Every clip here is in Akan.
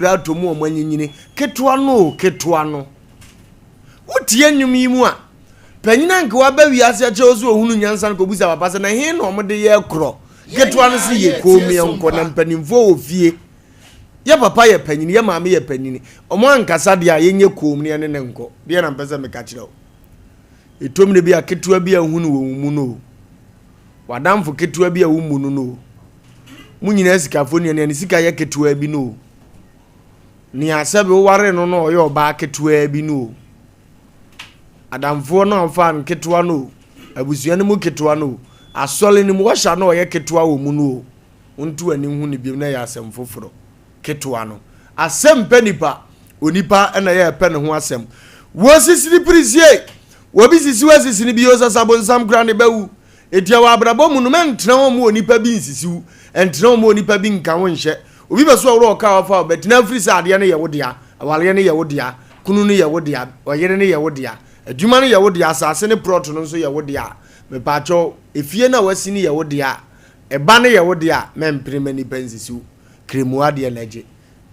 Atɔ mu wɔn anyinyini. Ketewa no o, ketewa no. Wotie nnwom yi mu a, panyin a nka waba wiase akyɛ wo sɛ ohunu nyansa no kɔbisa papa sɛ na he na wɔde yɛ korɔ. Ketewa no se yɛ komm yɛnkɔ na mpanimfoɔ wɔ fie. Yɛ papa yɛ panyin, yɛ maame yɛ panyin. Wɔn ankasa deɛ a yɛnyɛ komm na yɛne no nkɔ. Deɛ na mpɛ sɛ meka kyerɛ wo. Ɛtɔ mmerɛ bi a ketewa bi a wohu no wɔ wo mu no o. W'adamfo ketewa bi a wommu no no o. Mo nyinaa sikafoɔ nua nea ne sika yɛ ketewaa bi no o. Nea sɛbe wowaree no no ɔyɛ ɔbaa ketewaa bi no o. Adamfoɔ no a wofaa no ketewa no o. Abusua no mu ketewa no o. Asɔre no mu wɔhyɛ no ɔyɛ ketewa wɔ mu no o. Wonto w'ani nhu no biom na ɛyɛ asɛm foforɔ. Ketewa no. Asɛm pɛ nipa. Onipa na ɛyɛ ɛpɛ ne ho asɛm. Wɔsisi ne pirisie. Wɔbi sisi wo asisi no bio sasa bonsam koraa ne bɛwu. Enti wɔ abrabɔ mu no mɛntena hɔ mma onipa bi nsisi wo, ɛntena hɔ mma onipa bi nka wo nhyɛ. Obi bɛso ɔworɔ ɔka a wafa wo bɛtena afiri sɛ adeɛ no yɛ wo dea, awareɛ no yɛ wo dea, kunu no yɛ wo dea, ɔyere no yɛ wo dea, adwuma no yɛ wo dea, asase ne prɔto no nso yɛ wo dea. Mepaakyɛw, efie no a wasi no yɛ wo dea, ɛba no yɛ wo dea, mɛmpere mma nipa nsisi wo. Kremua deɛ na gye.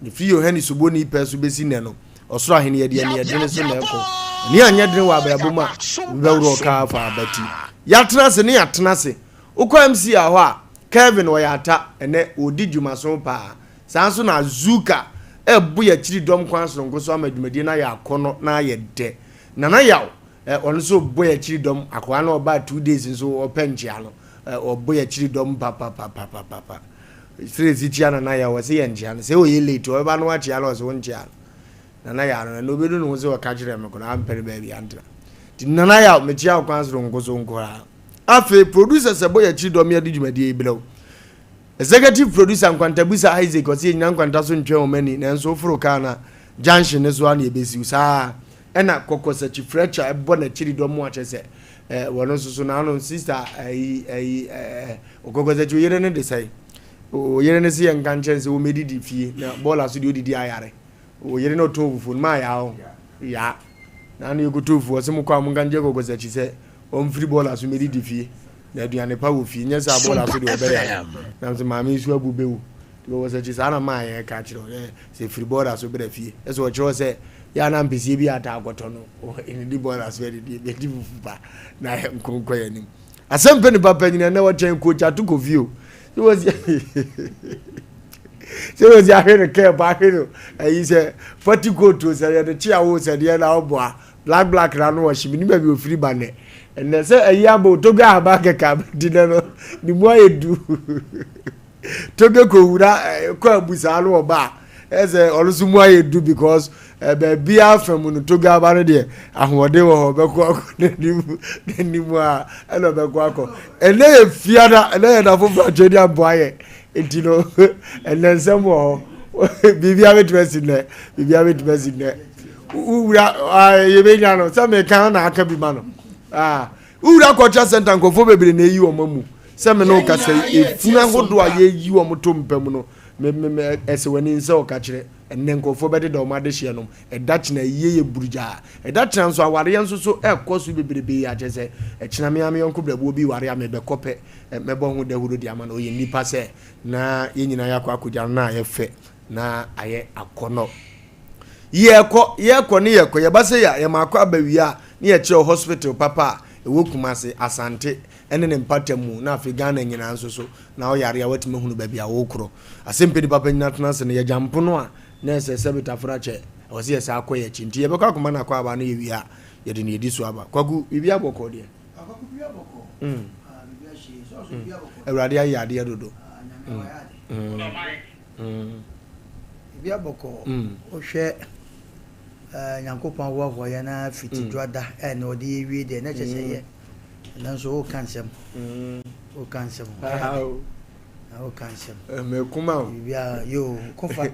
Ɛfiri Yohane Suboni pɛ so bɛsi nnɛ no, ɔsoro ahenni de aniɛdene so na ɛkɔ. Ani anyɛ dene wɔ abrabɔ mu a, obi bɛworɔ ɔka afa abati. Yɛatena ase ne yɛatena ase. Wokɔ MCR hɔ a, Kelvin ɔyɛ ata, ɛnnɛ ɔredi dwumaso paa. Saa nso na Azuka ɛrebo yɛn akyiri dɔm kwan soronko so ama dwumadie no ayɛ akɔnnɔ na ayɛ dɛ. Nana Yaw, ɔno nso rebɔ yɛn akyiri dɔm, akoa no ɔbaa 2 days nso ɔpɛ nkyea no, ɔbɔ yɛn akyiri dɔm papapapapapa. Sere si kyia Nana Yaw, ɔse yɛ nkyea no, sɛ ɔyɛ late ɔbɛba na wakyea no ɔse wo nkyea no. Nana Yaw no, ɛnna obedu ne ho sɛ ɔka kyerɛ me koraa ampɛ no baabi antena. Nti Nana Yaw, mekyea wo kwan soronko so nkoraa. Afei producers ɛbɔ yɛn akyiri dɔm yɛde dwumadie yi brɛ wo. Executive producer Nkwantabusa Isaac ɔse yɛnyina nkwanta so ntwɛn wɔn ani nanso woforo kaa no a junction no so ara na yɛbɛsiw saa ɛna Kɔkɔsakyi Fletcher ɛbɔ n'akyiri dɔm mu akyɛ sɛ eh, wɔn nso so n'ano sister ɛyi ɛyi ɛɛ Ɔkɔkɔsakyi oyere no de sɛn oyere no se yɛn nka nkyɛn sɛ wɔmɛdidi fie na bɔɔla so deɛ odidi ayare oyere no ɔtɔn fufuo no maa yaa o yaa na ano yɛkɔtɔ fufuo ɔse mo kɔ a mo nka nkyɛn kɔkɔsakyi sɛ ɔmfiri bɔɔla so mɛdidi fie na aduane pa wɔ fie nyɛ sɛ bɔɔla so deɛ ɔbɛyare na sɛ maame nso abu bɛwu kɔkɔsakyi saa na maa yɛn ka kyerɛ ɔ sɛ firi bɔɔla so brɛ fie ɛsɛ ɔkyerɛ sɛ yɛ ana mpɛsie bi ata akɔtɔ no ɛnidi bɔɔla so ɛdidi ɛbɛdi fufu pa na nkonkɔ yɛn anim Asɛm pɛ nipa panyin ɛnɛ wɔkyɛn coach ato kofi o. Sɛ wɔsi sɛ wɔsi ahwe no kɛɛp ahwe no ɛyi sɛ pɔti coat o sɛ yɛde kye awo sɛ deɛ na ɔboa black black na ano ɔhye mi ni baabi ofiri ba nɛ ɛnɛ sɛ ɛyi abɔ otogo ahaba kɛkɛ abɛdi nɛ no ne mu ayɛ du. Toge kɔwura kɔ abu saa no ɔba a ɛsɛ ɔno nso mu ayɛ du because baabi afa mu no Toge aba no deɛ ahoɔden wɔ hɔ ɔbɛkɔ akɔ n'anim n'anim a ɛna ɔbɛkɔ akɔ ɛnɛ yɛ fiada ɛnɛ yɛ da foforɔ atwa ni aboa yɛ nti no ɛnɛ nsɛm wɔ hɔ biribi abɛtumi asi nnɛ biribi abɛtumi asi nnɛ wowura yɛbɛnya no sɛ meka na aka bi ma no ah Wo wura culture center nkurɔfoɔ bebree na eyi wɔn amu sɛ me ne wo kasa yi efunu ahodoɔ a yɛyi wɔn to mpa mu no me me me ɛsɛ w'ani nsɛ ɔka kyerɛ ɛnɛ nkurɔfoɔ bɛdeda wɔn adehyeɛ nom ɛda kyena yie yɛ burugyaa ɛda kyena nso awareɛ nso so ɛkɔ so bebrebe akyɛ sɛ ɛkyena me ame yɔnko brɛboɔ bi ware a mebɛkɔ pɛ mɛbɔ ho dahuro de ama no ɔyɛ nipa sɛ na yɛn nyinaa yɛakɔ akɔgya no na ayɛ fɛ na ayɛ akɔnɔ. Yɛkɔ, yɛkɔ ne yɛkɔ, yɛba sɛ yɛ yɛma akɔ aba wie a ne yɛkyerɛ hospital papa a ɛwɔ Kumase, Asante ne ne mpata mu na afei Ghana nyinaa nso so na woyare a woatumi ahunu baabi a wokorɔ. Asɛmpɛ nipa panyin atena ase no yɛgya mpono a na ɛsɛ sɛ betaforo akyɛ ɛwɔ sɛ yɛsan akɔ yɛn akyi nti yɛbɛkɔ akoma no akɔ aba no yɛwie a yɛde nea ɛdi so aba. Kwaku, biribi abɔkɔ deɛ? Mm. Awurade ayɛ adeɛ dodo. Mm. Mm. Mm. Biribi abɔkɔ. Wohwɛ Nyankopɔn ahoahoa yɛn ara fiti dwoada a na ɔde yɛ wie deɛ na kyerɛ sɛ yɛ nanso woka nsɛm. Woka nsɛm. Na woka nsɛm. Mɛkoma o. Biribiara yoo kofa.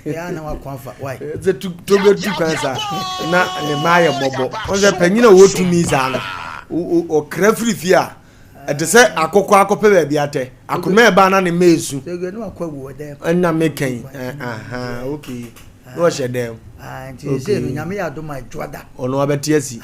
Yɛ na wako afa why. Sɛ tu to bɛ tu kwan saa na ne mma ayɛ mmɔbɔ. Wɔn sɛ panyin a ɔwɔ tumi saa no ɔkra firi fie a. Ɛte sɛ akokɔ akɔpɛ baabi atɛ. Akoma ɛba na ne mma esu. Ɛna meka yi. Aha, okay. Na ɔhyɛ dɛm. Nti sɛ no nyame yɛ adom a adwoada. Ɔno abɛte asi.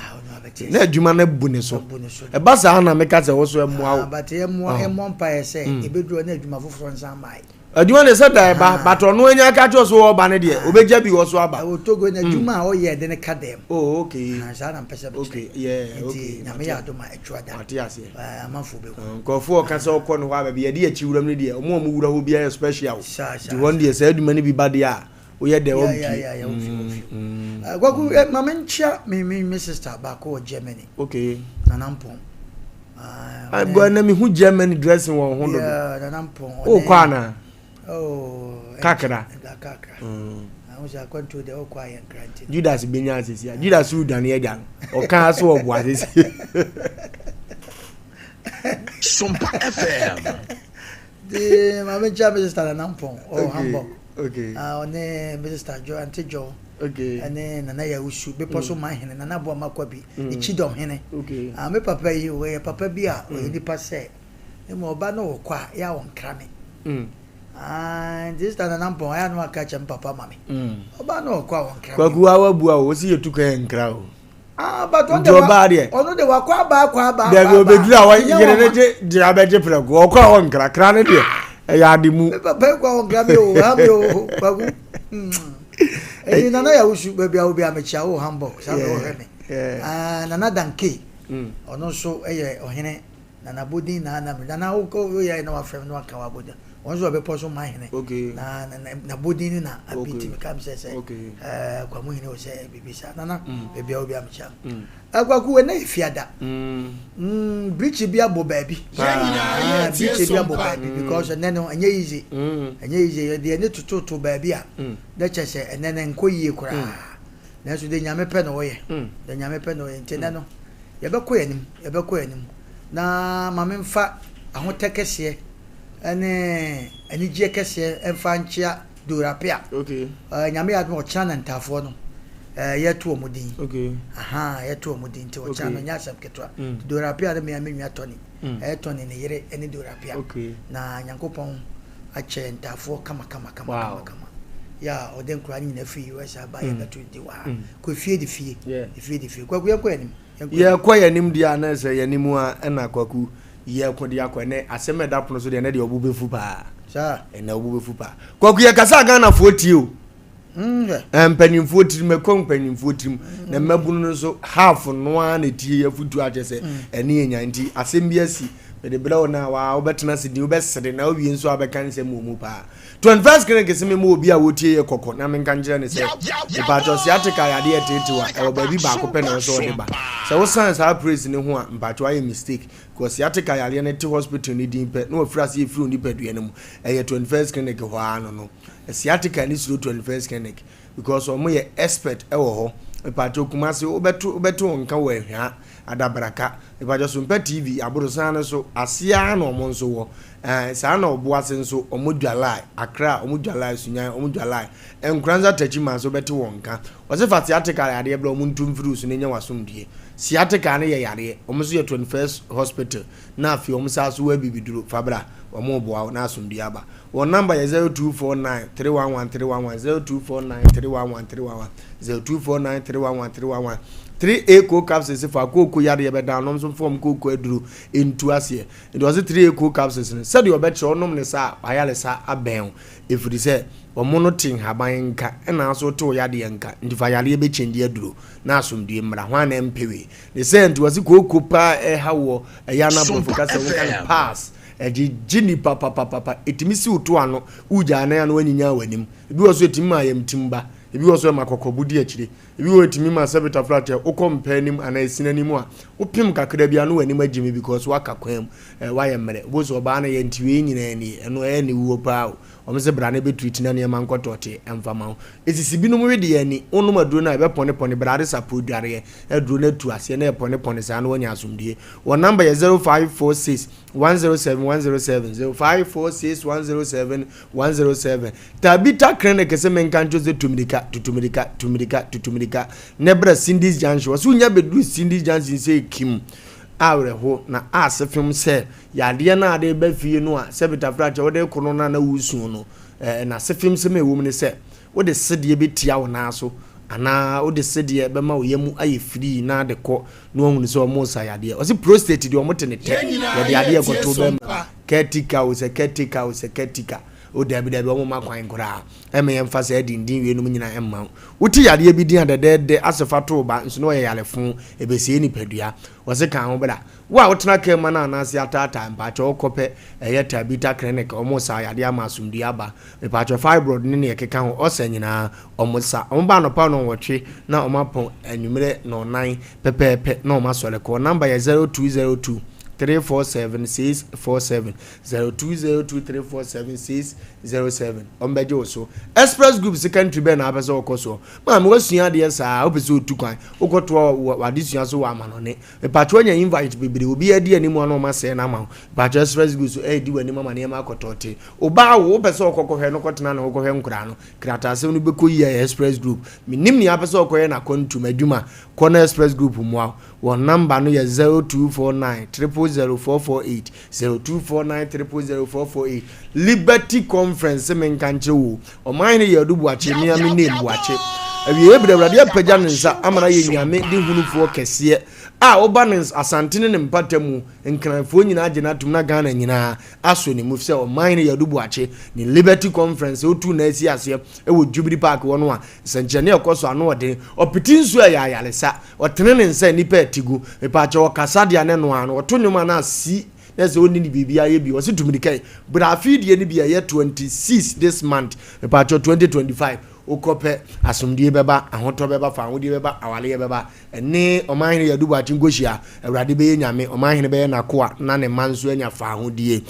Na adwuma no abu ne so. Ɛba saa na meka sɛ wo so ɛmmoa wo. But ɛmmoa ɛmmɔ mpaeɛ sɛ ebeduru na adwuma foforɔ nsan mmae. Adwuma de sɛ da ɛba, but ɔno anya aka kyerɛ so ɔba no deɛ, ɔbɛgya bi wɔ so aba. Ɛwɔ Togo na adwuma a ɔyɛ de ne ka dɛm. Oh, okay. Saa na mpɛ sɛ mekyerɛ. Okay, yeah, okay. Nti Nyame yɛ adom a ɛtwa da. Mate aseɛ. Amanfoɔ bɛhu. Nkurɔfoɔ ɔka sɛ ɔkɔ no hɔ a, baabi yɛde akyi wuram no deɛ, ɔmo a ɔmo wura hɔ biara yɛ special. Saa, saa. Nti wɔn deɛ saa adwuma no bi ba deɛ a, woyɛ dɛ wɔn pie. Yeah, yeah, yeah. Kwaku, ma menkyia me me me sister baako wɔ Germany. Okay. Nana Mpɔn. Agua na mehu Germany dressing wɔ ho dodo. Yeah, Nana Mpɔn. O kɔ ana? Oh. Kakra. Kakra. Ahun sɛ akwantuo deɛ ɔkɔ ayɛ nkra nti. Judas benya asesi a. Judas redwane agya no. Ɔka so ɔbo asesi. Sompa FM. Di maame nkyɛn mi sister Nana Mpɔn ɔwɔ Hamburg. Okay. Ɔne mi sister Jo Auntie Jo. Okay. Ɛne Nana Yawusu bepɔ so man hene Nana Aboama Kwabi. Ekyidɔm hene. Okay. Me papa yi ɔyɛ papa bi a ɔyɛ nipa sɛ emu ɔba no wɔ kɔ a yɛ a ɔnkra me. Nti sister Nana Mpɔn ayɛ no aka kyɛ me papa ma me. Ɔba no wɔ kɔ a ɔnkra me. Kwaku awa bua o, osi yɛ tu kan yɛ nkra o. Ah, but nti ɔbaa deɛ ɔno de wakɔ aba akɔ aba. Dabi obeduru a yere ne gye gye abɛgye prɛko ɔkɔ a ɔnkra kra ne deɛ ɛyɛ ade mu. Me papa yi kɔ a ɔnkra mi o ha mi o Kwaku. Ɛyi Nana Yawusu baabi a obi a mekyia wo Hamburg saa bɛ wɔhwɛ me. Nana Danke ɔno nso yɛ ɔhene na n'abodin na na nana woyɛ na wafrɛ me na waka w'abodin ɔno nso ɔbɛpɔ so man hene na n'abodin no na abi ti meka sɛ sɛ Kwamu hene wɔ sɛ biribi saa nana baabi a obi a mekyia Kwaku ɛnɛ yɛ fiada birikyi bi abɔ baabi birikyi bi abɔ baabi because ɛnɛ no ɛnyɛ easy ɛnyɛ easy yɛde ɛne tototo baabi a na kyɛ sɛ ɛnɛ no nkɔ yie koraa. Nanso deɛ Nyame pɛ na ɔyɛ. Deɛ Nyame pɛ na ɔyɛ. Nti ɛnɛ no, yɛbɛkɔ yɛn anim, yɛbɛkɔ yɛn anim. Na ma memfa ahotɛ kɛseɛ ne anigyeɛ kɛseɛ mfa nkyea Dora Apea. Okay. Nyame yɛ adom a ɔkyena na ntaafoɔ no yɛto wɔn din. Okay. Aha, yɛto wɔn din nti ɔkyena no nyɛ asɛm ketewa. Dora Apea no mea me nua Tony. Ɛyɛ Tony ne yere ne Dora Apea. Okay. Na Nyankopɔn akyɛ ntaafoɔ kama kama kama kama kama. Yɛ a ɔde nkwadaa no nyinaa firi US aba yɛ bɛto di wɔ ha. Kɔ efie de fie. Efie de fie. Kwaku yɛnkɔ yɛn anim. Yɛkɔ yɛn anim deɛ a na sɛ yɛn anim a ɛna Kwaku yɛkɔ de akɔ ɛnɛ asɛm a ɛda pono so deɛ ɛnɛ deɛ ɔbo bɛfu paa. Saa. Ɛnɛ ɔbo bɛfu paa. Kwaku yɛkasa a Ghanafoɔ tie o. Mpanimfoɔ tirim ɛkɔ mpanimfoɔ tirim na mmabunu no nso half no ara na ɛtie afutuo akyɛ sɛ ɛne yɛ nya nti asɛm bi asi mede brɛ wo no a waa wobɛtena ase din wobɛsere na wowie nso a wobɛka nsɛm wɔ mu paa. 21st Clinic se mema obi a wɔtie yɛ kɔkɔ na menka nkyerɛ ne sɛ mpakyɛw sciatica yɛ adeɛ ɛteetew a ɛwɔ baabi baako pɛ na ɛwɔ sɛ wɔde ba sɛ wosan saa praise ne ho a mpakyɛw ayɛ mistake because sciatica yareɛ no te hospital ne din pɛ na wafiri ase ɛfiri wo nipadua no mu ɛyɛ 21st Clinic hɔ ara no no sciatica ne suro 21st Clinic because wɔn yɛ expert ɛwɔ hɔ mpakyɛw Kumasi wobɛto wobɛto wɔn nka wɔ Ahwia Adabraka mpakyɛw Sompa TV aborosan no so aseɛ ara na wɔn nso wɔ ɛɛ saa na Ɔboase nso wɔn dwalae Accra wɔn dwalae Sunyani wɔn dwalae Nkoranza Techiman nso wobɛte wɔn nka wɔse fa sciatica yareɛ brɛ wɔn ntu mfiri wo so na nya w'asomdwie sciatica no yɛ yareɛ wɔn nso yɛ 21st hospital na afei wɔn saa so wɔ abibiduro fa bra wɔn reboa wo na asomdwie aba Wɔn number yɛ 0249 311 311 0249 311 311 0249 311 311 3A cold capsules fa kooko yadeɛ bɛda anom nso fam kooko aduro ntu aseɛ nti ɔse 3A cold capsules no sɛdeɛ ɔbɛkyerɛ ɔnom ne saa ayaresa abɛn wo ɛfiri sɛ wɔn no te nhaban nka ɛna nso te wo yadeɛ nka nti fa yadeɛ bɛkyɛngye aduro na asomdue mmra hwan na ɛmpɛ wei ne sɛ nti wɔse kooko paa ɛha woɔ ɛyɛ ana aborɔfo kasa wɔka no pass Ɛgyegye nnipa papapapa. Ɛtumi si wo to ano, wogyaa nan a na woanyinyaa w'anim. Ebi wɔ so ɛtumi ma ayamtim ba. Ebi wɔ so ɛma kɔkɔbo di akyire. Ebi wɔ hɔ ɛtumi ma sɛbe tafrakyɛ wokɔ mpa anim anaa ɛsini anim a, wopem kakra bi a na w'anim agyimi because woaka kwan mu, woayɛ mmerɛ. Wobɛhu sɛ ɔbaa no yɛ nti wei nyinaa nie, ɛno ɛyɛ aniwuo paa o. Wɔn se bra na ɛbɛtreat na nneɛma nkɔtɔɔtee ɛmfa ma wo. Ɛsisi binom wedeɛ ani, wonom aduro no a ɛbɛpɔnepɔne, brade sapoo dwareɛ, aduro no atu aseɛ na ɛpɔnepɔne saa na woanya asomdue. Wɔn number yɛ 0546 107 107 0546 107 107. Tabita Clinic sɛ menka nkyerɛ sɛ tumirika tutumirika tumirika tutumirika na ɛbrɛ Cindy's Junction. Wɔsɛ wonya bɛduru Cindy's Junction sɛ kim awerɛho na ase fem sɛ yadeɛ no a de ba fie no a sɛ bitafra kyɛ wode kɔ no na na wosuo no eh, na ase fem sɛm a ɛwɔ mu ne sɛ wode sedeɛ bɛtia wo nan so anaa wode sedeɛ bɛma wo yam ayɛ firii na de kɔ na wahunu sɛ ɔmo sa yadeɛ. Ɔse prostate deɛ ɔmo te ne tɛ, yɛde adeɛ kɔto bɛma. Caretaker o sɛ caretaker o sɛ caretaker. O dabi dabi, wɔn mma kwan koraa ɛmma yɛmfa saa dindin weinom nyinaa mma wo. Wote yadeɛ bi din a dɛdɛɛdɛ ase fa to wo ba nso na ɔyɛ yarefo, ɛbɛsɛe nipadua. Wɔse ka ho bra. Wo a wotena kaa mu anaa anaase ataataa, mpakyɛ wokɔ pɛ ɛyɛ Tabitha clinic, wɔn sa yadeɛ ama asomdue aba. Mepakyɛ fibroid ne nea ɛkeka ho, ulcer nyinaa wɔn sa. Wɔn ba anɔpa nnɔnwɔtwe na wɔn apɔn anwummerɛ nnɔnnan pɛpɛɛpɛ na wɔn asɔre kɔ. Wɔn number yɛ 0202 347 647. 0202347607 ɔmbɛgye wo so. Express Group se country bɛn na wapɛ sɛ wokɔ soɔ? Maame wasua adeɛ saa wopɛ sɛ otu kwan wokɔtoa w'adesua so wɔ amanɔne. Mepatwɛ wanya invite bebree obiara di anim a na ɔma sɛɛ no ama wo. Mepatwɛ Express Group so ɛredi w'anim ama nneɛma akɔtɔɔte. Obaa wo wopɛ sɛ ɔkɔ kɔhwɛ no kɔtena ne ho kɔhwɛ nkoraa no krataasɛm no bɛkɔ yie a Express Group. Menim nea apɛ sɛ ɔkɔyɛ n'akwantum adwuma kɔ na Express Group mmoa wo. Wɔn number no yɛ 0249 000 448. 0249 000 448 Liberty Conference se menka nkyerɛ wo o, Ɔmanhene Yadu Boakye, me ara me name Boakye. Awieeɛ berɛ Awurade apagya ne nsa ama no ayɛ Nyame de hunufoɔ kɛseɛ a woba ne Asante ne ne mpata mu Nkranfoɔ nyinaa agye no atom na Ghana nyinaa asɔ ne mu efisɛ Ɔmanhene Yadu Boakye ne Liberty Conference a otuu no asi aseɛ wɔ Jubilee Park hɔ no a nsɛnkyerɛnne a ɛkɔ so ano ɔden ɔpete nsuo a ɛyɛ ayaresa Ɔtene ne nsa a nnipa ɛte gu. Mepaakyɛw ɔkasa deɛ a na ɛno ara no. Ɔto nnwom a na asi na sɛ ɔnni ne biribiara yɛ bio. Ɔse tu mirika yi. Bra afei deɛ no bi a ɛyɛ 26 this month. Mepaakyɛw 2025. Wokɔ pɛ asomdwie bɛba, ahotɔ bɛba, fawohodie bɛba, awaleɛ bɛba. Ɛne Ɔmanhene Yadu Boakye nkɔhyia. Awurade bɛyɛ Nyame, Ɔmanhene bɛyɛ n'akoa na ne mma nso anya fawohodie.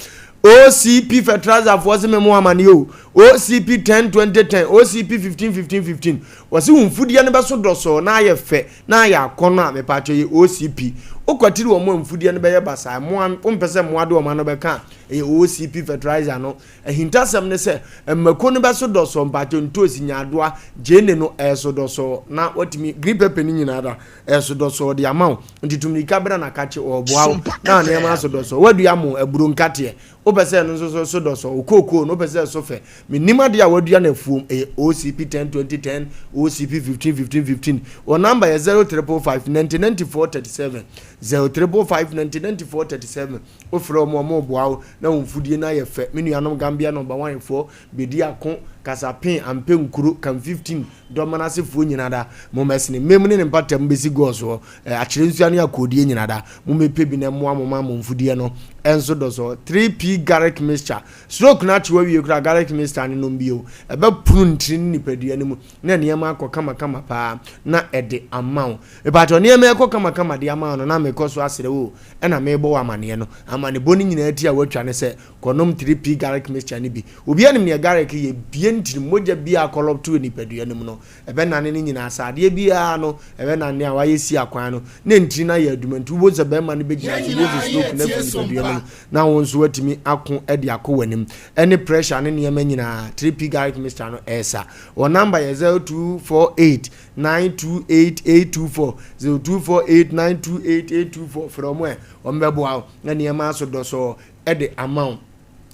OCP fertilizer foɔ se me mo amaneɛ o. OCP 10 20 10, OCP 15 15 15. Wɔse wo mfudeɛ no bɛso dɔsɔɔ na ayɛ fɛ na ayɛ akɔnnɔ a, mepaakyɛw ɛyɛ OCP. Wokwatiri wɔn a mfudeɛ no bɛyɛ basaa, mmoa, wompɛ sɛ mmoa de wɔn ano bɛka a, ɛyɛ OCP fertilizer no. Ahintasɛm ne sɛ, mmako no bɛso dɔsɔɔ, mpaakyɛw ntoosi, nyaadoa, gyeene no, ɛreso dɔsɔɔ na watumi, green pepper no nyinaa da, ɛreso dɔsɔɔ de ama wo. Nti tu mmirika bra na kakye, ɔreboa wo na nneɛma aso dɔsɔɔ. Woadua mo aburo nkateɛ, Wopɛ sɛ ɛno nso so so dɔ sɔ? Wo kookoo no, wopɛ sɛ ɛso fɛ? Mennim adeɛ a wɔadua no afuom. Ɛyɛ OCP 10 20 10, OCP 15 15 15. Wɔn namba yɛ 0 555 90 94 37, 0 555 90 94 37. Wofrɛ wɔn a, wɔreboa wo na wo mfudie no ayɛ fɛ. Me nuanom Gambia nɔmba one foɔ, Bediako, Kasapen, Ampɛ Nkuro, Kam 15, Dɔmman asefoɔ nyina da, mommɛsene mmam ne ne mpata mu bɛsi Gɔɔ soɔ. Akyerɛ nsua ne akoodie nyina da. Mommɛpɛ bi na ɛmmoa mo ma mo mfudeɛ no nso dɔ so. 3P Garlic Mixture. Stroke no akye wo awie koraa garlic mixture no nom bio. Ɛbɛpono ntini ne nipadua no mu na nneɛma akɔ kamakama paa na ɛde ama wo. Mepakyɛw nneɛma ɛkɔ kamakama de ama wo no na mekɔ so asrɛ wo o, ɛna merebɔ wo amaneɛ no. Amanebɔ no nyinaa ti a woatwa ne sɛ kɔnom 3P Garlic Mixture no bi. Obiara nim nea garlic yɛ, bue ntini, mogya biara a akɔlɔpto wɔ nipadua no mu no. Ɛbɛnane ne nyinaa. Sɛ adeɛ biara no, ɛbɛnane a wayɛ si akwan no, na ntini no ayɛ adwuma. Nti wobɛhu sɛ bɛrima no bɛgyina so, wobɛhu sɛ stroke no afiri nipadua no mu, na wo nso woatumi ako de akɔ w'anim. Ɛne pressure ne nneɛma nyinaa, 3P garlic mixture no ɛresa. Wɔn number yɛ 0248 928 824, 0248 928 824. Frɛ wɔn ɛ, wɔn bɛboa wo na nneɛma aso dɔsɔɔ de ama wo.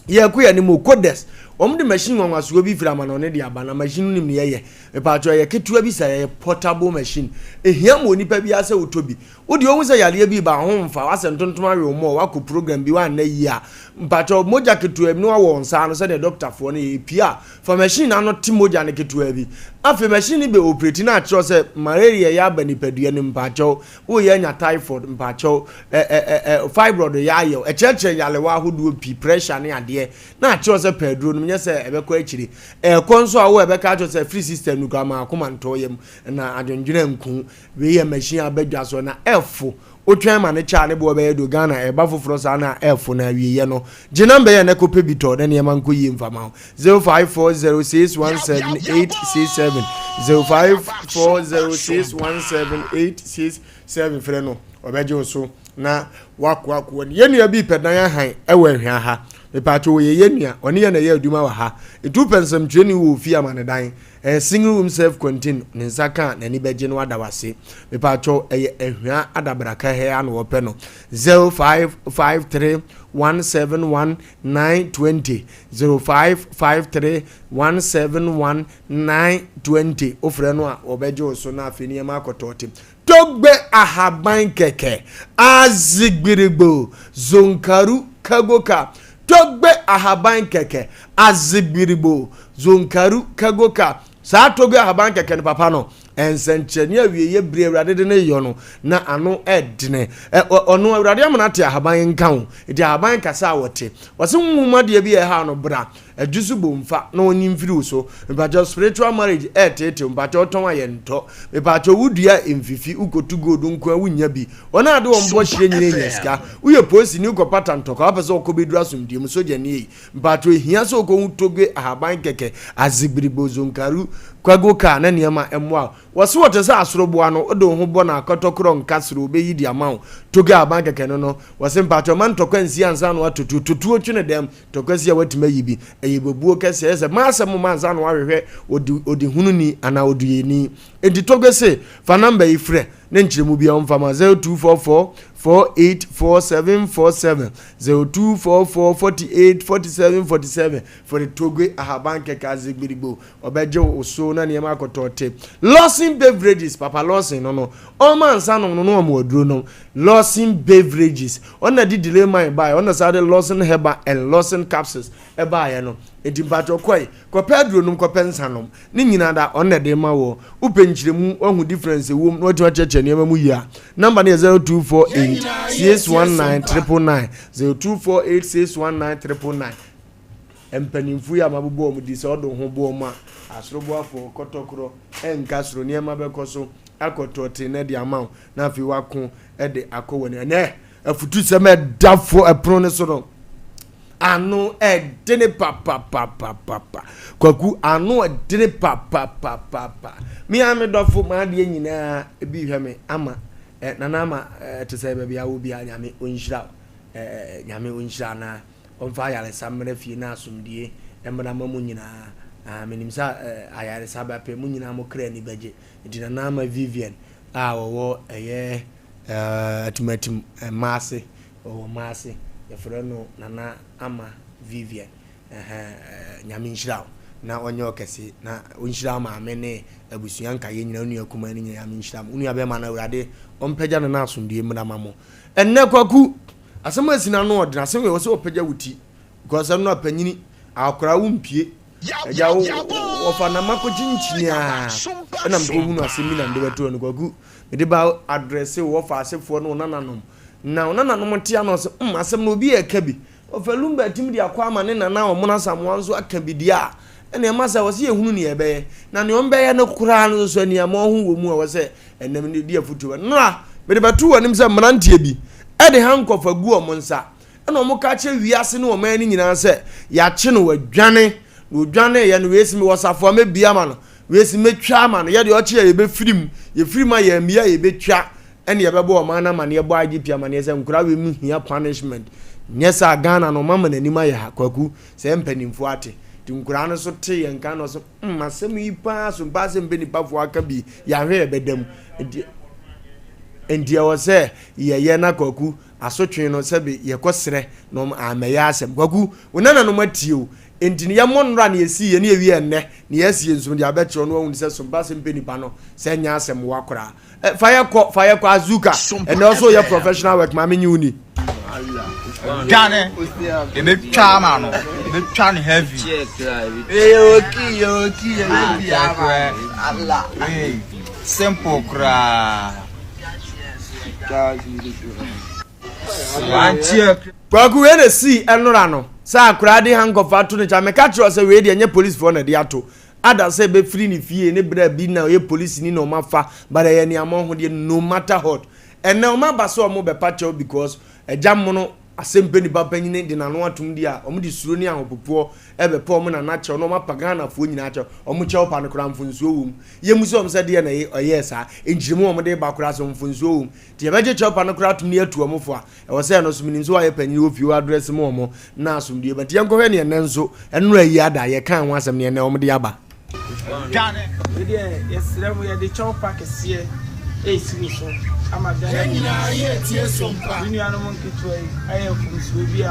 Yɛkɔ yɛn anim o, Codex, wɔn de machine nwanwasoɔ bi firi amanɔne de aba na machine no nim nea ɛyɛ. Mepatwɔ ɛyɛ ketewa bi saa, ɛyɛ portable machine. Ehia ma onipa biara sɛ wotɔ bi. Wo deɛ wohu sɛ yareɛ bi reba a, ho mfa, wasɛ ntontom awe wo mɔ, wakɔ program bi wanna yie a, mpatwɔ mogya ketewa bi na wawɔ wo nsa ano sɛdeɛ dɔktafoɔ no yɛ, epie a, fa machine no ano te mogya no ketewa bi. Afei machine no bɛ operate na akyerɛ wo sɛ malaria yɛ aba nipadua no mu, mpatwɔ Woreyɛ anya typhoid, mpakyɛw, ɛ ɛ ɛ ɛ fibroid yɛ ayɛ wo. Ɛkyerɛkyerɛ nyarewa ahodoɔ pii, pressure ne adeɛ, na akyerɛ wo sɛ pɛ aduro nom, nyɛ sɛ ɛbɛkɔ akyire. Ɛrekɔ nso a, wo a ɛbɛka akyerɛ wo sɛ free system no koraa ma akoma ntɔ yam, na adwendwene anku wo. Wei yɛ machine a aba dwa so na ɛfo. Wotwɛn ma no kyɛ a, ne boɔ bɛyɛ do. Ghana, ɛreba foforɔ saa na ɛfo na awieeɛ no, gye number yi a na kɔpɛ bi tɔ na nneɛma nkɔ yie mfa ma wo. 0540617867 0540617867 frɛ no ɔbɛgye wo so na wakoakoa ni. Yɛn nua bi pɛ dan ahan ɛwɔ Ahwea ha. Mepatwo wɔyɛ yɛn nua, ɔne yɛn na ɛyɛ adwuma wɔ ha. Etu pɛ nsɛmtwerɛni wɔ ofie ama ne dan. Ɛyɛ single room self contained, ne nsa ka a n'ani bɛgye na wada wase. Mepatwo ɛyɛ Ahwea adabraka ha ara na wɔpɛ no. 0553 171 920 0553 171 920 wofrɛ no a wɔbɛgye wo so na afei nneɛma akɔtɔɔte. Togbe ahaban kɛkɛ, azigbirigbo, zonkaru, kagoka. Togbe ahaban kɛkɛ, Azibiribo, Zonkaru, Kagoka, Saa Togbe ahaban kɛkɛ no papa no, nsɛnkyerɛnne awieeɛ bere Awurade de no reyɔ no, na ano ɛdene. Ɛ, ɔ, ɔno Awurade ama no ate ahaban nka o. Nti ahaban kasa a wɔte. Wɔse honhom adeɛ bi a ɛhaw no bra, adwo so bomfa na ɔnyi mfiri wo so. Mepakyɛw spiritual marriage ɛɛteetew, mepakyɛw tɔn a yɛntɔ. Mepakyɛw wo dua mfifi, wokɔtu gold nko a wonnya bi. Wɔn a ade wɔn bɔ hyeɛ nyina nya sika. Woyɛ polisini wokɔpata ntɔkwa, wopɛ sɛ ɔkɔ bɛduru asomdwoeɛ mu, sogyani ei. Mpatsɔ ehia sɛ okohu Togbe ahaban kɛkɛ, adzebirigbo, zonkaru, kwago kaa na nneɛma mmoa wo. Wɔse wɔte sɛ asoroboa no, wode wo ho bɔ no a kɔtɔkorɔ nka soro obeyi de ama wo. Togbe ahaban kɛkɛ no no, wɔse mpatsɔ mma ntɔkwa nsi ansa na woatɔ tuo. Tɔ tuo twene dɛm, tɔkwa si a woatumi ayi bi. Ɛyɛ bebuo kɛse, ɛyɛ sɛ m'asɛm mma ansa na woahwehwɛ odi odihununi anaa oduyɛni. Enti Togbe se, fa number yi frɛ ne nkyerɛmu biara ɔmfa ma 0244 484747 0244 48 47 47 for the Togbe ahaban kɛkɛ adze gbirigbo ɔbɛgye wo so na nneɛma akɔtɔ te. Lawson Beverages papa Lawson no no ɔma nsa nom no no ɔmo aduro nom. Lawson Beverages ɔna de delay mine baeɛ ɔna saa de Lawson Herbal and Lawson Capsules ɛbaeɛ no. Enti mpakyɛw kɔe kɔpɛ aduro nom kɔpɛ nsa nom. Ne nyinaa da ɔno na ɛde rema woɔ. Wopɛ nkyerɛmu, woahu difference ɛwom na woatumi akyerɛkyerɛ nneɛma mu yie a, number no yɛ 0248 619 999, 0248 619 999. Mpanimfoɔ yi a mabobɔ wɔn din, sɛ wode wo ho bɔ wɔn a, asoroboafoɔ, kɔtɔkorɔ, ɛnka soro, nneɛma bɛkɔ so akɔ tɔɔtee na de ama wo, na afei woako de akɔ w'anim. Ɛnɛ, afutusɛm a ɛda fo ɛpono no so no, Ano ɛdene papapapapa. Kwaku ano ɛdene papapapapa. Me a me dɔfo m'adeɛ nyinaa ebi hwɛ me ama eh, nana ama eh, te sɛ baabi a wɔ biara nyame ɔnhyira wo eh, nyame ɔnhyira na ɔmfa ayaresa mmra fie na asomdue mmra ma mu nyinaa. Ah, menim sɛ eh, ayaresa bɛpɛ mu nyinaa mo kra ani bɛgye. Nti nana ama Vivian a wɔwɔ ɛyɛ eh, atimatim mma ase Ɔwɔ Maase, yɛfrɛ no Nana Ama Vivian ɛhɛn Nyame nhyira wo na ɔnyɛ wo kɛse na ɔnhyira wo maame ne abusua nkaeɛ nyina wo nua kumaa no nyina Nyame nhyira mo wo nua bɛɛma no Awurade ɔmpagya no na asomdue mmra ma mo ɛnnɛ Kwaku asɛm asi no ano ɔdene asɛm wei ɛwɔ sɛ ɔpagya wo ti because ɛno apanyini akora wo mpie agya wo wɔfa nama kɔkyinkyini a ɛna mekɔhunu asɛm bi na mede bɛto no Kwaku Mede ba adrɛse wo wɔfaasefoɔ ne wo nananom, na wo nananom te ano sɛ, mm, asɛm no obi reka bi. Ɔfa Lumba atumi de akɔ ama ne nana Ɔmono Asamoah nso aka bi deɛ a, ɛnna ɛma sɛ ɛwɔ sɛ yɛhunu nea ɛbɛyɛ. Na nea ɔmbɛyɛ no koraa no nso aniammɔho wɔ mu a ɛwɔ sɛ ɛnam no di afotuo ba. Nnora, mede bɛto w'anim sɛ mmeranteɛ bi de handcuff agu wɔn nsa, ɛnna wɔka kyerɛ wiase ne ɔman no nyinaa sɛ, yɛakye no, wadwane. Na ɔdwaneeɛ no, wei se mewɔ safoa mɛbue ama no. Wei se mɛtwa ama no, yɛ deɛ ɔkye a yɛbɛfiri mu, yɛfiri mu a yɛammie a yɛbɛtwa, ɛne yɛbɛbɔ ɔman no amaneɛ, bɔ IGP amaneɛ sɛ nkwadaa wei mu hia punishment, nyɛ saa Ghana no ɔma ma n'anim ayɛ ha, Kwaku, sɛ mpanimfoɔ ate, nti nkwadaa no so te yɛn nka na ɔse mm asɛm yi paa so mpaa sɛ mpanipafoɔ aka bi, yɛahwɛ yɛbɛda mu, nti nti ɛwɔ sɛ yɛyɛ na Kwaku asotwe no sɛbe yɛkɔ serɛ na ɔm ammɛyɛ asɛm, Kwaku wo nananom atie o, Enti no yɛmmɔ nnora nea esii yɛ ne yɛwie ɛnnɛ, nea yɛasi yɛ nso mede abɛkyerɛ wo na woahunu sɛ sompa asɛm pɛ nipa no sɛ ɛnyɛ asɛm wa koraa. Ɛ, fa yɛ kɔ, fa yɛ kɔ Azuka, Sompa ɛnnɛ ɔsɛ ɔyɛ FM. professional work ma menye wo ni. Dwane, yɛbɛtwa ama no, yɛbɛtwa no heavy. Hey, simple koraa. Kwaku wei na esii ɛnora no sɛ akoraa de handcuff ato ne kyɛ meka kyerɛ sɛ wei deɛ ɛnyɛ policefoɔ na ɛde ato ada sɛ ɛbɛfiri ne fie ne berɛ bi na ɔyɛ polisini na ɔma fa but ɛyɛ nea mo ho deɛ no matter what ɛnɛ ɔma aba sɛ ɔmo bɛpa kyɛw because agya mono asɛmpɛ nipa panyini de n'ano atom di a ɔmo de suro ne ahopopoɔ ɛbɛpɛ ɔmo nana kyɛw na ɔmo apa Ghanafoɔ nyinaa kyɛw ɔmo kyɛw pa no koraa mfonsuo wom yɛmu sɛ ɔmo sɛ deɛ na ɛyɛɛ saa nkyerɛmu ɔmo de ba koraa sɛ mfonsuo wom Nti yɛbɛgye kyɛwpa no koraa atom na yɛatu wɔn fo a, ɛwɔ sɛ ɛno nso menim sɛ woayɛ panyin wɔ fie hɔ adrɛse ma wɔn na asomdwoe ba. Nti yɛnkɔhwɛ nea ɛnnɛ nso nnora yi ada a yɛkaa ho asɛm nea ɛnnɛ wɔde aba. Dwane. Wei deɛ yɛsrɛ mo yɛde kyɛwpa kɛseɛ resi wo so ama Ghana nyinaa. Me nuanom nketewa yi ayɛ mfomsoɔ bi a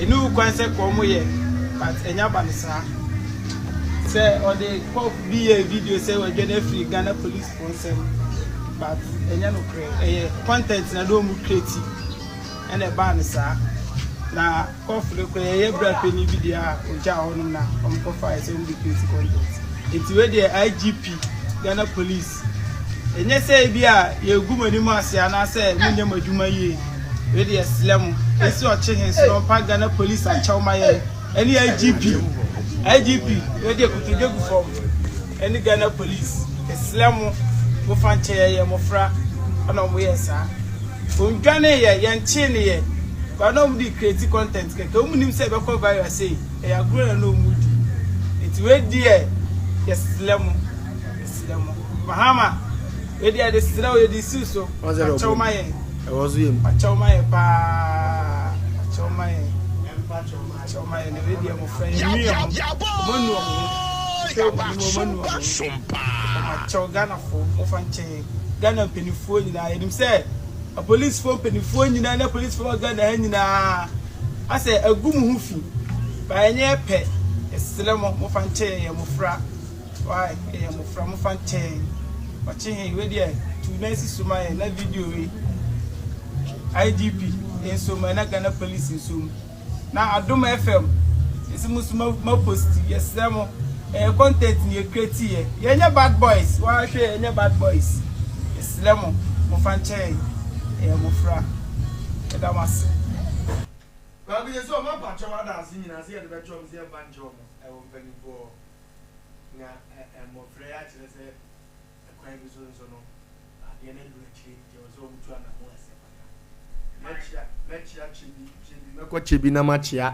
ɛni wo kwan sɛ ka wɔn yɛ but ɛnya ba no saa. Sɛ ɔde kɔ bi yɛ video sɛ wadwane afiri Ghana police foɔ nsam but ɛnyɛ nokorɛ ɛyɛ content na de ɔmu create ɛna ɛbaa no saa. Na kɔf no koraa yɛyɛ bra panyin bi deɛ a ɔgyaa hɔnom na wɔkɔfaeɛ sɛ wɔde create content. Nti wei deɛ IGP, Ghana Police, ɛnyɛ sɛ ebi a yɛregu mo anim ase anaasɛ monyɛ mo adwuma yie. Wei deɛ yɛsrɛ mo, ɛsi ɔkye he so na ɔmpa Ghana Police akyɛw ma yɛn ɛne IGP. IGP, wei deɛ kotodwe gu fam ɛne Ghana Police. Yɛsrɛ mo, mofa nkyɛ yɛn, yɛyɛ mmɔfra ɛna wɔyɛɛ saa. Wɔndwanee yɛ, yɛnkyee no yɛ, but na wɔn de create content kɛkɛ, wɔn nim sɛ ɛbɛkɔ viral sei, ɛyɛ agorɔ na na wɔn di. Nti wei deɛ yɛsrɛ mo, yɛsrɛ mo. Mahama, wei deɛ yɛde srɛ wo, yɛde siw so, fakyɛw ma yɛn. Ɛwɔ so yɛ mu. Fakyɛw ma yɛn paa, fakyɛw ma yɛn, fakyɛw ma yɛn. Na wei deɛ mmɔfra yɛn nu yɛn ho, wɔn anu wɔn ho, hwɛ wɔn anim wɔn anu wɔn ho. Fakyɛw Ghanafoɔ, mofa nkyɛ yɛn. Ghana mpaninfoɔ nyinaa yɛnim sɛ apolisifoɔ mpaninfoɔ nyinaa ne apolisifoɔ wɔ Ghana ha nyinaa asɛ agu mo ho fi ba ɛnyɛ pɛ yɛsrɛ mo mofa nkyɛ yɛn yɛ mmɔfra why yɛyɛ mmɔfra mofa nkyɛ yɛn ɔkye he wei deɛ tu na asi so ma yɛn na video wei IGP nso ma na Ghana police nso mu Na Adom FM yɛse mo nso mo post yɛsrɛ mo ɛyɛ content na yɛ create yɛ yɛnyɛ bad boys wahwɛ yɛnyɛ bad boys yɛsrɛ mo mo fa nkyɛ yɛn ɛyɛ mmofra yɛda mo ase. Kwaku yɛse ɔmo apakyɛw adaase nyinaa sɛ yɛde bɛkyɛ ɔmo sɛ yɛmfa nkyɛ ɔmo ɛwɔ mpaninfoɔ hɔ na mmɔfra yi akyerɛ sɛ Ɛkwan bi so nso no, adeɛ no aduru akyire nti ɛwɔ sɛ wɔtu anammɔn a ɛsɛ fata. Mɛkyea, mɛkyea Kyebi, Kyebi, mɛkɔ Kyebi na makyea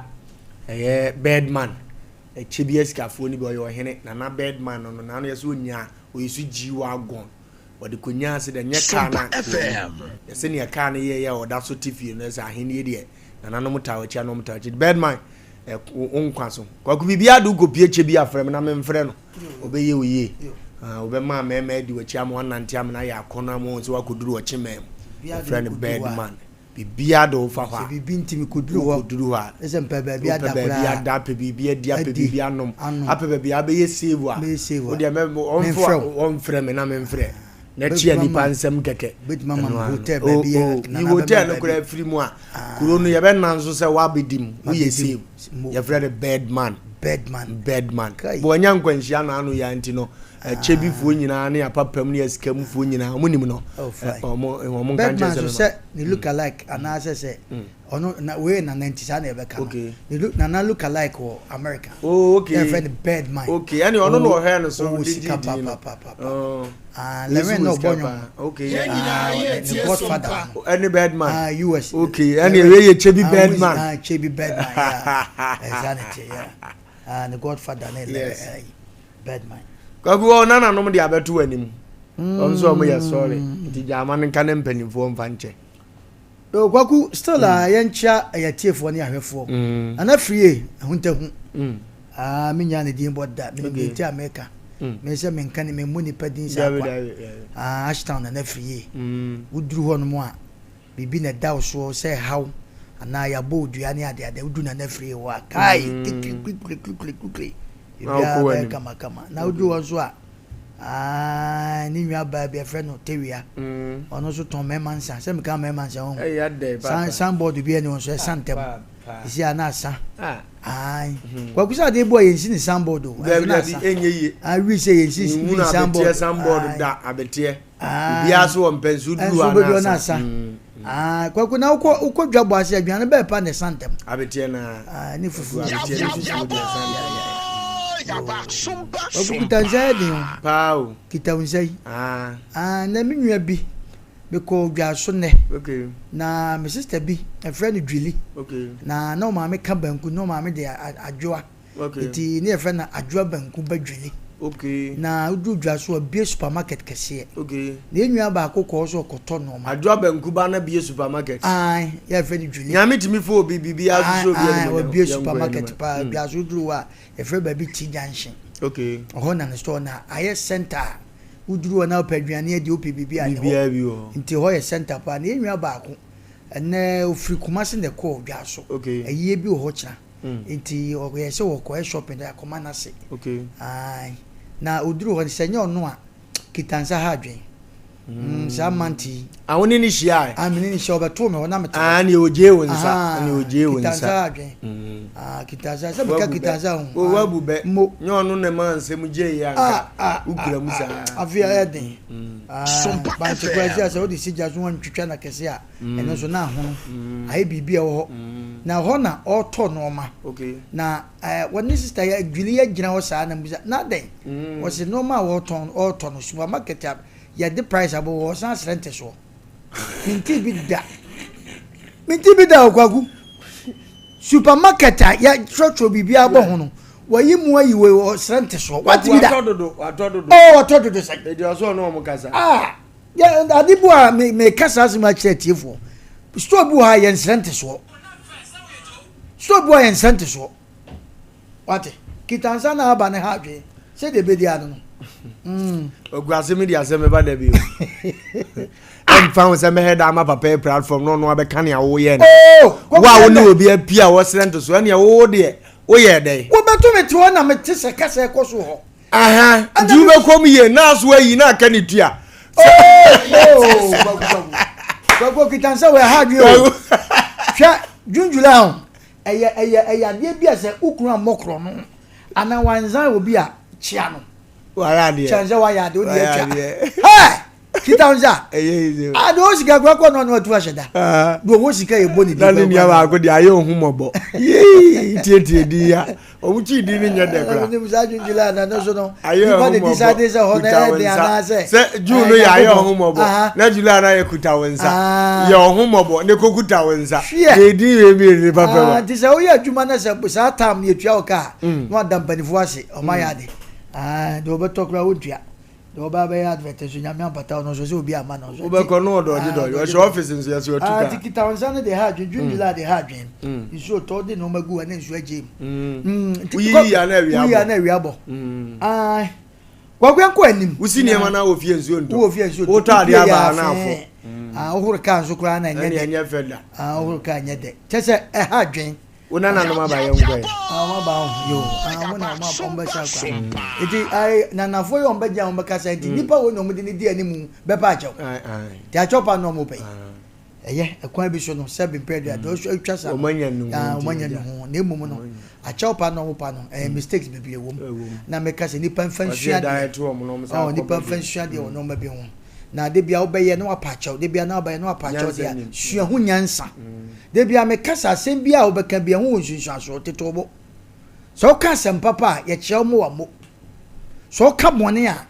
ɛyɛ Birdman. Kyebi asikafoɔ no bi, ɔyɛ ɔhene, Nana Birdman no no, n'ano yɛ sɛ ɔnyaa, ɔyɛ so G-Wagon. Wɔde kɔnyaa ase dɛ, nyɛ kaa no a, yɛ sɛnea kaa no yɛeɛ a ɔda so te fie no, ɛsɛ ahennie deɛ, nananom taa w'akyi, anom taa w'akyi. Birdman, ɛ, wo nkwa so. Kwaku, biribiara de wokɔpie Kyebi a, frɛ me na memfrɛ no. Ɔbɛyɛ wo yie. Ɔbɛma mmarima adi w'akyi ama woanante amena ayɛ akɔnnɔ ama wɔn sɛ woakɔduru ɔkyeman mu. Yɛfrɛ no birdman. Biribiara de wofa hɔ a. Sɛ biribi nti mekɔduru hɔ. Wokɔduru hɔ a. Ɛsɛ mpɛ baabi ada koraa. Wopɛ baabi ada, apɛ biribi adi, apɛ biribi anom, apɛ baabi a wobɛyɛ save a. Mɛyɛ save a. Wo deɛ mɛ, ɔmfrɛ me na memfrɛ. Na tia nipa nsɛm kɛkɛ. Bɛtumi ama me hotel baabi a. Yi hotel no koraa firi mu a. Kuro no yɛbɛna nso sɛ woabɛdi mu. Woyɛ save. Yɛfrɛ no birdman. Birdman. Birdman. Bɔ wanya nkwanhyia na ano ya nti no. Kyebifoɔ nyinaa ne apapam ne asikamufoɔ nyinaa wɔn nim no. Oh, fine. Wɔn wɔn nka nkyɛn sɛ. Birdman so sɛ ne look alike anaasɛ sɛ ɔno na wei nana nti saa na yɛbɛka no. Okay. Ne look nana look alike wɔ America. Oh okay. Yɛfrɛ no Birdman. Okay ɛne ɔno na ɔhwɛ no so de gye din no. Papa. Oh. Ah, Levin na ɔbɔ nwom. Okay. Yɛn nyinaa yɛ Ne tie godfather Sompa. no. Ɛne Birdman. Ah, US. Okay, ɛne ɛwɛ yɛ Chebi Ah, Birdman. Ah, Chebi Birdman. Yeah. Exactly. Yeah. Ah, ne godfather ne Yes. eh, Birdman. Kwaku wɔ nananom de abɛto w'anim. Wɔn nso wɔn yɛ sɔre. Nti gyaama no nka ne mpanimfoɔ mfa nkyɛ. Yo, Kwaku, still a yɛnkyia ɛyɛ atiefoɔ ne ahwɛfoɔ. Nana Firie, Ahuntahu. Ah, me nyaa ne din bɔ da. Menim deɛ nti a meka. Me sɛ menka ne memmu nipa din saa kwa. Ah, Ashtown Nana Firie. Woduru hɔ nom a, biribi na ɛda wo soɔ sɛ ɛhaw anaa yɛabɔ wo dua ne adeade. Woduru Nana Firie hɔ a, kai, kikiri, kikiri, kikiri, kikiri. Biribiara bɛyɛ kamakama. Na woduru hɔ nso a, Ah, ne nua baa bi ɛfrɛ no Tewia. Mm. Ɔno nso tɔn mmarima nsa. Sɛ meka mmarima nsa ho. Ɛyɛ adɛ papa. Signboard bi ɛne nso ɛsa ntɛm. Esi a na asa. Ah. Ayi. Hmm. Kwaku sɛ adeɛ bu a yɛnsi ne signboard o. Dabi dabi enye yie. Awi sɛ yɛnsi ne signboard. Abeteɛ signboard da abeteɛ. Obiara so wɔ mpɛ nso duru a na asa. Hmm. Ah, kwaku na wokɔ wokɔ dwa bɔ ase aduane bɛɛ pa na ɛsa ntɛm. Abeteɛ na. Ah, ne fufu. Abeteɛ ne fufu deɛ ɛsa ntɛm. Kwaku kita nsa yɛ den o. Paa o. Kita wo nsa yi. Ah. Ah, na me nua bi mekɔ dwa so nnɛ. Okay. Na me sister bi ɛfrɛ no Dwili. Okay. Na na ɔmaame ka banku na ɔmaame de adwoa. Okay. Nti ne yɛfrɛ no Adwoa Banku Badwini. Okay. Na woduru dwa so a bue supermarket kɛseɛ. Okay. Na yɛn nua baako kɔɔ so ɔkɔtɔ nneɛma. Adwoa Banku ba na bue supermarket. Ae, yɛfrɛ no Dwili. Nyame tumi fo obi biribi asoso obi anim. Ae, wabue supermarket paa. Mm. Dwa so woduru hɔ a yɛfrɛ baabi Tea Junction. Okay. Ɔhɔ na ne store na ayɛ center a woduru hɔ na wopɛ aduane adi wopɛ biribi a ne hɔ. Nti hɔ yɛ center paa. Na yɛn nua baako ɛnɛ ofiri Kumasi na ɛkɔɔ dwa so. Okay. Ayie bi wɔ hɔ kyena. Nti ɔyɛ sɛ ɔkɔyɛ shopping de akɔma n'ase. Okay. Ae. Na oduru hɔ no sɛ nyɛ ɔno a, kita nsa ha adwen. Mm, saa month yi. Ah, wo ne ne hyiae? Ah, me ne ne hyia, ɔbɛtoo me hɔ na mete hɔ. Ah, ne ogyee wo nsa, ne ogyee wo nsa. Kitansa adwen. Mm. Ah, kitansa, sɛ meka kitansa ho. O, wabu bɛ. Mo. Nyɛ ɔno na ɛma nsɛm gyee yɛ anka. Ah, ah, wokura mu saa. Afei ayɛ den. Mm. Ah, bankye kura si asɛ wode si gya so wantwitwa na kɛse a, mm. ɛno nso na ahono. Mm. Ayɛ biribi a ɛwɔ hɔ. Na hɔ na ɔretɔ nneɛma. Okay. Na eh, wɔne sista yɛ adwili yɛ gyina hɔ saa na mbisa na adɛn? Wɔsi nneɛma a wɔretɔn ɔretɔ no supermarket a yɛde price abɔ wɔ ɔsan srɛ ntesoɔ. Mente bi da. Mente bi da okwaku. Supermarket a yɛtwerɛtwerɛ biribi abɔ ho no, wɔyi mu ayi wɔ ɔsrɛ ntesoɔ. Wate bi da. Watɔ dodo, watɔ dodo. Oh, watɔ dodo sɛ. Edi ɔsɔ ɔno ɔmo kasa. Ah, yɛ ade bu a me me kasa asɛm akyerɛ atiefoɔ. Store bi wɔ ha yɛnsrɛ ntesoɔ. Store bi wɔ ha yɛnsrɛ ntesoɔ. Wate? Kita nsa na aba ne ha adwene. Sɛdeɛ ɛbɛdi ano no. Mm. Oguase mi di asɛm bɛba da bi o. Ɛmfa ho sɛ mɛhɛ da ama papa yi platform na ɔno abɛka nea woyɛ no. Oh, Wo a wo ne obi apia a wɔsrɛ nto so ɛnea wo deɛ woyɛ dɛn? Wobɛto me te hɔ na mete sɛ kasa ɛkɔ so hɔ. Aha, nti wobɛkɔ mu yie na aso ayi na aka ne tua. Oh, kwaku kwaku. Kwaku kita nsa wɔ ɛha adwene o. Hwɛ June July ho. Ɛyɛ ɛyɛ ɛyɛ adeɛ bi a sɛ wo kunu ammɔ korɔno anaa wanzan obi a, kyea no. Wayɛ adeɛ. Kyɛn sɛ wayɛ adeɛ, wode atwa. Hɛ! Kita wo nsa. Ɛyɛ easy. Ah, deɛ ɔwɔ sika kura kɔ no ano atu ahyɛ da. Deɛ ɔwɔ sika yɛ bɔ ne din. Na ne nua baako deɛ ayɛ ohun mɔbɔ. Yee tietie din ya. Wɔn kyi din ne nyɛ dɛ kura. Nim saa June July na no so no. Ayɛ ohun mɔbɔ. Kuta wo nsa. Sɛ June no yɛ ayɛ ohun mɔbɔ. Na July na yɛ kuta wo nsa. Yɛ ohun mɔbɔ ne ko kuta wo nsa. Yɛ din yɛ bi ne papa ma. Nti sɛ woyɛ adwuma na sɛ saa time no yɛtua wo ka a, na wada mpanimfoɔ ase, ɔma yɛ ade. Deɛ wɔbɛtɔ koraa wontua. Deɛ ɔbaa bɛyɛ advert nso nyame ampata ɔno nso sɛ obi ama no nso. Wobɛkɔ no ɔdɔgye dɔgye ɔhyɛ office nso yɛsɛ ɔtu ka. Nti kita wo nsa no de ha adwen June July de ha adwen. Nsuo tɔ de nneɛma gu hɔ na nsuo agye mu. Woyiyi ya na awia abɔ. Woyiyi ya na awia abɔ. Kwaku yɛnkɔ anim. Wosi nneɛma na wɔ fie nsuo ntɔ. Wɔ fie nsuo ntɔ. Wotɔ adeɛ aba na afɔ. Wohoro kaa nso koraa na ɛnyɛ dɛ. Ɛnyɛ fɛ da. Wohoro kaa nyɛ dɛ. Kyɛ sɛ ɛha adwen. Wo nananom aba yɛn nkɔ ɛ. Ah, wɔn aba ho yo. Ah, wɔn na wɔn aba wɔn bɛsa akɔ. Nti ayi nanafoɔ yi wɔn bɛgyina wɔn bɛkasa nti mm. nipa wo na wɔn de ne di anim bɛpa akyɛw. Nti akyɛw pa na wɔn pɛ yi. Ɛyɛ ɛkwan bi so no sɛbi mpɛ de adi ɔsɔ atwa sa. Wɔn anya ne ho. Ah, wɔn anya ne ho. Na emu no akyɛw pa na wɔn pa no ɛyɛ mistakes bebree wɔm. Na mɛka sɛ nipa nfa nsua deɛ. Ɔ nipa nfa nsua deɛ wɔ nneɛma bi ho. Na de bia wobɛyɛ na wapa akyɛw de bia na wobɛyɛ na wapa akyɛw deɛ sua ho nyansa. Da biara meka sɛ asɛm biara a wobɛka biara ho wɔ nsunsuansoɔ, tete wo bo. Sɛ woka asɛm papa a, yɛkyerɛ wo ma wammɔ. Sɛ woka bɔne a,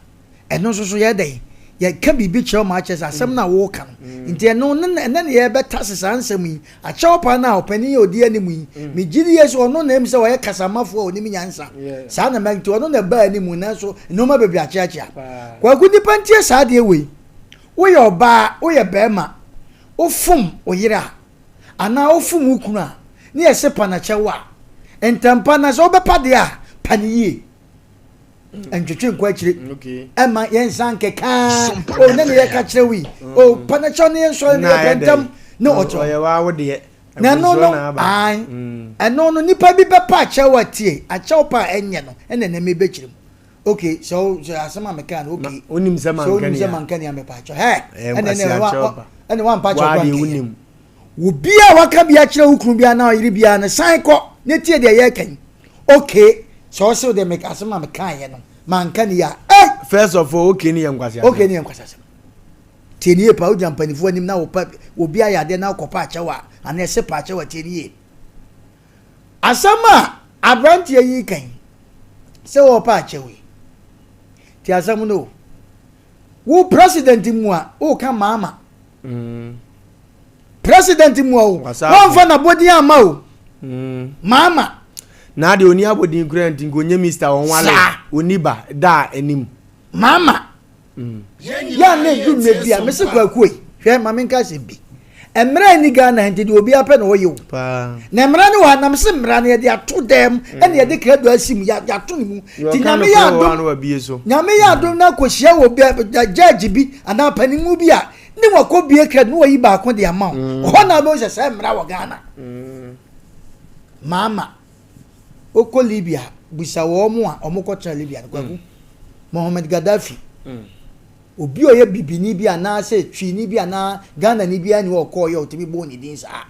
ɛno nso so yɛ dɛn? Yɛka biribi kyerɛ wo ma akyerɛ sɛ asɛm no a woreka no. Nti ɛno ne ɛnɛ ne yɛbɛtase saa nsɛm yi. Akyɛw pa no a ɔpanin yi a ɔdi anim yi, megye di yie sɛ ɔno na ɛm sɛ ɔyɛ kasamafoɔ a ɔnim nyansa. Saa na mɛ nti ɔno na ɛbaa anim nanso nneɛma bebree akyeakyea. Kwaku nnipa ntie saa adeɛ wei. Woyɛ ɔbaa, woyɛ barima, wofom wo yere a, anaa wofom wo kunu a, ne yɛse pa no kyɛ wo a, ntɛmpa na sɛ wobɛpa deɛ a, pa no yie. Ntwetwe nkɔ akyire. Ɛma yɛnsa nkeka. O ne ne yɛka kyerɛ wo yi. O pa no kyɛw ne yɛnsɔre ne yɛpɛ ntɛm ne ɔkyɛw. Na ɛno no, ae, ɛno no nipa bi bɛpa akyɛw a tie, akyɛw pa a ɛnyɛ no, ɛna ɛnɛ mebɛkyerɛ mu. Okay, sɛ o sɛ asɛm a meka no okay. Onim sɛ manka ni a. Sɛ onim sɛ manka ni a mepa akyɛ. Hɛ! Ɛna ɛna wa ɛna wa mpa akyɛ kora nkɛyɛ. Obi a waka bi akyerɛ wo kunu bi anaa ɔyere bi a no san kɔ ne tie deɛ yɛreka yi. Okay, sɛ ɔse deɛ meka asɛm a meka yɛ no manka ni a. Hey! First of all, okay ni yɛ nkwasi asɛm. Okay ni yɛ nkwasi asɛm. Tie ni yie pa, wogyina mpanimfoɔ anim na wopa obi ayɛ adeɛ na wokɔpa akyɛw a anaa ɛse pa akyɛw a tie ni yie. Asɛm a aberanteɛ yi reka yi, sɛ wɔrepa akyɛw yi, tie asɛm no o. Wo president mu a, woka maama. Mm. President mu a o, wɔmfa n'abɔdin ama o. Mm. Maama. Na deɛ ɔni abɔdin kura nti nka ɔnyɛ mister wɔn wale ɔni ba da anim. Maama. Yɛ a na ɛdu mmerɛ bi a mese kwaku ei hwɛ ma menka asɛm bi mmara nni Ghana nti deɛ obiara pɛ na ɔyɛ o na mmara no wɔ ha na mese mmara no yɛde ato dɛm ɛna yɛde krado asi mu yɛato ne mu nti nyame yɛ adom nyame yɛ adom na akɔhyia wɔ judge bi anaa panimu bi a ne wakɔ bie krado na wayi baako de ama wo hɔ na wobɛhu sɛ sɛ mmara wɔ Ghana maama Wokɔ Libya a, bisa wɔn a wɔkɔtena Libya no, Kwaku. Mm. Mohammed Gaddafi. Mm. Obi a ɔyɛ bibini bi anaasɛ Twini bi anaa Ghanani biara nni hɔ a ɔkɔeɛ a ɔtumi bɔɔ ne din saa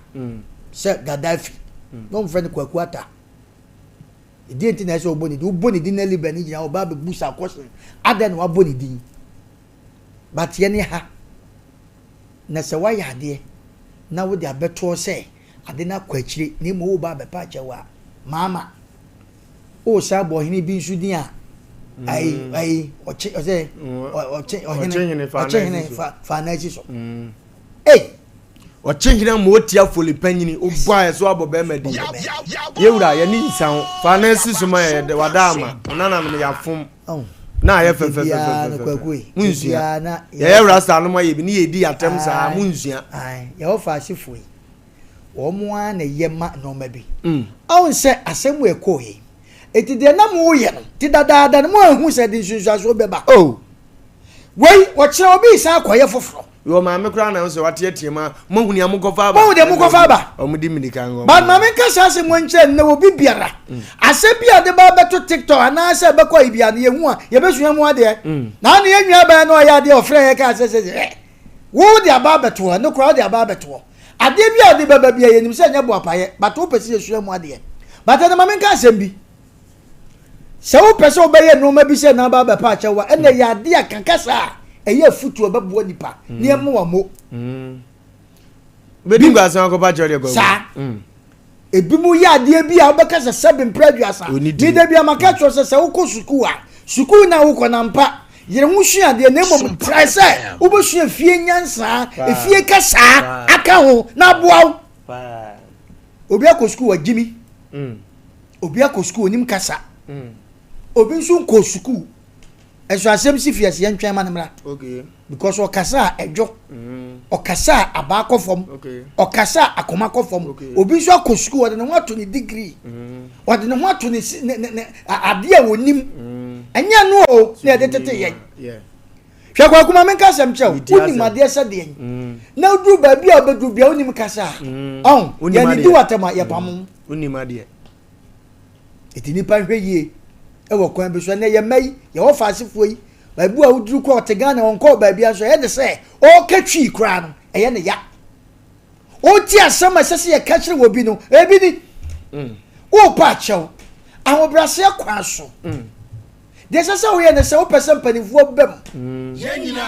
sɛ Gaddafi. Na wɔfrɛ no Kwaku Atta. Ɛdeɛn nti na ɛsɛ sɛ wɔbɔ ne din? Wobɔ ne din na Libyani gyina hɔ, ɔba abɛbu saa question, adɛn na wabɔ ne din? But yɛne ha, na sɛ woayɛ adeɛ na wode abɛtoɔ sɛ ade no akɔ akyire na mmom woreba abɛpa akyɛw a, maama. Woresan abɔ ɔhene bi nso din a, ayi ayi ɔkye ɔsɛ ɔkye ɔhene ɔkye hene fa fa n'akyi so. Ei! Ɔkye hene ama ɔtia foli panyini wobɔ a ɛso abɔ bɛrima din. Yɛwura yɛne nsa ho fa n'asi so ma yɛ wada ama ɔnananom yɛafom na ayɛ fɛfɛfɛfɛfɛ munsua yɛyɛ rasta no ma yɛ bi ne yɛdi atɛm saa munsua. Yɛwɔ fa asefoɔ yi. Wɔn ara na ɛyɛ ma nneɛma bi. Ɔn sɛ asɛm wei kɔɔ yi. Eti deɛ na moyɛ no, ti dadaada no moanhu sɛ ɛde nsunsuansoɔ bɛba. Oh. Wei, wɔkyerɛ obi resan akɔyɛ foforɔ. Yɛ maame koraa na sɛ wateatea mu a, moahu nea mokɔfa aba. Moahu deɛ mokɔfa aba. Wɔn di mirika nkɔ. But maame nka saa asɛm wɔ nkyerɛ nnɛ obi biara. Asɛm bi a ɔde ba bɛto TikTok anaasɛ ɛbɛkɔ ayi biara no yɛhu a, yɛbɛsua mu adeɛ. Na ano yɛn nua baa no ɔyɛ adeɛ ɔfrɛ yɛ kaa sɛ sɛ sɛ wo de aba abɛto hɔ, ɛno koraa wode aba abɛto hɔ. Adeɛ bi a wode bɛba biara yɛnim sɛ ɛnyɛ boapayɛ but wopɛ sɛ yɛsua mu adeɛ. But ɛnɛ ma menka asɛm bi. Sɛ wopɛ sɛ wobɛyɛ nneɛma bi sɛ na aba abɛpa akyɛw a, ɛnɛ yɛ adeɛ a ka kasa a ɛyɛ afutuo ɛbɛboa nipa na ɛma wammo. Bɛdi nkwasɛm akɔpa kyɛw deɛ kwaku. Saa. Ebinom yɛ adeɛ bi a wobɛka sɛ sɛbe mprɛ aduasa. Me da bi a maka kyerɛ sɛ sɛ wokɔ sukuu a, sukuu no a wokɔ no ampa, yere ho sua adeɛ na mmom trae sɛ wobɛsua fie nyansaa, efie kasaa aka ho na aboa wo. Obi akɔ sukuu wagyimi, mm. obi akɔ sukuu onim kasa, mm. obi nso nkɔ sukuu. Ɛso asɛm si fi ase yɛntwɛn ma no mmra. Because ɔkasa a ɛdwo, mm. ɔkasa a abaa kɔ fam, ɔkasa a akoma kɔ fam. Obi nso akɔ sukuu ɔde ne ho ato ne degree, mm. ɔde ne ho ato ne ne ne adeɛ a onim. Mm. Ɛnyɛ no o na yɛde tete yɛn. Hwɛ kwaku ma menka asɛm kyerɛ wo, wonim adeɛ sɛ deɛn. Na woduru baabi a wobɛduru bia wonim kasa a, ɔn, yɛne di w'atɛm a yɛpamo. Wonim adeɛ. Enti nnipa nhwɛ yie wɔ kwan bi so. Ɛnɛ yɛn mma yi, yɛwɔ faasefoɔ yi, baabi a woduru kɔ ɔte Ghana ɔnkɔɔ baabi nso ɛyɛ ne sɛ ɔreka twi koraa no ɛyɛ ne ya. Ɔte asɛm a ɛsɛ sɛ yɛka kyerɛ wɔ bi no, ebi ni. Mm. Worepa akyɛw, ahobrɛaseɛ kwan so. Mm. Deɛ ɛsɛ sɛ woyɛ ne sɛ wopɛ sɛ mpanimfoɔ ba mu mm.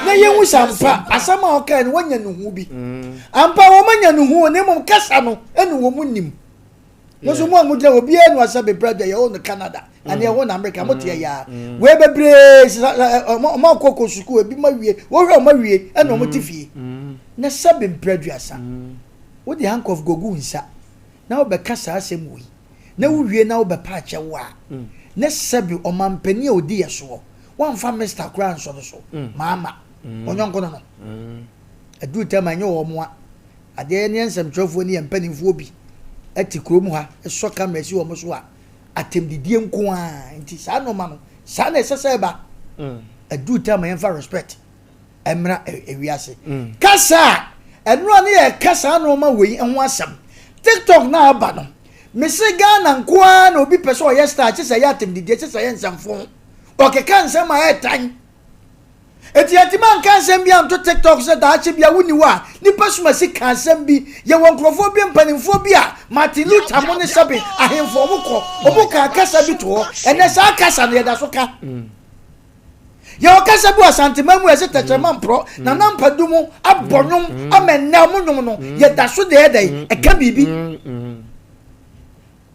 na yɛhu sɛ ampa asɛm a ɔkae no wɔanya nuhu bi. Mm. Ampa wɔn anya nuhu na mmom kasa no ɛne wɔn nim. Mo nso mo a mogyina hɔ obiara nu asɛ bebrɛ deɛ yɛwɔ no Canada ɛne ɛwɔ no America mo teɛ yaa mm. wei bebree sisa ɔmo akɔ kɔ sukuu ebi mo awie wɔhwɛ ɔmo awie ɛna ɔmo te mm. fie mm. na sɛbi mpere aduasa wode handcuff gogu nsa na wobɛka saa asɛm wei na wowie na wobɛpa akyɛ wo a na sɛbi ɔmampanin a odi yɛ soɔ wɔamfa mista koraa nsɔ no so maama ɔnyɔnko no no aduru tɛm a ɛnyɛ wɔn a Adeɛ yɛne yɛn nsɛmtwerɛfoɔ ne yɛn mpanimfoɔ bi te kurom ha sɔ camera si wɔn so a, atɛmdidie nko ara nti saa nnoɔma no saa na ɛsɛ sɛ ɛba. Mm. Aduru time a yɛmfa respect mmra ewiase. Mm. Kasa a ɛno a ne yɛka saa nnoɔma wei ho asɛm. TikTok na aba no, mese Ghana nko ara na obi pɛ sɛ ɔyɛ star kye sɛ ɛyɛ atɛmdidie kye sɛ ɛyɛ nsɛmfo. Ɔkeka nsɛm a ɛɛtan. Enti yɛantumi anka asɛm bi anto TikTok sɛ daakye bi a wonni hɔ a nnipa sumasi ka asɛm bi. Yɛwɔ nkurɔfoɔ bi, mpanimfoɔ bi a Martin Luther mo ne sɛbe ahemfo wɔn kɔ, wɔn kaa kasa bi to hɔ. Ɛnɛ saa kasa no yɛda so ka. Yɛwɔ kasa bi wɔ Asanteman mu a yɛsɛ tɛkyerɛma mporɔ, Nana Ampadu mo abɔ nnwom ama ɛnnɛ wɔn nnwom no yɛda so deɛ ɛdɛn ɛka biribi.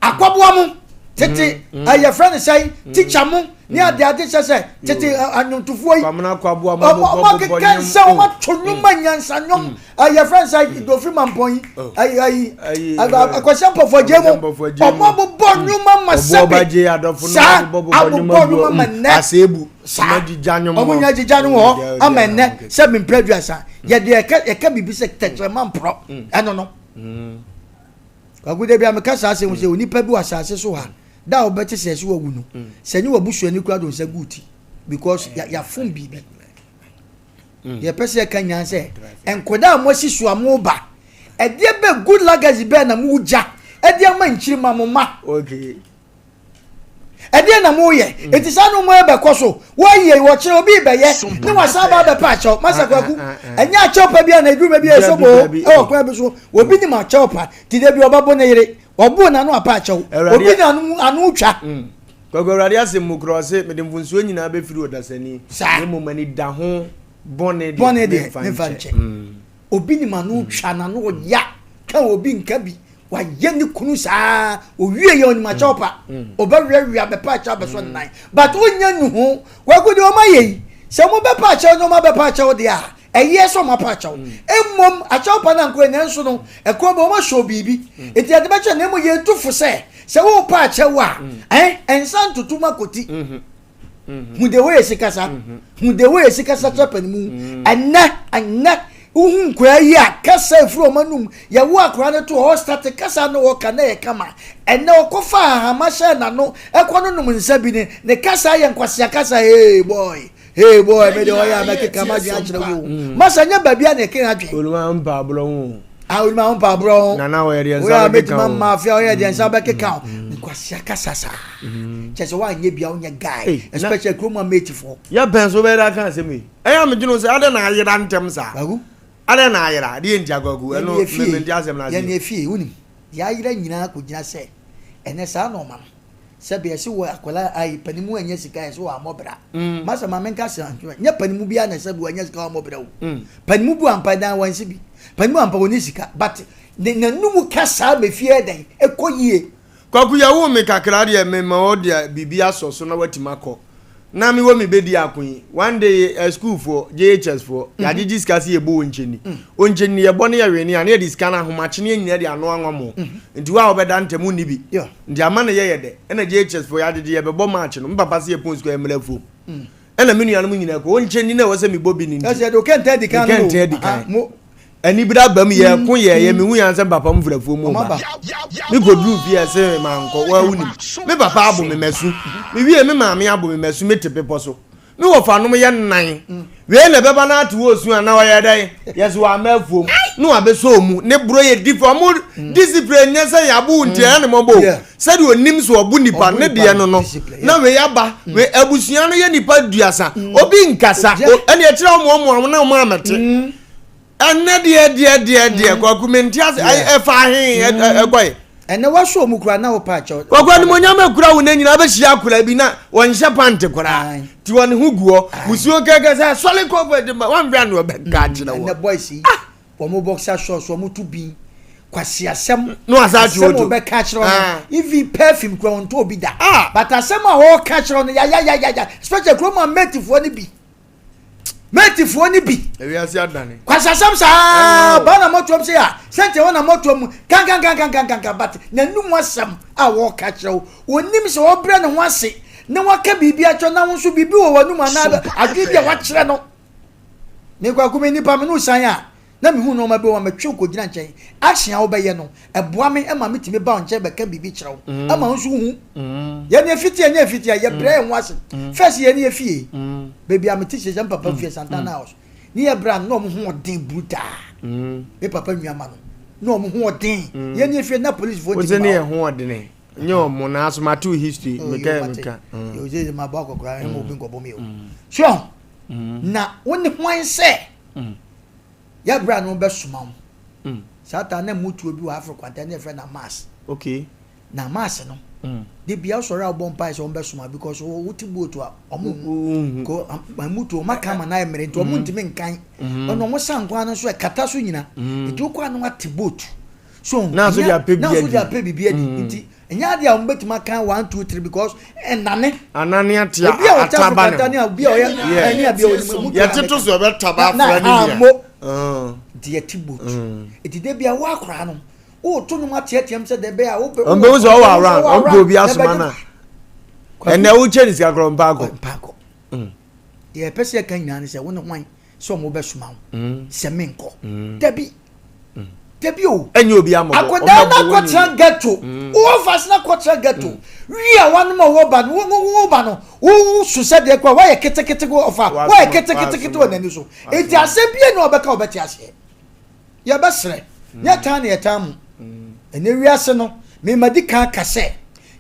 Akwaboa mo tete mm, mm. Eh, yɛfrɛ no sɛn mm. tikya mo ne ade ade kyɛ sɛ tete eh, anwomtofoɔ yi ɔmo akeka nsɛ ɔmo ato nnwom a nyansa nnwom eh, yɛfrɛ no sɛ dofiri mampɔn yi oh. ayi akwasi mpɔfoɔ gye mu ɔmo abobɔ nnwom ama sɛbi saa abobɔ nnwom ama nnɛ saa ɔmo nya gyigya no wɔ hɔ ama nnɛ sɛbi mpɛ aduasa yɛde yɛka biribi sɛ tɛkyerɛma mporɔ ɛno no. Kwaku da bi a meka saa asɛm sɛ onipa bi wɔ asase so ha da a wobɛte sɛ ɛsɛ wawu no mm. sɛ nye wabusuani koraa de nsa gu ti because eh, yɛafom biribi mm. yɛpɛ sɛ yɛka nyan sɛ nkɔda a moasi so a moba ɛdeɛ bɛ good legacy bɛɛ na mogya ɛde ama nkyiri ma mo ma. Okay. Ɛdeɛn na moyɛ? Enti saa nnoɔma yi bɛkɔ so. Wɔyɛ yi, wɔkyerɛ obi rebɛyɛ ne wasan aba abɛpɛ akyɛw. Masa Kwaku, ɛnyɛ akyɛw pa biara na ɛduru baabi a ɛsɔ boo wɔ kwan bi so. Obi nim akyɛw pa, nti da bi ɔbɛbo ne yere. Ɔboo n'ano apɛ akyɛw. Obi na ano ano twa. Kwaku, Awurade asɛm mu koraa ɔse, mede mfonsuo nyinaa bɛfiri ɔdasani, na mmom anidaho bɔne deɛ memfa nkyɛ. Obi nim ano twa n'ano ɔya ka obi nka bi wayɛ ne kunu saa owie yɛ ɔnim akyɛw pa ɔbɛweawea bɛpa akyɛw abɛsɔ ne nan but wonya nu ho kwaku deɛ ɔma yɛ yi sɛ ɔmo bɛpa akyɛw ne ɔmo abɛpa akyɛw deɛ a ɛyɛ sɛ ɔmo apa akyɛw mmom akyɛw pa no ankɔ nanso no ɛkɔ bɛ ɔmo ahyɛ biribi eti yɛde bɛkyɛ na mmom yɛtu fo sɛ sɛ wopa akyɛw a ɛn ɛnsa ntoto mu akɔti Hu de wei esi kasa. Hu de wei esi kasa kyerɛ panimu. Ɛnɛ ɛnɛ wohu nkwadaa yi a kasa efiri wɔn anum yɛwo akwadaa no to hɔ ɔstate kasa no ɔka na yɛ kama. Ɛnɛ ɔkɔfa ahama hyɛ n'ano ɛkɔ no nom nsa bi ne ne kasa yɛ nkwasea kasa hey boy hey boy me de ɔyɛ a mɛkeka m'adwene akyerɛ wo. Masa nyɛ baabi a na ɛkeka adwene. Oluma mpa aborɔ ho. A oluma ho mpa aborɔ ho. Nana ɔyɛ deɛ nsa bɛkeka o. Mafia ɔyɛ deɛ nsa bɛkeka o. Nkwasea kasa saa. Kyɛ sɛ woanyɛ bia wonyɛ guy. Especially kurom a mate foɔ. Yɛ bɛn so bɛyɛ aka asɛm yi. Ɛyɛ a medwene sɛ adɛn na ayera ntɛm saa. Kwaku. Adɛn na ayera adeɛ nti akwaku ɛno mente asɛm no ase. Yɛn efie wonim deɛ ayera nyinaa kɔgyina sɛ ɛnɛ saa nɔɔma no. Sɛbi yɛse wɔ akwadaa ayi panimu anya sika yɛse wɔ amɔ bra. Mm. Masa maame nka sɛ nyɛ panimu bi na sɛbi wanya sika wɔ amɔ bra o. Mm. Panimu bu ampa dan wansi bi. Panimu ampa wɔni sika but ne nanum kasa mefie dɛn ɛkɔ yie. Kwaku yɛwoo me kakra deɛ me ma wɔ deɛ biribi asɔ so na watumi akɔ na me wɔ me bɛdi ako yi one day eh, school foɔ JHS foɔ mm. yɛagyegye sika sɛ yɛbɔ onkyɛni mm. onkyɛni yɛbɔ ne yɛwene a ne yɛde sika no ahomakye ne yɛnyina de ano anwa mo mm. nti wo a wobɛda ntɛm wonni bi nti ama no yɛyɛ dɛ ɛna JHS foɔ yɛagyegye yɛbɛbɔ match no me papa sɛ yɛpɔn sukuu yɛmmra afuom ɛna me nuanom nyinaa kɔ onkyɛni na ɛwɔ sɛ mebɔ bi no nti mekɛntɛ adi kan Anibere aba mu yɛ ko yɛ yɛ mehu yan sɛ papa mu firafuo mu ba me kɔduru fie ɛsɛ mankɔ wa wonim me papa abo me masu me wie me maame abo me masu me te bepɔ so me wɔfa nom yɛ nnan wei na ɛbɛba no ate wɔ osu a na ɔyɛ dɛn yɛsɛ wɔ ama afuom na wabɛsɔ mu ne borɔ yɛ difi ɔmo discipline nyɛ sɛ yɛabo nti ɛyɛ ne mmɔbɔ sɛdeɛ onim so ɔbo nipa ne deɛ no no na wei aba wei abusua no yɛ nipa duasa obi nkasa ɛne ɛkyerɛ ɔmo ɔmo ɔmo na ɔmo amɛte Ɛnɛ deɛ deɛ deɛ deɛ mm. Kwaku mente ase ɛfa he ɛkɔe. Ɛnɛ waso ɔmu kura na wopa akyɛw. Kwaku animonyam akura wo na nyinaa bɛhyia akura bi na wɔnhyɛ pante koraa nti wɔne ho guɔ musuo kɛkɛ sɛ sɔle kɔ wɔnhwɛ ano ɔbɛka akyerɛ wɔ. Ɛnɛ boys yi ah! wɔn boxer shorts wɔn to bi kwasi asɛm no asa atwe oto asɛm ɔbɛka akyerɛ wɔn ah. even perfume kura wɔn to obi da ah. but asɛm a wɔka kyerɛ wɔn yayayaya especially kurom a mɛtifoɔ no bi. Mɛtifoɔ no bi. Ewiase adane. Kwasasɛm saa ba na mɔtoam sɛ a sɛnkyɛ hɔ na mɔtoam kankankankankankan but n'anum asɛm a wɔka kyerɛ wo onim sɛ ɔbrɛ ne ho ase na waka biribi akyerɛ na wo nso biribi wɔ w'anum anaa adwene bi a wakyerɛ no. Mekɔ akoma nipa me no san a na mehu nneɛma bi wɔ metwe wo kɔgyina nkyɛn action a wobɛyɛ no ɛboa me ma metumi ba wo nkyɛn bɛka biribi kyerɛ wo mm. ama wo nso wohu mm. yɛne ɛfiti ɛnyɛ ɛfiti a yɛbrɛ yɛn ho ase mm. first yɛne yɛfie baabi a mete hyɛ sɛ papa fie Santana house ne yɛbrɛ a na ɔmo ho ɔden brutaa me papa nnuama no na ɔmo ho ɔden yɛne yɛfie na polisifoɔ ntumi ba hɔ ho ɔdene nyɛ ɔmo na aso mate history oh, meka meka yɛ sɛ mabɔ akɔkora ɛma obi nkɔbɔ mi o so na wo ne hwan sɛ Yɛ berɛ a na wɔbɛsoma wo. Saa taa na mmutuo bi wɔ Africa kwanta ne yɛfrɛ no Amas. Okay. Na Amas no, de bia wosɔre a wobɔ mpae sɛ wɔbɛsoma because wote boat a wɔn hu. Ko mmutuo wɔn aka ama no ayɛ mmerɛ nti wɔn ntumi nkan. Ɛna wɔn sa nkwan no nso ɛkata so nyina. Nti wokɔ a na wate boat. So na nso de apɛ bi adi. Na nso de apɛ biribi adi. Nti Ɛnyɛ adeɛ a wɔbɛtumi aka one two three because ɛnane. Anane ate obi a ɔte ataba ne ho. Obi a ɔyɛ ɛne abi a ɔnim mu. Yɛte to so ɛbɛtaba afra ne nua. Mo nti yɛte boat. Nti de bia wo akora no woto nnwom ateateam sɛ dɛ bɛyɛ a wobɛ. Ɔmbɛhu sɛ ɔwɔ around ɔmpɛ obi asoma no a. Ɛnɛ wokyɛ ne sika korɔ mpaakɔ. Mpaakɔ. Deɛ ɛpɛ sɛ yɛka nyinaa ne sɛ wo ne hwan sɛ ɔmo bɛsoma wo sɛ menkɔ. Dabi. Dabi o. Ɛnyɛ obi amɔbɔ. Akwadaa no akɔtena ghetto. Wo fas no akɔtena ghetto. Wi a wanom a wɔba no, wo ba no, wo so sɛ deɛ kora woayɛ ketekete ɔfa, woayɛ ketekete wɔ n'ani so. Enti asɛm bia na ɔbɛka ɔbɛte aseɛ. Yɛbɛsrɛ. Nyɛ tan na yɛtan mo. Ɛnɛ wiase no, mema di kan ka sɛ,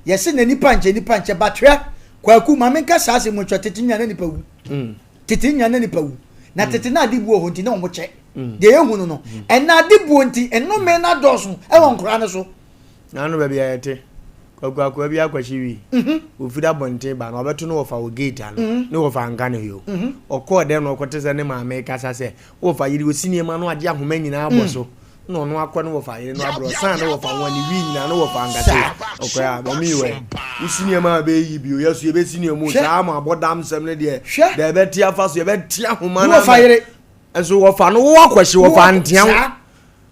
Yɛse na nipa nkyɛ nipa nkyɛ but hwɛ Kwaku ma menka saa asɛm yi nkyerɛ tete nyina na nipa wu. Tete nyina na nipa wu. Na tete na ade buo hɔ nti na wɔn kyɛ. Deɛ yɛhu no no ɛnna ade buo nti nnome no adɔɔso ɛwɔ nkoraa no so. Naano baabi a yɛte, Kwaku akoa bi akɔhye wii. Ofiri abɔnten ba no, ɔbɛto ne wɔfa wɔ gate ano. Ne wɔfa anka ne hwee o. Ɔkɔɔ dɛm na ɔkɔte sɛ ne maame rekasa sɛ, Wo wɔfa yere, osi nneɛma na wagye ahoma nyinaa abɔ so. Na ɔno akɔ ne wɔfa yere no abrɛ, ɔsan ne wɔfa ho a, ne wii nyinaa ne wɔfa ankasa o. Ɔkɔɛ a, mami wɛ, wosi nneɛma a bɛyi bio, yɛ so yɛbɛsi nneɛma o. Saa ma abɔdam nsɛm no deɛ, deɛ ɛbɛte afa so, yɛbɛte ahoma no ama. Nso wɔfa no, wo akɔhye, wɔfa ntea wo.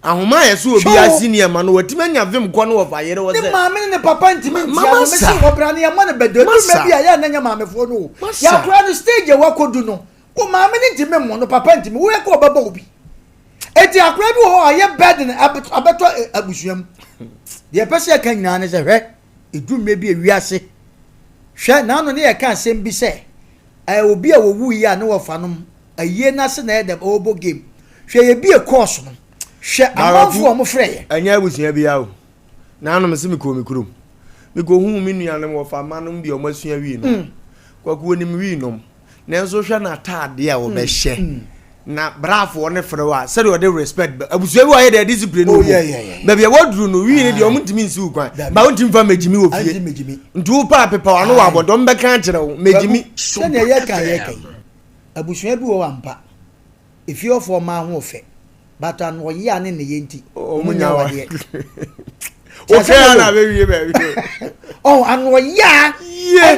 Ahoma a yɛsɛ obi asi nneɛma no, watumi anya vim kɔ ne wɔfa yere wɔ sɛ. Ne maame ne ne papa ntumi ntia no, mese ɔbra no yɛmmɔ no bɛdɔ, ɛdu mmerɛ bi a yɛ a na nyɛ maamefoɔ no o, yɛakora no stage a wakɔdu no, wo maame no ntumi mmɔ no, papa ntumi, woyɛ kɔ ɔbɛbɔ wo bi. Eti akora bi wɔ hɔ a ɔyɛ burden abɛtɔ abusua mu. Deɛ ɛpɛ sɛ yɛka nyinaa ne sɛ hwɛ, ɛdu mmerɛ bi a wiase, hwɛ naano ne yɛka asɛm bi sɛ obi a wɔwuiɛ a ne wɔfa nom Ayie no ase na ɛyɛ dɛm ɔrebɔ game. Hwɛ yɛbie course no. Hwɛ amanfoɔ a wɔfrɛ yɛ. Ɛnyɛ abusua biara o. Nanom mese mekɔɔ me kurom. Mekɔhuu me nuanom wɔfa mma nom bi a wɔasua wii nom. Kwaku ɔnim wii nom. Nanso hwɛ n'ataadeɛ a ɔbɛhyɛ. Na braafoɔ no frɛ wo a sɛdeɛ ɔde respect bɛ abusua bi wɔ ayɛ deɛ discipline wɔ mu. Baabi a wɔduru no wii no deɛ wɔn ntumi nsi wo kwan. Ba wontumi fa mɛgyimi wɔ fie. Nti wo paa pepa w'ano wɔ abɔnten wɔn bɛka akyerɛ wo mɛgyimi. Sɛdeɛ yɛka yɛka yi. Abusua bi wɔ hɔ ampa, efie hɔfoɔ mmaa ho ɔfɛ, but anoɔyea ne nneyɛɛ nti, wɔn nnya awadeɛ. Wofɛ a na bɛwie baabi. Ɔn anoɔyea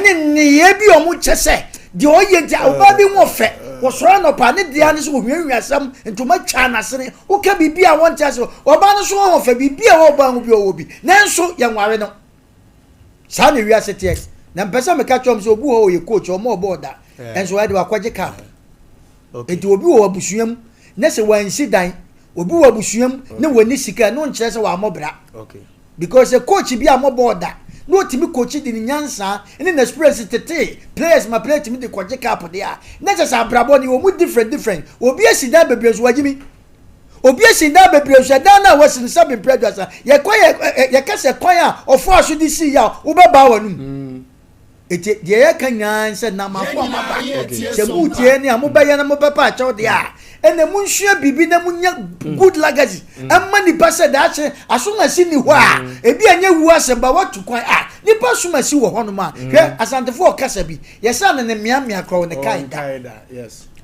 ne nneyɛɛ bi a wɔn kyɛ sɛ deɛ ɔyɛ nti ɔbaa bi ho ɔfɛ, wɔsɔre anɔpa ne deɛ ne sɛ wɔhwiahwia asɛm, ntoma twa n'asene, woka biribi a wɔnte ase, ɔbaa no nso ho ɔfɛ, biribi a ɛwɔ ɔbaa ho bi ɔwɔ bi, nanso yɛnware no. Saa na wiase teɛ. Na mpɛ sɛ meka kyerɛ wɔn sɛ obi wɔ hɔ ɔyɛ coach, ɔmmɔɔ bɔɔl da, nso ɔyɛ de wakɔgye cup. Nti obi wɔ abusua mu na sɛ wansi dan, obi wɔ abusua mu na wɔnni sika, ɛno nkyerɛ sɛ wammɔ bra. Because sɛ coach bi ammɔ bɔɔl da na ɔtumi coach de ne nyansa ne n'experience tetee players ma players tumi de kɔgye cup deɛ a, na kyerɛ sɛ abrabɔ no yɛwɔ mu different different. Obi asi dan bebree nso wagyimi. Obi asi dan bebree nso ɛdan no a wasi no sɛbe mpere aduasa. Yɛkɔ yɛ yɛka sɛ kwan a ɔfaa so de sii yɛ a wobɛbaa w'anum. Mm. Eti deɛ yɛka nyinaa sɛ namafo a moaba sɛ motie ne a mobɛyɛ na mobɛpa akyɛw deɛ a ɛna monsua biribi na monya mm. good legacy mm. ɛma nipa sɛ daakye asomasi ni hɔ a mm. ebi anyɛ wu asɛm ba watu kwan a nipa asomasi wɔ hɔnom a hwɛ asantefoɔ kasa bi yɛsɛ anene mmeammea korɔ ne kae da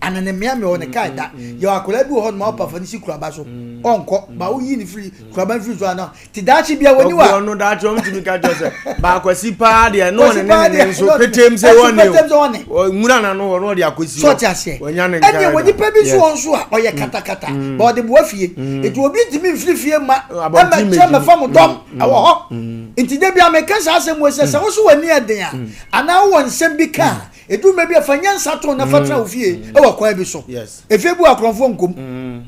Anane mmea mmea wɔ ne kaa da. Yɛ akwadaa bi wɔ hɔ nom a ɔpa fa ne si kuraba so. Ɔnkɔ ba woyi ne firi kuraba no firi so ana te daakye bia wɔni wa. Ɔno daakye wɔn tumi ka kyerɛ sɛ baakwasi paa deɛ ne ɔne ne ne nso petem sɛ wɔne o nwura na no hɔ na ɔde akɔsi hɔ. Sɔɔte aseɛ. Wɔnya ne nkaa da. Ɛnneɛ wɔ nipa bi nso wɔn nso a ɔyɛ katakata ba ɔde boa fie. Nti obi ntumi nfiri fie ma ɛmɛ kyerɛ mɛfa mo dɔm ɛwɔ hɔ. Nti de bi a meka saa asɛm wɔ sɛ sɛ woso wɔ ani ɛden a anaa wowɔ nsɛm bi ka a Edu mmerɛ bi a fa nyansa to na fa tena wo fie mm. wɔ kwan bi so. Efie bi wɔ akorɔmfoɔ nkom. Mm.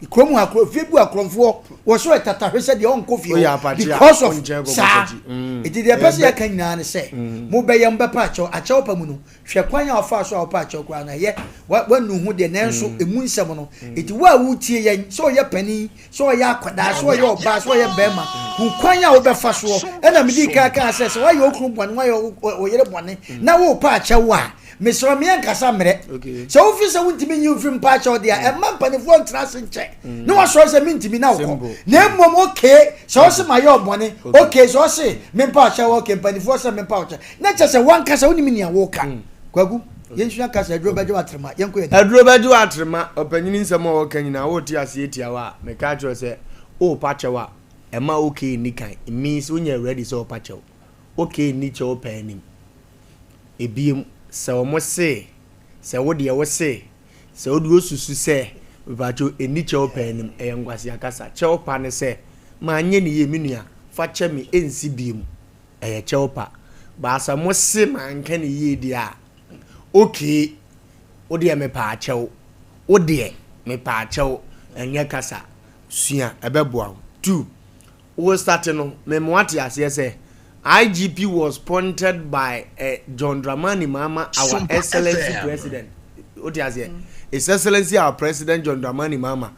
Kurom ha efie bi wɔ akorɔmfoɔ wɔ so ɛtatahwe sɛ deɛ ɔnkɔ fie hɔ because of saa. Mm. Eti deɛ ɛpɛ sɛ yɛka nyinaa ne sɛ mobɛyɛ mobɛpa akyɛw akyɛw pa mu no hwɛ kwan a ɔfa so a ɔpa akyɛw koraa no ɛyɛ wanu ho deɛ nanso emu nsɛm no eti wo a wotie yɛn sɛ ɔyɛ panin sɛ ɔyɛ akwadaa, sɛ ɔyɛ ɔbaa, sɛ ɔyɛ bɛrima, hu kwan a wobɛfa soɔ. Ɛna medii kan kaa sɛ, sɛ woayɛ wo kunu bɔne, woayɛ wo yere bɔne, na worepa akyɛw a, mesrɛ me yɛnkasa mmerɛ. Sɛ wofi sɛ wontumi nyi mfiri mpa akyɛw deɛ a, ɛmma mpanimfoɔ ntena ase nkyɛ na wasɔre sɛ mentumi na wokɔ. Na mmom okay, sɛ ɔse mayɛ ɔbɔne, okay, sɛ ɔse mempa akyɛw, okay, mpanimfoɔ sɛ mempa akyɛw. Na kyɛ sɛ wankasa wonim nea woka. Kwaku, yɛnsua kasa, aduro bɛgye w'atrema, yɛnkɔ yɛn anim. Aduro bɛgye w'atrema, ɔpanyini nsɛm a ɔka nyinaa wote aseɛ tiawa a, meka akyerɛ wo sɛ worepa kyɛw a, ɛma okay nni kan, it means wonyɛ ready sɛ wopa kyɛw. Okay nni kyɛw pɛ anim. Ebiem, sɛ wɔn se, sɛ wo deɛ wo se, sɛ wo deɛ wosusu sɛ, mepakyɛw, ɛnni kyɛw pɛ anim, ɛyɛ nkwasea kasa. Kyɛw pa ne sɛ, manyɛ ne yie, me nua, fa kyɛ me, ɛnsi biem. Ɛyɛ kyɛw pa. But sɛ mo se manka no yie deɛ a, okay, wo deɛ mepaakyɛw, wo deɛ mepaakyɛw, ɛnyɛ kasa, sua, ɛbɛboa wo. Two, wo start no, mema woate aseɛ sɛ IGP was pointed by eh, John Dramani Mahama, our Excellency President. Wote aseɛ? His Excellency our President John Dramani Mahama.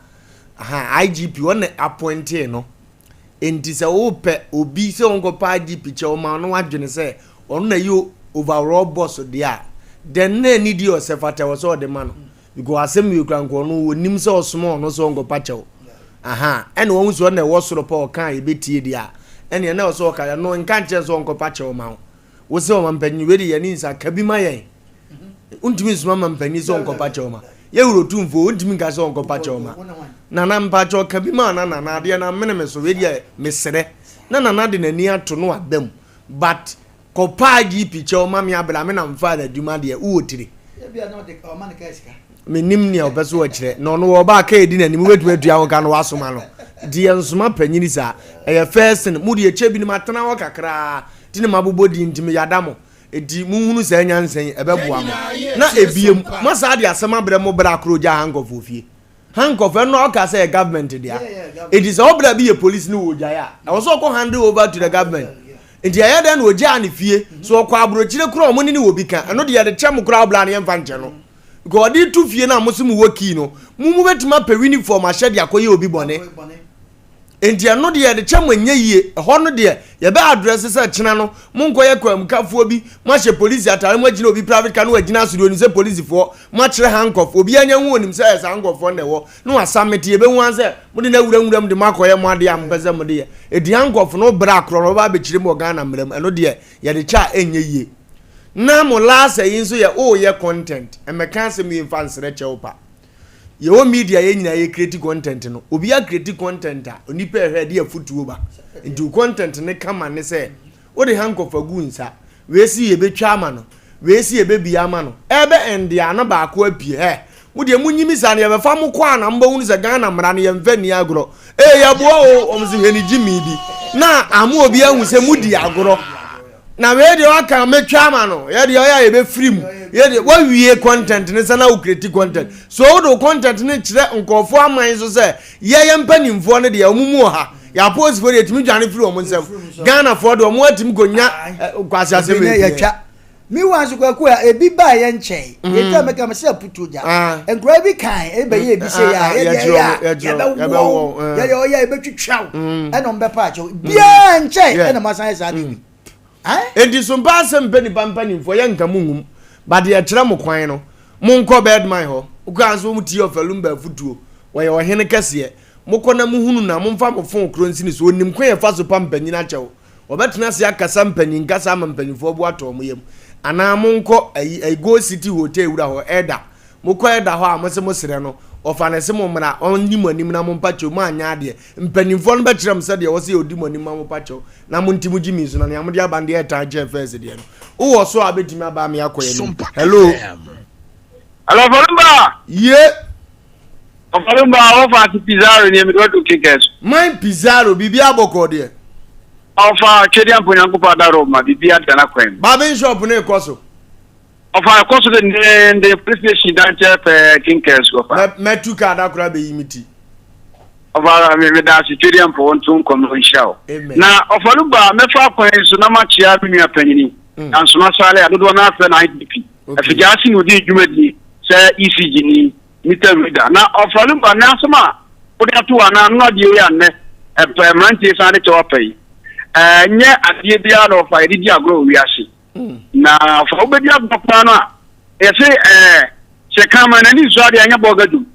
Aha, IGP, ɔna appointee no. Enti sɛ wopɛ obi sɛ ɔnkɔpa IGP kyɛw ma wo na woadwene sɛ ɔno na ɛyɛ overall boss deɛ a, then na anidie a ɔsɛ fata ɛwɔ sɛ ɔde ma no. Because asɛm wei koraa nka ɔno ɔnim sɛ ɔsoma ɔno sɛ ɔnkɔpa kyɛw. Aha, ɛna wahu sɛ ɔno na ɛwɔ soro pa ɔka a yɛbɛtie deɛ a, ɛneɛ na ɛwɔ sɛ ɔka, ɛno nka nkyerɛ no sɛ ɔnkɔpa kyɛw ma wo. Wo sɛ ɔmampanyin wei de yɛne nsa ka bi ma yɛn. Wontumi nsoma mampanyin sɛ ɔnkɔpa kyɛw ma. Yɛ wuro tumfoɔ wontumi nka sɛ ɔnkɔpa kyɛw ma. Nana mpakyɛw ka bi ma na nana adeɛ no amene me so wei deɛ mesrɛ. Na nana de n'ani ato no aba mu but kɔpa IGP kyɛw ma me abra me na mfaa n'adwuma deɛ wowɔ tire. Menim nea ɔpɛ so ɔkyerɛ na ɔno wɔ ɔbaa ka edi n'anim wobɛtumi atua ho ka no wasoma no nti yɛnsoma panyini saa ɛyɛ first thing mo deɛ kyɛ binom atena hɔ kakraa Nti na mabobɔ din nti meyada mo. Enti monhunu saa nyansa yi, ɛbɛboa mo. Na ebiem, moasan de asɛm abrɛ mo bra koro gya handcuff wɔ fie. Handcuff, ɛno a ɔka sɛ ɛyɛ government dea. Enti sɛ wo bra bi yɛ police ne wɔgyae a, ɛwɔ sɛ ɔkɔ hand over to the government. Enti ɛyɛ dɛn na ɔgyaa ne fie? So ɔkɔ aburokyire koraa a ɔmo ne ne wɔ bi ka? Ɛno deɛ yɛde kyɛ mo koraa wo bra no yɛmfa nkyɛ no. Because ɔde to fie no a mo se mo wɔ key no, mo mobɛtumi apɛ uniform ahyɛ de akɔyɛ obi bɔne. Enti ɛno deɛ yɛde kyɛ mo ɛnyɛ yie, ɛhɔ no deɛ yɛbɛ address sɛ kyena no monkɔyɛ kwamukafoɔ bi, moahyɛ polisi atare moagyina obi private car na wagyina so deɛ onim sɛ polisifoɔ, moakyerɛ handcuff, obiara nya hu onim sɛ ɛyɛ saa nkurɔfoɔ na ɛwɔ na wasamete, yɛbɛhu ara sɛ mode no awura nwura mu de moakɔyɛ mo adeɛ a mopɛ sɛ mode yɛ. Enti handcuff no wobrɛ akorɔ no wɔbɛba abɛkyerɛ mu wɔ Ghana mmara mu, ɛno deɛ yɛde kyɛ a ɛnyɛ yie. Na mo last ayi nso yɛ woyɛ content, mmɛka asɛm wei mfa nsrɛ kyɛw pa. Yɛwɔ media yɛn nyinaa yɛ create content no obi a create content a onipa ɛhwɛ ɛde afutuo ba nti wo content ne kama ne sɛ wode handcuff agu nsa wei si yɛbɛtwa ama no wei si yɛbɛbia ama no ɛbɛ ɛnde ano baako apue ɛ mo deɛ monyimi saa no yɛbɛfa mo kɔ a na mobɛhunu sɛ Ghana mmara no yɛmfa nni agorɔ ee yɛboa o wɔn sɛ hwɛ ne gyimi bi na ama obi ahu sɛ modi agorɔ Na wei deɛ waka mɛtwa ama no yɛ deɛ ɔyɛ a yɛbɛfiri mu yɛ deɛ wawie content ne sɛ na wo create content so wode wo content ne kyerɛ nkurɔfoɔ aman so sɛ yɛyɛ mpanimfoɔ no deɛ ɔmo mu wɔ ha yɛ apolisifoɔ deɛ ɛtumi dwane firi wɔn nsam Ghanafoɔ deɛ ɔmo atumi kɔnya kwasi asɛm yɛtwa mi wa nso kwaku a ebi ba yɛ nkyɛn mm. yɛtwa mɛka mɛ sɛ aputuo gya ah. nkura bi kan ebe yɛ ebi sɛ yɛ a yɛ yɛ yɛ yɛbɛwɔ yɛ yɛ ɔyɛ yɛbɛtwitwa wo mm. ɛna ɔmo bɛpa akyɛw mm. biara nkyɛn ɛna mo asan yɛ saa de bi. Enti so mpa asɛm mpɛ nipa mpanimfoɔ yɛ nka mo ngum but deɛ ɛkyerɛ mo kwan no monkɔ Birdman hɔ wokɔ nso wɔn tie ɔfalumba afutuo wɔyɛ ɔhene kɛseɛ mokɔ na mohunu na momfa mo fon korɔ nsi ne so onim kwan yɛfa so pa mpanyin akyɛw wɔbɛtena ase akasa mpanyin kasa ama mpanyinfoɔ bo atɔ wɔn yam anaa monkɔ ayi ayi Gold City Hotel wura hɔ ɛda Mokɔ ɛda hɔ a, mose mosrɛ no, ɔfa no se mommra, ɔnni mo anim na mompa kyɛw, moanyɛ adeɛ. Mpanimfoɔ no bɛkyerɛ mo sɛdeɛ ɛwɔ sɛ ɔdi mo anim ma mopa kyɛw, na monte mo gyimi so, na nea mode aba no deɛ ɛtan kyɛn first deɛ no. Wowɔ so a bɛtumi aba ame akɔ yɛn anim. Hello. Hello, Ɔfɔlumba. Ye. Ɔfɔlumba, wɔfa ase Pizarro ni mede wadu kekɛ so. Man Pizarro, biribi abɔkɔ deɛ. Ɔfa Twedeɛ Mpo Nyankopɔn adaro ma biribi ada n'akwan mu. Barbing shop no rekɔ so. Ɔfa ɛkɔ so dendeenden police station dan nkyɛn pɛɛ Kinkɛn so ɔfa. Mɛ mɛtu kaa da koraa bɛyi me ti. Ɔfa me meda ase Twedeɛ Mpo wo nto nkɔm no nhyira wo. Amen. Na ɔfa no ba mɛfa akwan yi so na makyea me nua panyini Mm. Dansoma Sale a dodoɔ no ara frɛ no IDP. Okay. Afigyaase na ɔdii dwumadie sɛ ECG ni, meter reader. Na ɔfa no ba nnɛ asɛm a wode ato hɔ anaa ano adeɛ yi a nnɛ ɛpɛ mmeranteɛ san de kyɛw apa yi ɛnyɛ adeɛ biara na ɔfa yɛde di agorɔ wɔ wiase. Na fa wobɛdi agorɔ koraa no a, yɛse ɛɛ sɛ kraman n'ani nsɔ adeɛ anyɛ bɔɔga dwom.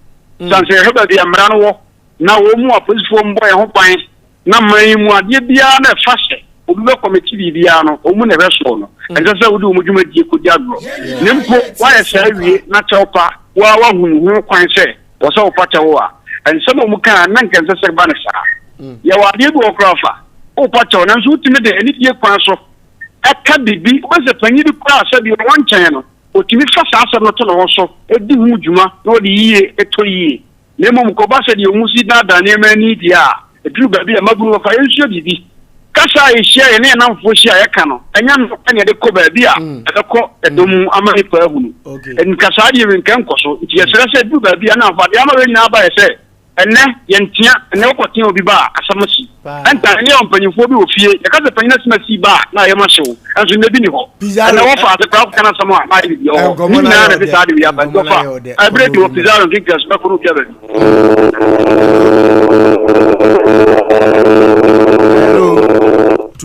Mm. San sɛ yɛhwɛ baabi a mmara no wɔ na wɔn mu apolisifoɔ mbɔ yɛn ho ban na man yi mu adeɛ biara na ɛfa sɛ obi bɛ kɔmɛti biribiara no wɔn mu na ɛhwɛ soɔ no. Mm. Ɛnsɛ sɛ wode wɔn dwumadie kɔdi agorɔ. Ne mpo woayɛ saa wie na kyɛw pa woa woahunu ho kwan sɛ wɔ sɛ wopa kyɛw a, nsɛm a wɔn kaa na nka ɛnsɛ sɛ ba no saa. Mm. Yɛwɔ adeɛ bi wɔ koraa fa wopa kyɛw nanso wotumi de anidie kwan so ɛka biribi, wobɛhu sɛ panyin bi koraa a sɛbi ɔwɔ nkyɛn no, otumi fa saa asɛm no to ne ho so di ho dwuma na ɔde yiye tɔ yiye. Na mmom kɔba sɛ deɛ wɔn si daadaa nneɛma ani deɛ a, ɛduru baabi a mmabunu wɔfa yɛnsua biribi. Kasa a yɛhyia yɛne yɛn nnamfoɔ hyia a yɛka no, ɛnyɛ no na yɛde kɔ baabi a ɛbɛkɔ ɛdɔ mu ama nnipa ahunu. Nka saa deɛ nka nkɔ so. Nti yɛsrɛ sɛ ɛduru baabi a na amfa deɛ ama wei nyinaa aba yɛ sɛ Ɛnnɛ, yɛntea. Ɛnnɛ, wokɔtea obi ba a, asɛm asi. Ɛnta, ɛnnɛ yɛwɔ mpanyimfoɔ bi wɔ fie, yɛka sɛ panyin asɛm asi ba a, na ayam ahye wo. Nanso nnɛ bi nni hɔ. Ɛnnɛ, wɔfa ase koraa wokɔka no asɛm a, na ayɛ biribi wɔ hɔ. Ne nyinaa na ɛde saa ade wei aba. Nti ɔfa ɛberɛ bi wɔ Pizarro nkenkra so bɛkɔ na obi aba bi.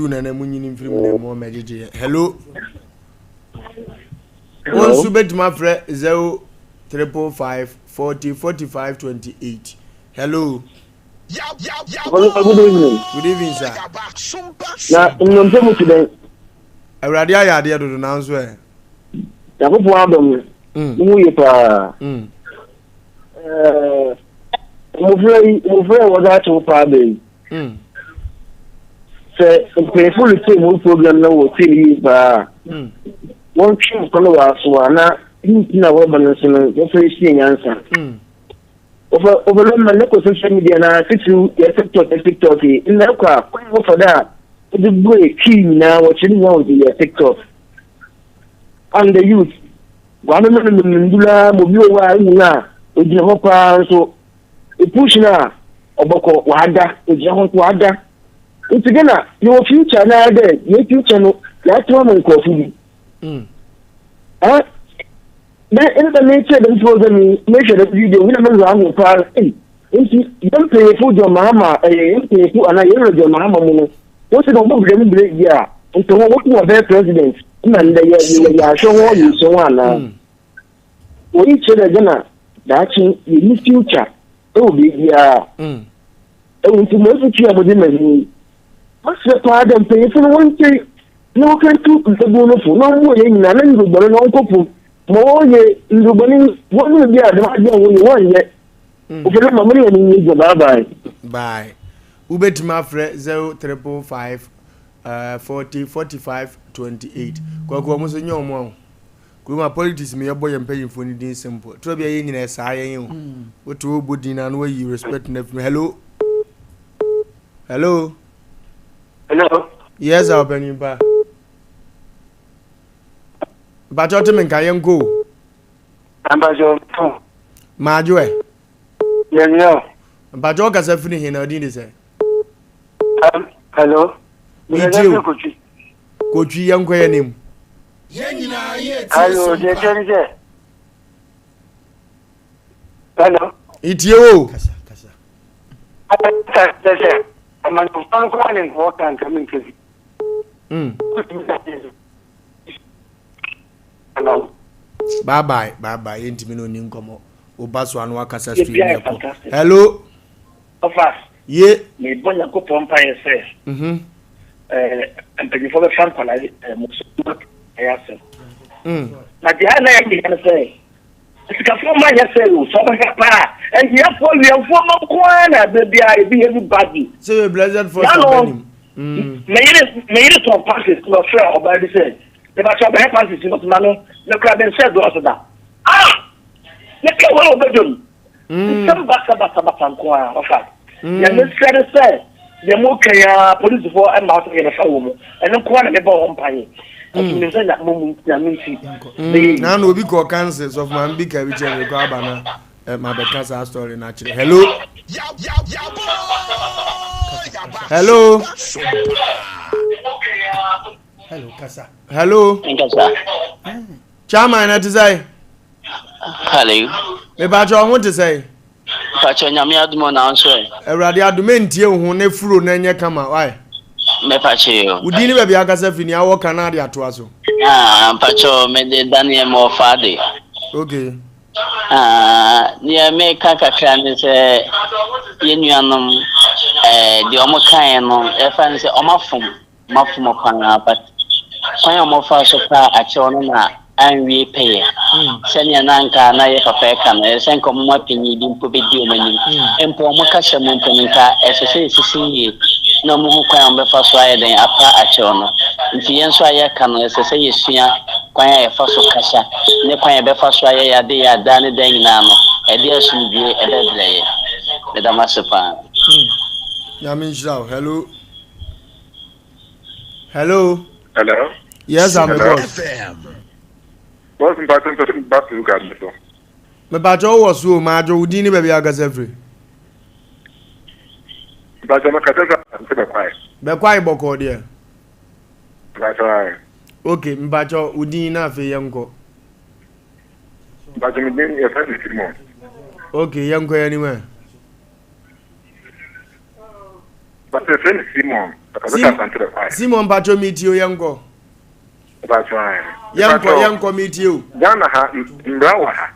2 na na mu nyini mfiri mu na mu ɔmɛgyegye yɛ. Hello. Wɔn nso bɛtumi afrɛ 0 555 40 45 28. Hello. Hello, good evening. Good evening, sir. Na nnompe mu ti dɛn? Awurade ayɛ adeɛ dodo nanso ɛ. Nyankopɔn adom no. Mo ho ye paa. Ɛɛ mmofra yi mmofra yi wɔdze ato paa bɛ yi. Sɛ mpanyinfo retie mu program na wɔtie no yie paa. Wɔntwe nkɔ no wɔ aso a na nti na wɔreba no nso no wɔfa esua nyansa. Wɔfa wɔfa no ma ne kɔ social media na titiriw yɛ TikTok yɛ TikTok yi nna ɛkɔ a kwan wɔfa dɛ a wɔde bue kii nyinaa wɔkyerɛ ne nyinaa wɔde yɛ TikTok. And the youth wɔanonom ndur ara ma obi wɔ hɔ a ehu no a ogyina hɔ paa nso epush no a ɔbɔkɔ ɔada ogyina hɔ nso ɔada nti Ghana yɛwɔ future anaa dɛ yɛn future no yɛato ama nkorɔfo bi eh dɛ ɛne dɛ mekyerɛ dɛm program yi mehwɛ dɛm video yi na me werɛ ahow paa ei nti yɛn mpanyinfo John Mahama ɛyɛ yɛn mpanyinfo anaa yɛn wura John Mahama mu no Wose dɛ wɔbɔ dɛm bra yi a, nkyɛ hɔn wotum wɔbɛyɛ president na ndɛ yɛ yɛ yɛahwɛ hɔn yeehyɛ hɔn anaa? Oyi kyerɛ dɛ Ghana daakye yennyi future wɔ beebiara. Ehu ntsi mo efutu a modze ma hɛn yi, mɛserɛ paa dɛ mpanyimfo no wɔntsie na wɔntu mbabun no fo na wɔmboa hɛn nyina na ndurbɔn no ɔnkɔ famu. Ma wɔyɛ ndurbɔn yi, hɔn mu bi a dɛm adze a wɔyɛ wɔnnyɛ. Ofir ma mo ne hɛn nyi edwuma. Bye bye. Bye. Wobɛtumi afrɛ 0555 40 45 28. Kwaku ɔmo nso nyɛ ɔmo aho. Kurom a politics mi yɛbɔ yɛn mpanyinfoɔ no din simple. Turo bi a yɛn nyinaa saa yɛn o. Wote hɔ bɔ din na ano ayi respect na afiri. Hello. Hello. Hello. Yes, our panyin pa. Mpakyɛ ɔte me nka yɛn kɔ o. Mpakyɛ ɔmo. Maadwo ɛ. Yɛnyɛ o. Mpakyɛ ɔkasa firi he na ɔdin de sɛ? Um, hello. Metie o. Kotwi. Kotwi yɛnkɔ yɛn anim. Hello, deɛ kyɛ ne sɛ. Hello. Itie o. Kasa, kasa. Kasa sɛ, amanyɔfoɔ no koraa ne nkɔɔ ka nka menka bi. Bye bye, bye bye. Yɛntumi ne ɔni nkɔmmɔ. Woba so ano akasa straight ne ɛkɔ. Hello. Ɔfa. Ye. Mebɔ Nyankopɔn mpaeɛ sɛ. Mhm. Ɛɛ mpanyinfoɔ bɛfa nkwadaa yi ɛɛ mo so ɛyɛ asɛm. Mm. Na deɛ a na yɛ meyɛ no sɛ sikafoɔ ma nyɛ sɛ o sɛ ɔbɛhwɛ paa ahiafoɔ wiɛmfoɔ ma nko ara na abɛ biara ebi yɛ bi ba bi. Sɛ yɛ blessed for sɛ Mm. Meyere meyere tɔn panties na ɔfrɛ ɔbaa bi sɛ mebakyɛ ɔbɛhɛ panties no ma no mekura me nsɛ dɔɔso da. Ah! Meka wei wɔ badwam. Mm. Nsɛm basabasabasa nko ara ɔfa. Mm. Deɛ mesrɛ ne sɛ deɛ moka yi ara polisifoɔ mma sɛ yɛbɛfa wɔ mu. Ɛno nko ara na mebɔ ho mpaeɛ. Ɛnti menim sɛ nyame nti. Mm. Na na obi kɔ kanse sɔfo maame bi ka bi kyerɛ me kɔ aba na eh, mabɛka saa story no akyerɛ. Hello. Hello. Hello, kasa. Hello. Nkasa. Chairman na te sɛ. Hello. Mepakyɛ ɔho te sɛ. Mepakyɛ nyame adom na nso ɛ. Awurade adom entie wo ho na furo na ɛnyɛ kama why. Mepakyɛ yo. Wo din ne baabi akasa fi nea wɔ ka na ade atoa so. Ah, mpakyɛ mede Daniel Mɔfa de. Okay. Ah, nea meka kakra ne sɛ yɛn nuanom eh, deɛ wɔn kaeɛ no ɛfa ne sɛ wɔn afom. Mafom paa but kwan a wɔfaa so paa akyɛw no na anwie pɛyɛ. Sɛnea na anka na yɛ papa ɛka no, ɛsɛ sɛ nka wɔn panyin bi mpo bɛdi wɔn anim. Mpo wɔn kasa mu mpo no, nka ɛsɛ sɛ ɛsisi yie na wɔhu kwan a wɔbɛfa so ayɛ dɛn apa akyɛw no. Nti yɛn nso a yɛka no, ɛsɛ sɛ yɛsua kwan a yɛfa so kasa ne kwan a yɛbɛfa so ayɛ yɛn adeyɛ a daa ne daa nyinaa no, ɛde asomdwoe ɛbɛbrɛ yɛn. Meda mo ase paa. Nyame nhyira wo. Hello. Hello. Hello. Yes, I'm a boss. Boss, mpatsɔ mpɛ sɛ ba program no so. Mepatsɔ wowɔ so o, maadwo wo din ne baabi akasa firi. Mpatsɔ mekasa firi Asante Bɛkwae. Bɛkwae bɔkɔɔ deɛ. Mpatsɔ ae. Ok, mpatsɔ wo din na afei yɛnkɔ. Mpatsɔ me din yɛfrɛ me Simon. Ok, yɛnkɔ yɛn anim ɛ. Mpakyɛ yɛfrɛ me Simon. Mekasa firi Asante Bɛkwae. Simon mpakyɛ metie o yɛnkɔ. Mpakyɛ ae. Yɛnkɔ yɛnkɔ metie o. Ghana ha mmra wɔ ha.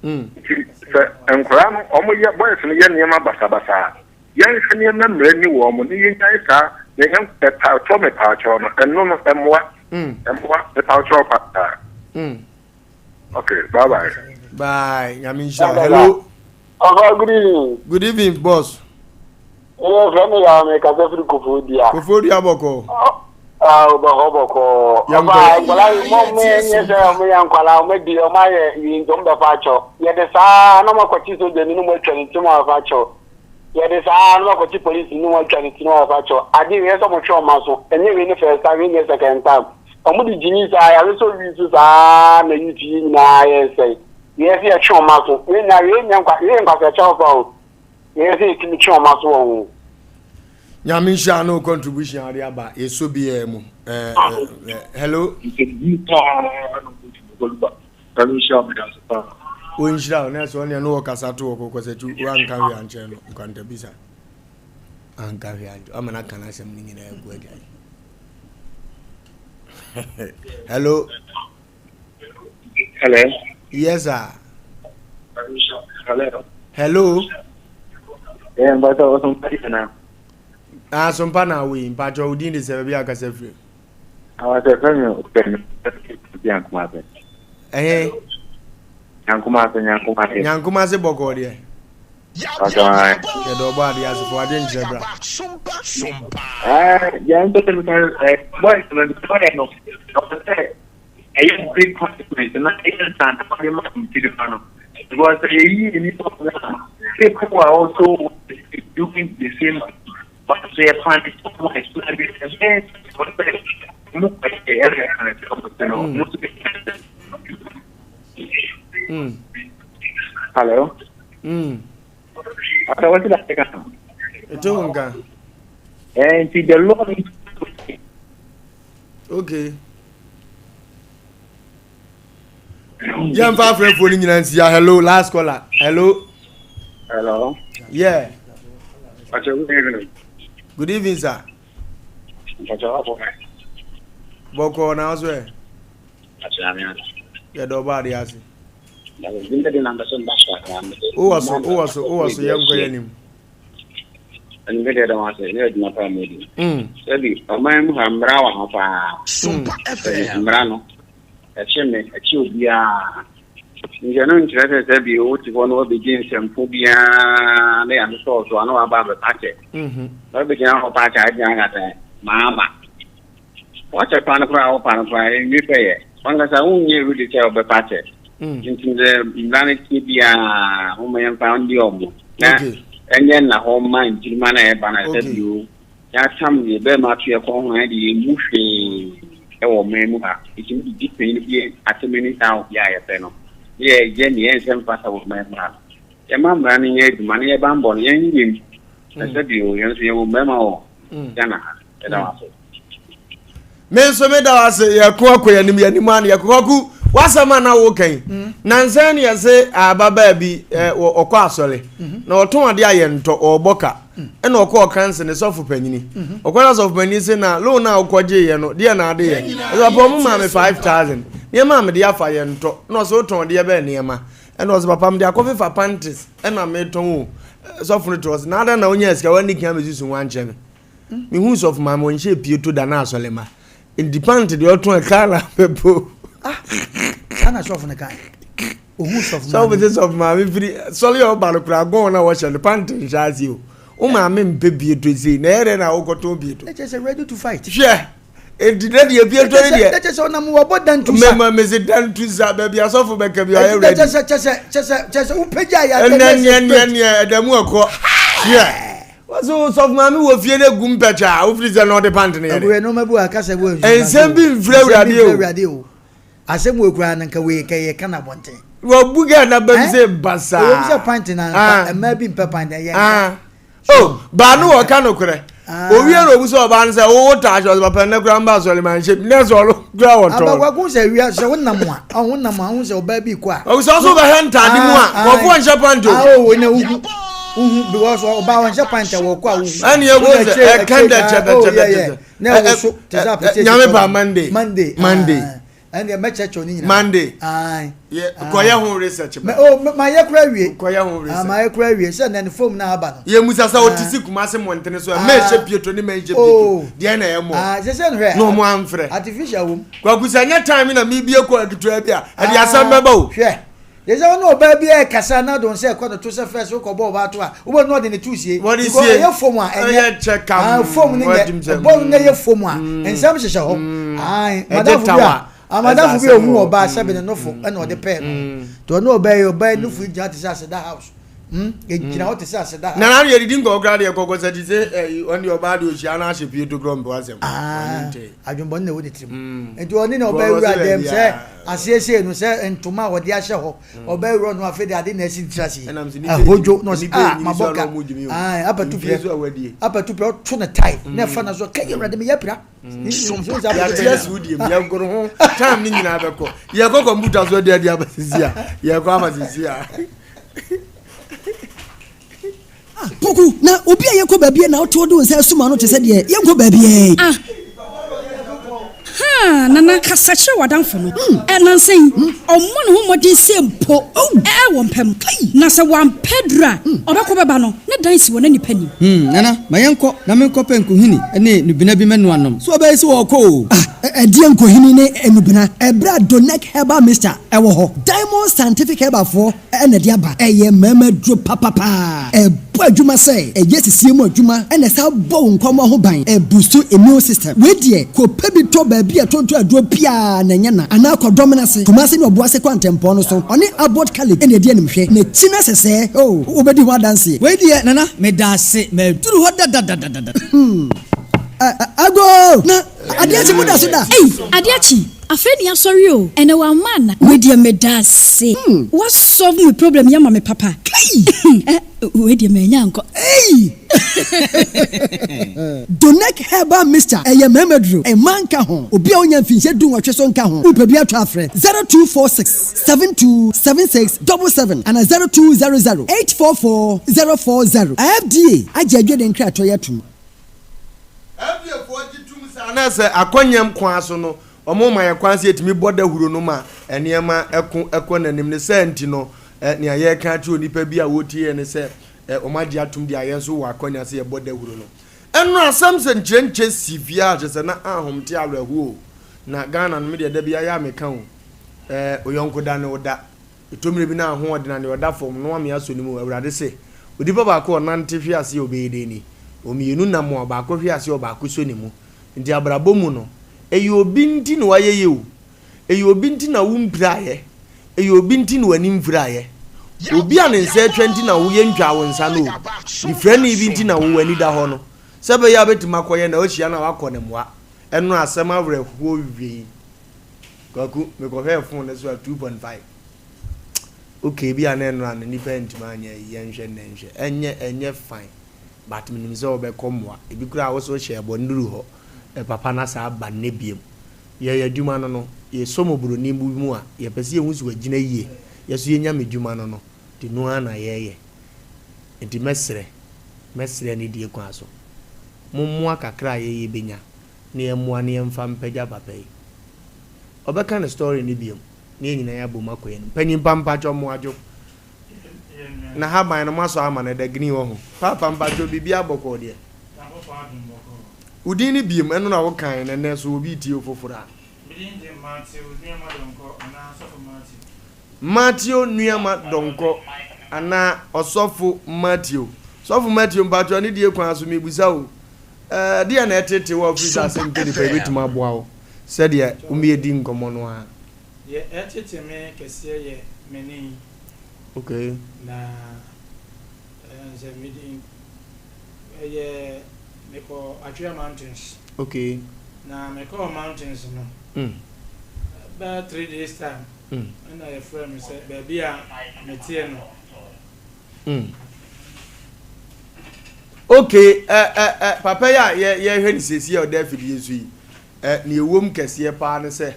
Nti sɛ nkwadaa no wɔn yɛ boys no yɛ nneɛma basabasa a yɛnhwɛ nneɛma mmra ni wɔn na yɛnyae saa na yɛn ɛpakyɛw mepaakyɛw no ɛno no ɛmmoa ɛmmoa mepaakyɛw paa. Okay, bye bye. Bye. Nyame nhyira. Hello. Ọfa, good evening. Good evening, boss. Ilé ìfẹ́ mi yà mí kasa firi Koforidua. Koforidua bɔkɔ. Ah, bɔkɔ bɔkɔ. Ọfa, nkwadaa yi mọ mi nye sɛ ɔmo yɛ nkwadaa ɔmo di ɔmo ayɛ yi nti ɔmo bɛfa akyɛw. Yɛde saa na ɔmo akɔkye sogya ni na ɔmo atwa ne ti mu afa akyɛw. Yɛde saa na ɔmo akɔkye polisi ni na ɔmo atwa ne ti mu afa akyɛw. Ade wei ɛsɛ ɔmo twe ɔmo aso. Ɛnyɛ wei ne first time, wei nyɛ second time. Ɔmo de gyimi saa, yare sɛ owi so saa na youth yi nyinaa yɛ nsɛe. Wei ɛsɛ yɛtwe ɔmo aso. Wei nyinaa wei nyɛ nkwa wei yɛ nkwasiakyɛw fa o. Wei ɛsɛ yɛtumi twe ɔmo aso wɔ ho. Nyame nhyira no contribution a ɔde aba yɛsɔ biara mu. Eh, eh, hello. Wɔnhyira wo na ɛsɛ ɔneɛ ne wɔkasa to wɔ kɔkɔsakyi woanka hwee ankyerɛ no nkwantabisa anka hwee ankyerɛ ama no aka no asɛm no nyinaa agu agya yi. Hello. Hello. Yes, sir. Hello. Hello. Yeah, but I was on na. Ah, so mpa na we, mpa cho udin de sɛ baabi akasa firi. I was a friend of Nyankumase. Eh. Nyankumase, Nyankumase. Nyankumase bɔkɔ deɛ. Yɛde ɔbɔ adeɛ ase fo ade nkyerɛ bra. Yɛn mpɛ sɛ meka boys no deɛ ɔyɛ no ɔpɛ sɛ ɛyɛ big consequence na ɛyɛ nsantaade ma nkyiriba no because sɛ yɛyi nnipa mu a people are also doing the same thing but sɛ yɛ punish wɔn a ɛso bi ɛbɛyɛ sɛ mo kɔ yɛ ɛna yɛ punish wɔn sɛ no mo nso bɛ Hello. Ata what's that ka? Ete wo nka. Eh, nti the law Okay. Yɛmfa afrɛfoɔ no nyinaa nsia. Hello, last caller. Hello. Hello. Yeah. Pacho, good evening. Good evening, sir. Pacho, how are you? Bɔkɔ na ɔso ɛ. Yɛda ɔbɔ adeɛ ase. Wowɔ so, wowɔ so, wowɔ so, yɛnkɔ yɛn anim. Ɛno deɛ dɛm ase ne adwuma paa mu adi. Sɛbi ɔman mu ha mmara wɔ ha paa. Sɛbi mmara no ɛkye me ɛkye obiara. Nti ɛno nkyerɛ sɛ sɛbi wote hɔ na wabɛgye nsɛmfo biara na yɛasosɔɔ so a na waba abɛpa kyɛ. Na wabɛgyina hɔ pa kyɛ agyina aka sɛ maama. Wakyɛ pa no koraa a wopa no koraa ɛnwie pɛ yɛ. Wankasa wonyɛ ready sɛ wobɛpa kyɛ. Nti sɛ mmara no tie biara momma yɛmfa ndi ɔmo. Na ɛnyɛ nna hɔ mma nkyirimma no a ɛba no sɛ bio yɛatam deɛ bɛrima ato yɛ kɔn ho a ɛde yɛmmu hwee ɛwɔ ɔman mu ha. Yɛtumi didi panyin bi asɛm ani saa obi a yɛpɛ no. Ne yɛyɛ nea ɛnsɛ mfata wɔ ɔman mu ha no. Yɛma mmara no nyɛ adwuma na yɛbammɔ no yɛnyɛ mu. Na sɛ bio yɛn nso yɛwɔ mmarima wɔ Ghana ha. Yɛda wo ase. Me nso meda wo ase. Yɛko akɔ yɛn anim, yɛn anim ano. Yɛkɔ kwaku w'asɛm a na woka yi. Mm. Nansa ne yɛse ababaa bi mm. ɔkɔ asɔre mm-hmm. na ɔtɔn adeɛ a yɛntɔ ɔrebɔ ka mm. ɛna ɔkɔ ɔkanse ne sɔfo panyini mm-hmm. ɔkɔ na sɔfo panyini se na loan a ɔkɔgye yɛ no deɛ na ade yɛ ɛsɛ papa ɔmo maa me 5000 nneɛma a mede afa yɛntɔ na ɔsɛ wotɔn deɛ bɛɛ nneɛma ɛna ɔsɛ papa mede akɔfefa panties ɛna metɔn o sɔfo no te ɔsɛ na adan na wonya sika wani kan bɛsusu ho ankyerɛ me Mehu sɔfo maame ɔnhyɛ pieto da na asɔre ma. Nti pant deɛ ɔtɔn ɛka na bɛpo. Ah, saa na sɔfo no kae. Ohun sɔfo maame. Sɔfo sɛ sɔfo maame firi sɔre a ɔba no koraa gɔn na wɔhyɛ no pant nhyɛ ase o. Wo maame mpɛ pieto sei na ɛyɛ dɛ na wokɔtɔn pieto. Ɛkyɛ sɛ ready to fight. Hwɛ. Enti na deɛ pieto ne deɛ. Ɛkyɛ sɛ ɔnam wɔbɔ dantusa. Mɛma mese dantusa baabi asɔfo bɛka bi ayɛ ready. Kyɛ sɛ kyɛ sɛ kyɛ sɛ kyɛ sɛ wopagya yɛ. Ɛnɛ neɛ neɛ neɛ ɛda mu ɛkɔ. Hwɛ. Wɔsi sɔfo maame wɔ fie na egu mpɛkyɛ a wofiri sɛ na ɔde pant no yɛ dɛ. Ɛwɛ nneɛma bi wɔ akasa bi wɔ nsu. Nsɛm bi nfiri awurade o. Asɛm wɔ ekura no nka wei nka yɛ ka na abɔnten. Wɔbu gɛ na bɛm sɛ basaa. Ɛwɔ mu sɛ pant na nka mmaa bi mpɛ pant na yɛ nka. Oh, baa no wɔ ka no korɛ. Owie na obu sɛ ɔbaa no sɛ wo taa ahyɛ ɔsɛ papa nnɛ kura mba asɔre ma nhyɛ bi nɛ sɛ ɔno kura wɔ tɔn. Abakwa sɛ wia sɛ wonam a ɔho nam a ɔho sɛ ɔbaa bi kɔ a. Ɔsɛ ɔso bɛhɛ ntaade mu a nkurɔfoɔ nhyɛ pant o. Awo na wohu. Wohu because ɔbaa ɔnhyɛ pant a wɔkɔ a wohu. Ɛne ɛwɔ sɛ ɛka dɛ kyɛbɛkyɛbɛkyɛ. Na ɛwɔ so te sɛ apɛtɛ. Nyame ba Monday. Monday. Monday. Ɛne mɛkyerɛkyerɛ ne nyinaa. Monday. Kɔyɛ ho research ba. Oh ma yɛ kura wie. Kɔyɛ ho research. Ma yɛ kura wie sɛ nɛni fom na aba no. Yɛ musa sɛ ɔte si Kumasi mmɔntene so mɛ ɛhyɛ pieto ne mɛ nhyɛ pieto. Deɛ na ɛyɛ mɔ. Sɛ sɛ nhwɛ. Na ɔmo anfrɛ. Artificial wom. Kwaku sɛ nyɛ time na mi bie kɔ akituaa bi a ɛde asɛm bɛba o. Hwɛ. Yɛ sɛ ɔne ɔbaa bi ɛkasa na don sɛ ɛkɔ no to sɛ fɛs wokɔ bɔ ɔbaa to a wobɛ no ɔde ne to sie. Wɔde sie. Ɛyɛ fom a ɛnyɛ. Ɛyɛ kam. Fom no nyɛ ɛbɔ no na ɛyɛ fom a nsɛm hyehyɛ hɔ. Madamfo bi a amadamfo bi a ohun ɔbaa sɛbi ne nofo ɛna ɔde pɛɛ no. Nti ɔne ɔbaa yi ɔbaa yi nofo gyina te sɛ aseda house. Egyina hɔ te sɛ aseda house. Nana yɛ didi nkɔkɔ kura deɛ kɔkɔ sɛ ti sɛ ɛyi ɔne ɔbaa deɛ ohyia na ahyɛ pie to kura mpɛ asɛm. Adwumbɔne na ɛwɔ ne tirim. Nti ɔne na ɔbaa wura dɛm sɛ asiesie no sɛ ntoma a wɔde ahyɛ hɔ ɔbaa wura no afei de ade na asi ntira si ahodwo na ɔsɛ ah mabɔ ka apatu pɛ apatu pɛ ɔto ne tae na ɛfa na so kɛyɛ awurade meyɛ pira. Yɛate asi wo deɛ mu yɛgoro ho time ne nyinaa bɛkɔ yɛkɔ kɔmputa so adi adi aba sisi a yɛkɔ aba sisi a. Ah, Poku, na obi a yɛkɔ baabi a na wote wode wo nsa asum ano te sɛ deɛ yɛnkɔ baabiara yi. Ah, haa, Nana, kasa kyerɛ w'adamfo no. Ɛ, nnansa yi, ɔmmɔ ne ho mmɔden sɛ mpo ɛ, wɔ mpa mu. Na sɛ wampɛ aduru a, ɔbɛkɔ bɛba no, ne dan si wɔ na nnipa nnim. Hmm, Nana, ma yɛnkɔ na menkɔpɛ nkohini ne nnubena bi mmɛnoa nnom. So ɔbɛyɛ sɛ ɔrekɔ o? Ah, ɛdeɛn nkohini ne nnubena? Ɛberɛ a Donec Herbal Mixture wɔ hɔ. Diamond Scientific Herbal foɔ na ɛde aba. Ɛyɛ mmarima aduro papapaa. Ɛbɔ adwuma sɛ ɛyɛ sisie mu adwuma na ɛsan bɔ wo nkwammoa ho ban. Ɛbustu immune system. Wei deɛ kɔ pɛ bi tɔ baabi a ɛtontɔn aduro biara na ɛnyɛ na. Anaa kɔ Dɔmena ase, Kumasi ne Ɔboase kwantempɔn no so. Ɔne Abbot Khalid na ɛdi animhwɛ. N'akyi no sesɛɛ oh, wobɛdi ho adanseɛ. Wei deɛ Nana medaase maduru hɔ dadadadada. Hmm. Agoo! Na adeɛ akye mo da so da. Ei adeɛ akye afei ne asɔre o ɛnɛ wamma ana. Wei deɛ medaase wa solve me problem yi ama me papa Kai! Eh wei deɛ manya ankɔ Ei! Donec Herbal Mixture ɛyɛ mmarima duro, mmaa nka ho, obi a ɔnya mfinhyia dunwɔtwe so nka ho, wopɛ bi atɔ a frɛ 0246 72 76 77 anaa 0200 844 040. FDA agye adwene nkratoɔ yi atom. FDA-foɔ gye tom sɛ anaasɛ akɔnyɛm kwan so no, wɔma yɛn kwan sɛ yɛtumi bɔ dahuro no ma nneɛma ko kɔ n'anim. Ne saa nti no, nea yɛreka akyerɛ onipa bi a ɔretie yɛn ne sɛ, wɔagye atom deɛ a yɛn nso wɔ akɔnya sɛ yɛbɔ dahuro no. Ɛno asɛm sɛ nkyerɛnkyɛ si fie a kyerɛ sɛ na ahomte awerɛhoɔ o. Na Ghana no me deɛ da biara yɛ a meka o, oyɔnko da ne wo da. Ɛtɔ mmerɛ bi na ahoɔden a deɛ ɔda fam no ame asɔ ne mu. Awurade se, Onipa baako a ɔnante hwe ase a ɔbɛyɛ dɛn ni? Ɔmmienu nam a ɔbaako hwe ase a ɔbaako sɔ ne mu. Nti abrabɔ mu no, ɛyɛ obi nti na wayɛ yie o, ɛyɛ obi nti na wo mpiraeɛ, ɛyɛ obi nti na w'ani mfiraeɛ. Obi a ne nsa atwa nti na wo yɛntwaa wo nsa no o, nifirani bi nti na wo w'ani da hɔ no. Sɛ ɛbɛyɛ a wobɛtumi akɔyɛ na woahyia no a woakɔ ne mmoa. Ɛno asɛm awerɛhoɔ wei. Kwaku, mekɔhwɛɛ phone no so a 2.5. Okay, bi a na ɛnora no nipa ntumi anyɛ ayi, yɛnhwɛ nnɛ nhwɛ. Ɛnyɛ ɛnyɛ fine, but menim sɛ wobɛkɔ mmoa. Ebi koraa wo so hyɛɛ bɔ nnuru hɔ, ɛ papa no asan aba nnɛ biom. Yɛyɛ adwuma no no, yɛsɔ mmɔborɔni bi mu a, yɛpɛ sɛ yɛhu sɛ wagyina yie. Yɛ so yɛnya me dwuma no no, nti no ara na yɛyɛ. Nti mɛsrɛ, mɛsrɛ anidie kwan so. Mommoa kakra a yɛyɛ bɛnya. na yɛmmoa na yɛmfa mpagya papa yi. Ɔbɛka ne story no biom na yɛn nyinaa yɛabom akɔ yɛn anim. Panyin pa mpakyɛw mmoadwo na haban no moasɔ ama no ɛda green wɔ ho. Paapa mpakyɛw biribiara bɔkɔɔ deɛ. Wo din no biom ɛno na wokae na ɛnɛ so obi retie wo foforɔ a. Me din de Matthew Nuamah Donkor anaa Sɔfo Matthew. Matthew Nuamah Donkor anaa Ɔsɔfo Matthew. Sɔfo Matthew mpakyɛw anidie kwan so mebisa wo Ɛɛ, deɛn na ɛtetee wo a wofiri sɛ asɛm pɛ nipa yi bɛtumi aboa wo sɛdeɛ wommiɛdi nkɔmmɔ no ara? Deɛ ɛtete me kɛseɛ yɛ m'ani. Okay. Na ɛɛ sɛ medi ɛyɛ mekɔ Atwea Mountains. Okay. Na mekɔɔ mountains no. Mm. Bɛyɛ 3 days time. Mm. Ɛna yɛfrɛ me sɛ baabi a meteɛ no. Mm. Okay, ɛ ɛ ɛ papa yi a yɛ yɛhwɛ ne siesie a ɔda afidie so yi, ɛ nea ɛwɔ mu kɛseɛ paa ne sɛ,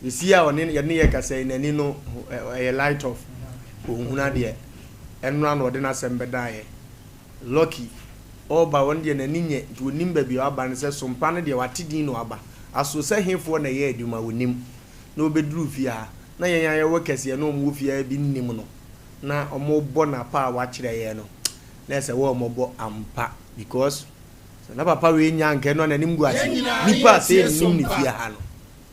siesie a ɔne yɛne yɛ kasa yi n'ani no ɛyɛ light off, ɔnhunu adeɛ. Ɛnora na ɔde n'asɛm bɛdaeɛ. Lucky, ɔreba ɔno deɛ n'ani nyɛ nti ɔnim baabi a waba no sɛ sompa no deɛ wate din na waba. Aso sɛ hefoɔ na ɛyɛ adwuma ɔnim. Na ɔbɛduruu fie ha na yɛn a yɛwɔ kɛseɛ na wɔn wɔ fie ha bi nnim no na wɔrebɔ no apa a wakyerɛ yɛn no na ɛsɛ wɔ wɔbɔ ampa because sɛ na papa wei nya anka ɛno a n'anim gu ase. Nipa a sɛ yɛnnim ne fie ha no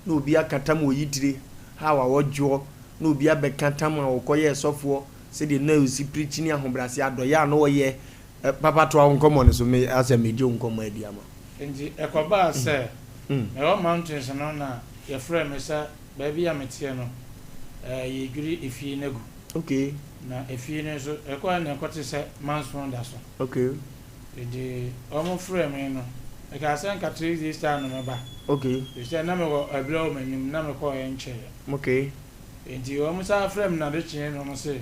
na obi aka tam wɔ yitire how a wɔdwoɔ na obi abɛka tam a ɔkɔyɛɛ sɔfoɔ Sɛdeɛ na ɔsi preach ne ahobrɛaseɛ adɔeɛ a na ɔyɛ eh, papa toa wo nkɔmmɔ no so me asɛ megye wo nkɔmmɔ adi ama. Enti ɛkɔbaa sɛ, mewɔ mountains no na yɛfrɛɛ me sɛ baabi a meteɛ no, yɛredwiri efie no agu. Okay. Na efie no nso, ɛkɔeɛ na ɛkɔte sɛ manson da so. Okay. Enti wɔfrɛɛ me no, mekaa sɛ nka 3 days time na mɛba. Okay. Ɛfiri sɛ na mewɔ ɛberɛ wɔ m'anim, na mekɔeɛ nkyɛeɛ. Okay. Enti wɔn san frɛɛ me na ade kyeeɛ na wɔn se,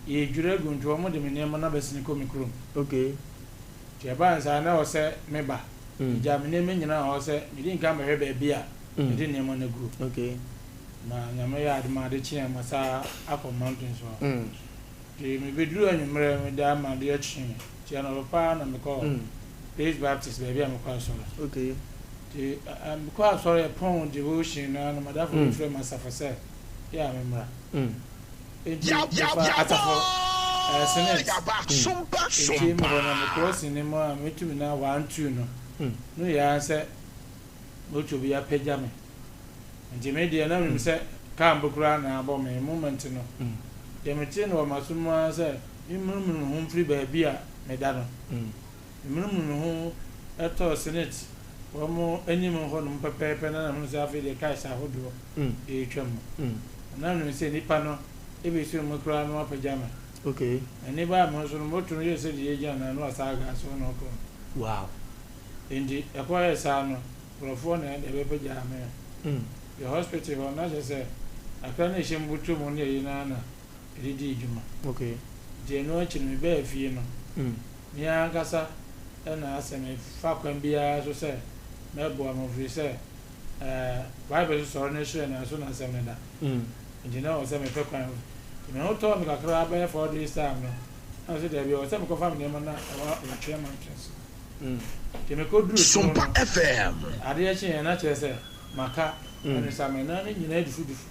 yɛredwiri agu nti wɔn de me nneɛma no abɛsene kɔ me kurom. Okay. Nti ɛbaa no saa na ɛwɔ sɛ me ba. Megyaa me nneɛma nyinaa hɔ sɛ medi nkan bɛhwɛ baabi a mede nneɛma no aguo. Okay. Na Nyame yɛɛ adom a ade kyeeɛ masan akɔ mountains hɔ. Nti mebɛduruu anwummerɛ medaa ma adeɛ kyee. Nti anɔpa paa na mekɔɔ Grace Baptist baabi a mekɔ asɔre. Okay. Nti mekɔɔ asɔre yɛpɔn devotion no ara no madamfo bi frɛɛ me asafo sɛ yɛ a memmra. Enti mefaa asafo senate nti mehɔ na me crossing no mu a metumi na 1 2 no no yɛ ara sɛ moto bi apagya me. Nti me deɛ na menim sɛ kaa mpo koraa na abɔ me moment no. Deɛ metee no wɔ m'aso mu ara sɛ memmunumunu me ho mfiri baabi a meda no. Memunumunu me ho tɔɔ Senate wɔn anim hɔ nom pɛpɛɛpɛ na na mehunu sɛ afei deɛ cars ahodoɔ retwa mu. Na na menim sɛ nnipa no bɛsi mu koraa na wɔapagya me. Okay. M'ani baa me ho so no, moto no yɛɛ sɛ deɛ ɛgyina na na wasan aga so na ɔkɔ no. Wow. Enti ɛkɔyɛɛ saa no, nkurɔfoɔ na ɛbɛpagyaa me. Yɛ hospital hɔ na kyerɛ sɛ akra no a ɛhyɛ me bɔtɔ mu ne ayi no ara na mede dii dwuma. Okay. Nti ɛno akyi no mebaa fie no, me ankasa na asɛ mefa kwan biara so sɛ mɛboa mo ɛfiri sɛ ɛɛ Bible so sɔre no hyerɛn na ɛso na asɛm no da. Nti na ɛwɔ sɛ mepɛ kwan. Nti me ho tɔɔ me kakra bɛyɛ 4 days time no, na mese daabi ɛwɔ sɛ mekɔfa me nneɛma no a ɛwɔ Latwea Mountains. Nti mekɔduruu soro no, adeɛ kyeeɛ na kyerɛ sɛ maka ɛne sa me nan no nyinaa dufudufu.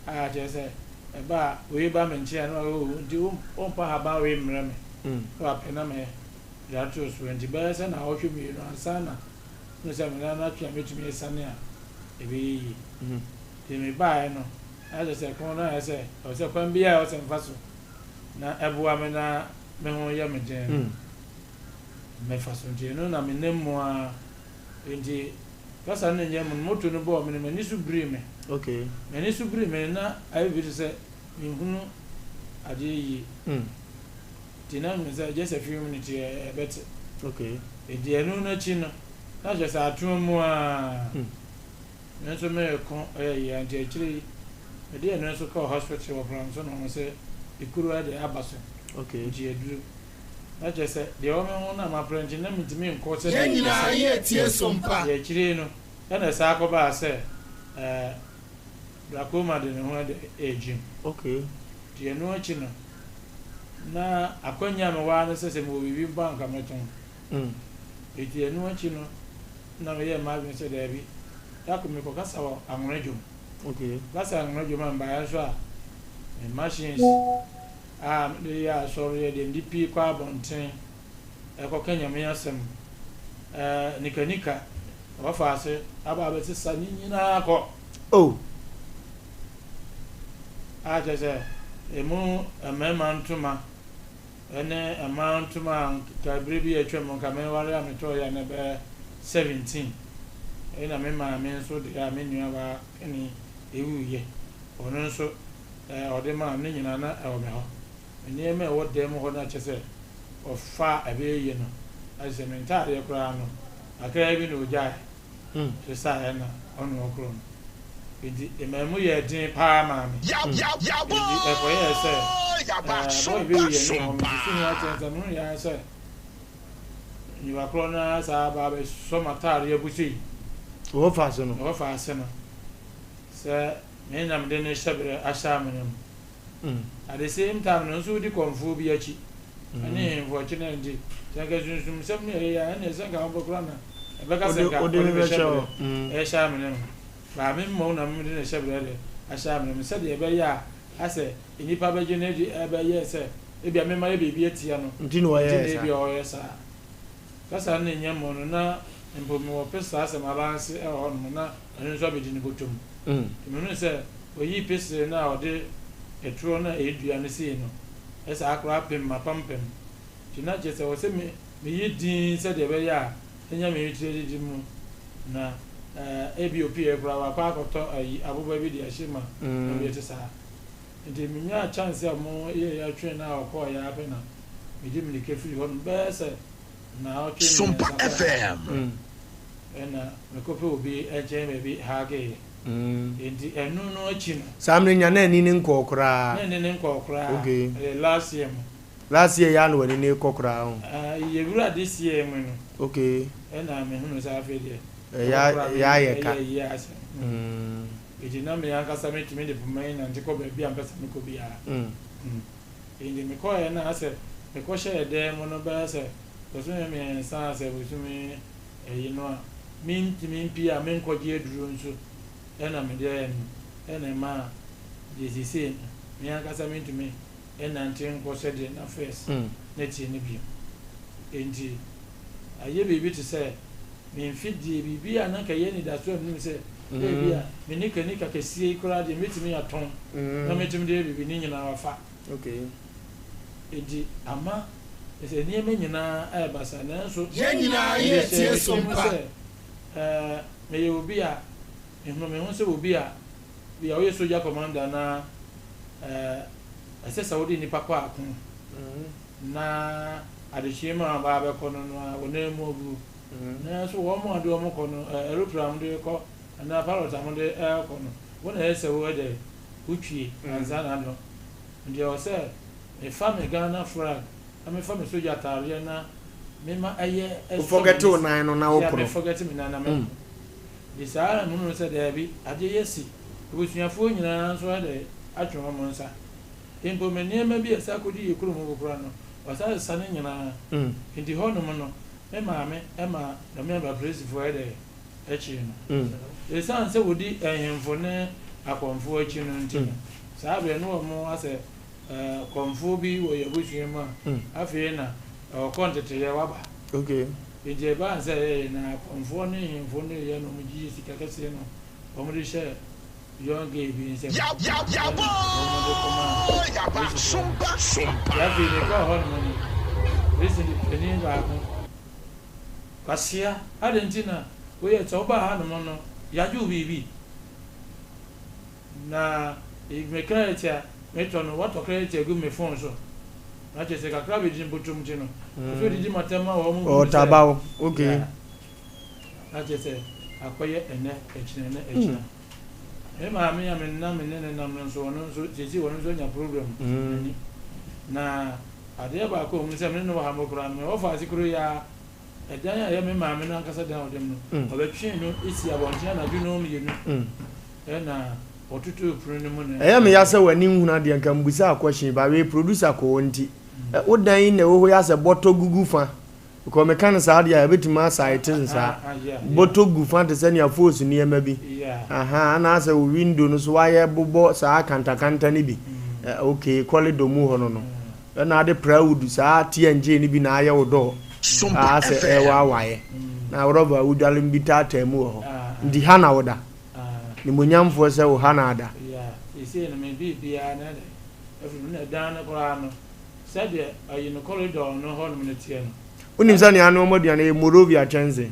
A kyerɛ sɛ ɛba a wei ba me nkyɛn a na wayɛ oo nti wompa ahaban wei mmrɛ me na wapɛ na me de ato so nti bɛyɛ sɛ naawɔtwe mmienu ansa na hunu sɛ me nan no atwe a mɛtumi asiane a ɛbɛyɛ yie. Nti mebaeɛ no na kyerɛ sɛ kɔn no ayɛ sɛ ɛwɔ sɛ kwan biara a ɛwɔ sɛ mfa so na ɛboa me na me ho yɛ me den no mɛfa so nti ɛno na menam mu ara nti Kasa no nyɛ mu no, moto no bɔɔ me no, m'ani so birii me. Okay. M'ani so birii me no, na ayɛ biribi te sɛ menhunu adeɛ yie. Nti na mehu sɛ just a few minutes yɛ ɛbɛte. Okay. Nti ɛno no akyi no, na kyerɛ sɛ atoa mu ara. Me nso mereko ɛyɛ yie nti akyire yi, mede ɛno nso kɔɔ hospital wɔ Pram so na wɔn sɛ ekuro ɛde aba so. Okay. Nti aduru. Na kyerɛ sɛ, deɛ ɛwɔ me ho no a maprɛ nti, na mentumi nkɔ sɛdeɛ Yɛn mepɛ nyinaa sɛ. yɛretie som pa. Deɛ akyire yi no, ɛna ɛsan kɔbaa sɛ, ɛɛ, Glaucoma de ne ho de regyem. Okay. Nti ɛno akyi no, na akwannya a mewɔ ara ne sɛ, sɛ mewɔ biribi mpo a anka mɛtɔn. Enti ɛno akyi no, na meyɛɛ m'adwene sɛ, daabi, da koro mekɔkasa wɔ Anwona dwom. Okay. Mekasa Anwona dwom a, mebaeɛ nso a, me machines a mede yɛ asɔre yɛ deɛ mede pue kɔ abɔnten kɔka Nyame asɛm, ɛɛ nika nika na wafa ase aba abɛsesa ne nyinaa kɔ. Oh! A kyerɛ sɛ emu mmarima ntoma ne mmaa ntoma a nka bere bi a atwam nka meware a metɔɔ yɛ a na ɛbɛyɛ 17 ɛna me maame nso deɛ a me nuabaa panin ewuiɛ ɔno nso a ɔde maa me no nyinaa, na ɛwɔ me hɔ. Me nneɛma a ɛwɔ dan mu hɔ no a kyerɛ sɛ ɔfa a ɛbɛyɛ yie no, na kyerɛ sɛ me ntaadeɛ koraa no, kakraa bi na ɔgyaeɛ sesaeɛ na ɔne ɔkorɔ no. Enti ɛmaa mu yɛɛ den pa ara maa me. Enti ɛkɔyɛɛ sɛ ɛɛ boy bi reyɛ ne ho, mesusu ho akyerɛ no sɛ mehu yɛ ara sɛ nnipa korɔ no ara saa aba abɛsɔ m'ataadeɛ bo sei. Wɔfa ase no. Wɔfa ase no. Sɛ Me na mede ne hyɛberɛ ahyɛ amena mu. At the same time no nso wodi kɔmfoɔ bi akyi. Ɛne nhemfo akyi no nti, sɛ anka sunsumsɛm ne ɛyɛ a, ɛnneɛ sɛ anka wobɛ koraa na ɛbɛka sɛ anka Wode ɔde no me bɛhyɛ hyɛberɛ hɔ. Mm. ɛrehyɛ amena mu. Baa me mmom na mede ne hyɛberɛ de ahyɛ amena mu sɛdeɛ ɛbɛyɛ a asɛ nnipa bɛgye no adi ɛbɛyɛ sɛ ebia me mayɛ biribi atia no Nti na nti ɔyɛɛ na saa. ebia ɔyɛ saa. Kasa no nnyɛ mmɔ no na mpo mewɔ pistol asɛ m'alanse wɔ hɔnom na ɛno nso abɛdi ne bɔtɔ mu. Nti mehunuu sɛ ɔyii pistol no a ɔde ɛtoɔ no a ɛyɛ dua no sii no saa koraa pem m'apampam. Nti na kyerɛ sɛ ɛwɔ sɛ me meyɛ dinn sɛdeɛ ɛbɛyɛ a ɛnya me tiri adidi mu na ebia opiee koraa wakɔ akɔtɔ ayi aboba bi de ahyɛ mu a na biribi te saa. Nti menyaa chance a wɔyɛeɛ atwɛn no a ɔkɔeɛ ara pɛ na mede mmirika firii hɔnom bɛyɛ sɛ naawɔtwe Sompa mmiɛnsa koraa FM. ɛna mekɔpɛ obi nkyɛn baabi hageeɛ. Nti ɛno no akyi no. Saa mmerɛ nya na ani no nkɔɔ koraa. Na ani no nkɔɔ koraa. Okay. Ɛyɛ last year mu. Last year yi ara na w'ani no rekɔ koraa ho. Ah, yɛwura this year mu no. Okay. Ɛna mehunu sɛ afei deɛ. Ɛyɛ ɛyɛ ayɛ ka. Ɛyɛ yie asɛm. Enti na me ankasa metumi de poma yi nante kɔ baabi a mepɛ sɛ mekɔ biara. Enti mekɔeɛ no a sɛ mekɔhyɛɛ dan mu no bɛyɛ sɛ bosome mmiɛnsa a sɛ bosome ayi no a mentumi mpue a menkɔgye aduro nso na mede ayɛ no na ɛmaa deɛ seesei no me ankasa mentumi nnante nkɔ sɛdeɛ na first na ɛteɛ no bio. Enti ayɛ biribi te sɛ me mfidie, biribi a na anka ɛyɛ anidasoɔ a menim sɛ ebia me nika nika kɛseɛ yi koraa deɛ mɛtumi atɔn na mɛtumi de ayɛ biribi ne nyinaa wafa. Enti ama sɛ nneɛma nyinaa ayɛ basaa nanso Yɛn nyinaa mede yɛ hyɛɛ tie me so tirim mpa. sɛ ɛɛ meyɛ obi a mehunu me ho sɛ obi a bi a woyɛ sogya commander na ɛɛ ɛsɛ sɛ wode nnipa kɔ ako na adekyeɛ mu a wɔba abɛkɔ no no a wɔn nan mu abu. Nanso wɔn a wɔde wɔn kɔ no, aeroplane a wɔde rekɔ anaa pilot a wɔde rekɔ no, wo na ɛsɛ sɛ woyɛ dɛn? Wotwie ansa na adɔ. Nti ɛwɔ sɛ mefa me Ghana flag na mefa me sogya ataadeɛ na mema ɛyɛ Wo ɛsɔ forget wo m'ani nan no na yeah, wokɔ me no. forget me nan na mekɔ. Nti saa na mehunu sɛ daabi, adeɛ yi asi. Abusuafoɔ nyinaa nso ayɛ dɛn? Atwe wɔn nsa. Mpo me nneɛma bi a ɛsan kɔdi yɛn kurom hɔ koraa no, wɔasan asesa ne nyinaa. Enti hɔnom no, me maame ma Dɔme Abaperesifoɔ yɛ dɛn? Kyee no. Ɛsiane sɛ wɔdi nhemfo ne akɔmfoɔ akyi no nti no, saa berɛ no wɔn asɛ kɔmfoɔ bi wɔ yɛn abusua mu a, afei na ɔkɔ nteteeɛ waba. Enti ɛbaa sɛ ɛyɛeɛ na akɔmfoɔ ne nhemfo no reyɛ na wɔgyegye sika kɛseɛ no wɔde hyɛɛ young gay bi nsam ɛna wɔde kɔmaa polisifoɔ no. Nti afei mekɔɔ hɔnom no, polisini panin baako, Kwasea, adɛn nti na woyɛ sɛ wobaa hanom no, yɛagye wo biribi? Na me credit a metɔ no, wɔatɔ credit agu me phone so. Na kyerɛ sɛ kakra bɛdi ne bɔtɔm nti no, ɔsɛ ɔdidi m'atɛm ma wɔn hunu sɛ, Ɔtaba wo, okay. Yeah. Na kyerɛ sɛ akɔyɛ ɛnnɛ, ɛkyena, ɛnnɛ, ɛkyena. Me maame a me na me ne no nam no nso, ɔno nso, seesei ɔno nso anya problem n'ani. Na adeɛ baako a ɔhunu sɛ me ne no wɔ ha mpo koraa no, me wɔfaase koro yi ara, ɛdan a ɛyɛ me maame no ankasa dan a ɔda mu no, ɔbɛtwee no sii abɔnten anadwo nnɔnmienu, ɛna ɔtotoo pono no mu na. Ɛyɛ me ya sɛ w'ani nhunu adeɛ nka mbusaa question but wei producer kɔ hɔ nti. Wo dan yi na ɛwɔ hɔ yi asɛ bɔtɔ gugu fa. Because meka no saa deɛ a, ɛbɛtumi asaete no saa. Bɔtɔ gu fa te sɛ nea fos nneɛma bi. Aha, anaasɛ wo window no so wayɛ bobɔ saa kantakanta no bi. Okay, corridor mu hɔ no no. Ɛna ade plywood saa TNG no bi na ayɛ wo door. A asɛ ɛwaawaeɛ. Na rɔba a wodwale bi taataa mu wɔ hɔ. Nti ha na woda. Nimonyamfoɔ sɛ wo ha na ada. Yeah, seesei no me biribiara na ɛdɛ. Afiri mu na ɛdan no koraa no. Sɛdeɛ ayi no corridor no hɔnom no teɛ no. Wonim sɛ nea anoa mu aduane yɛ Morovia kyɛnse.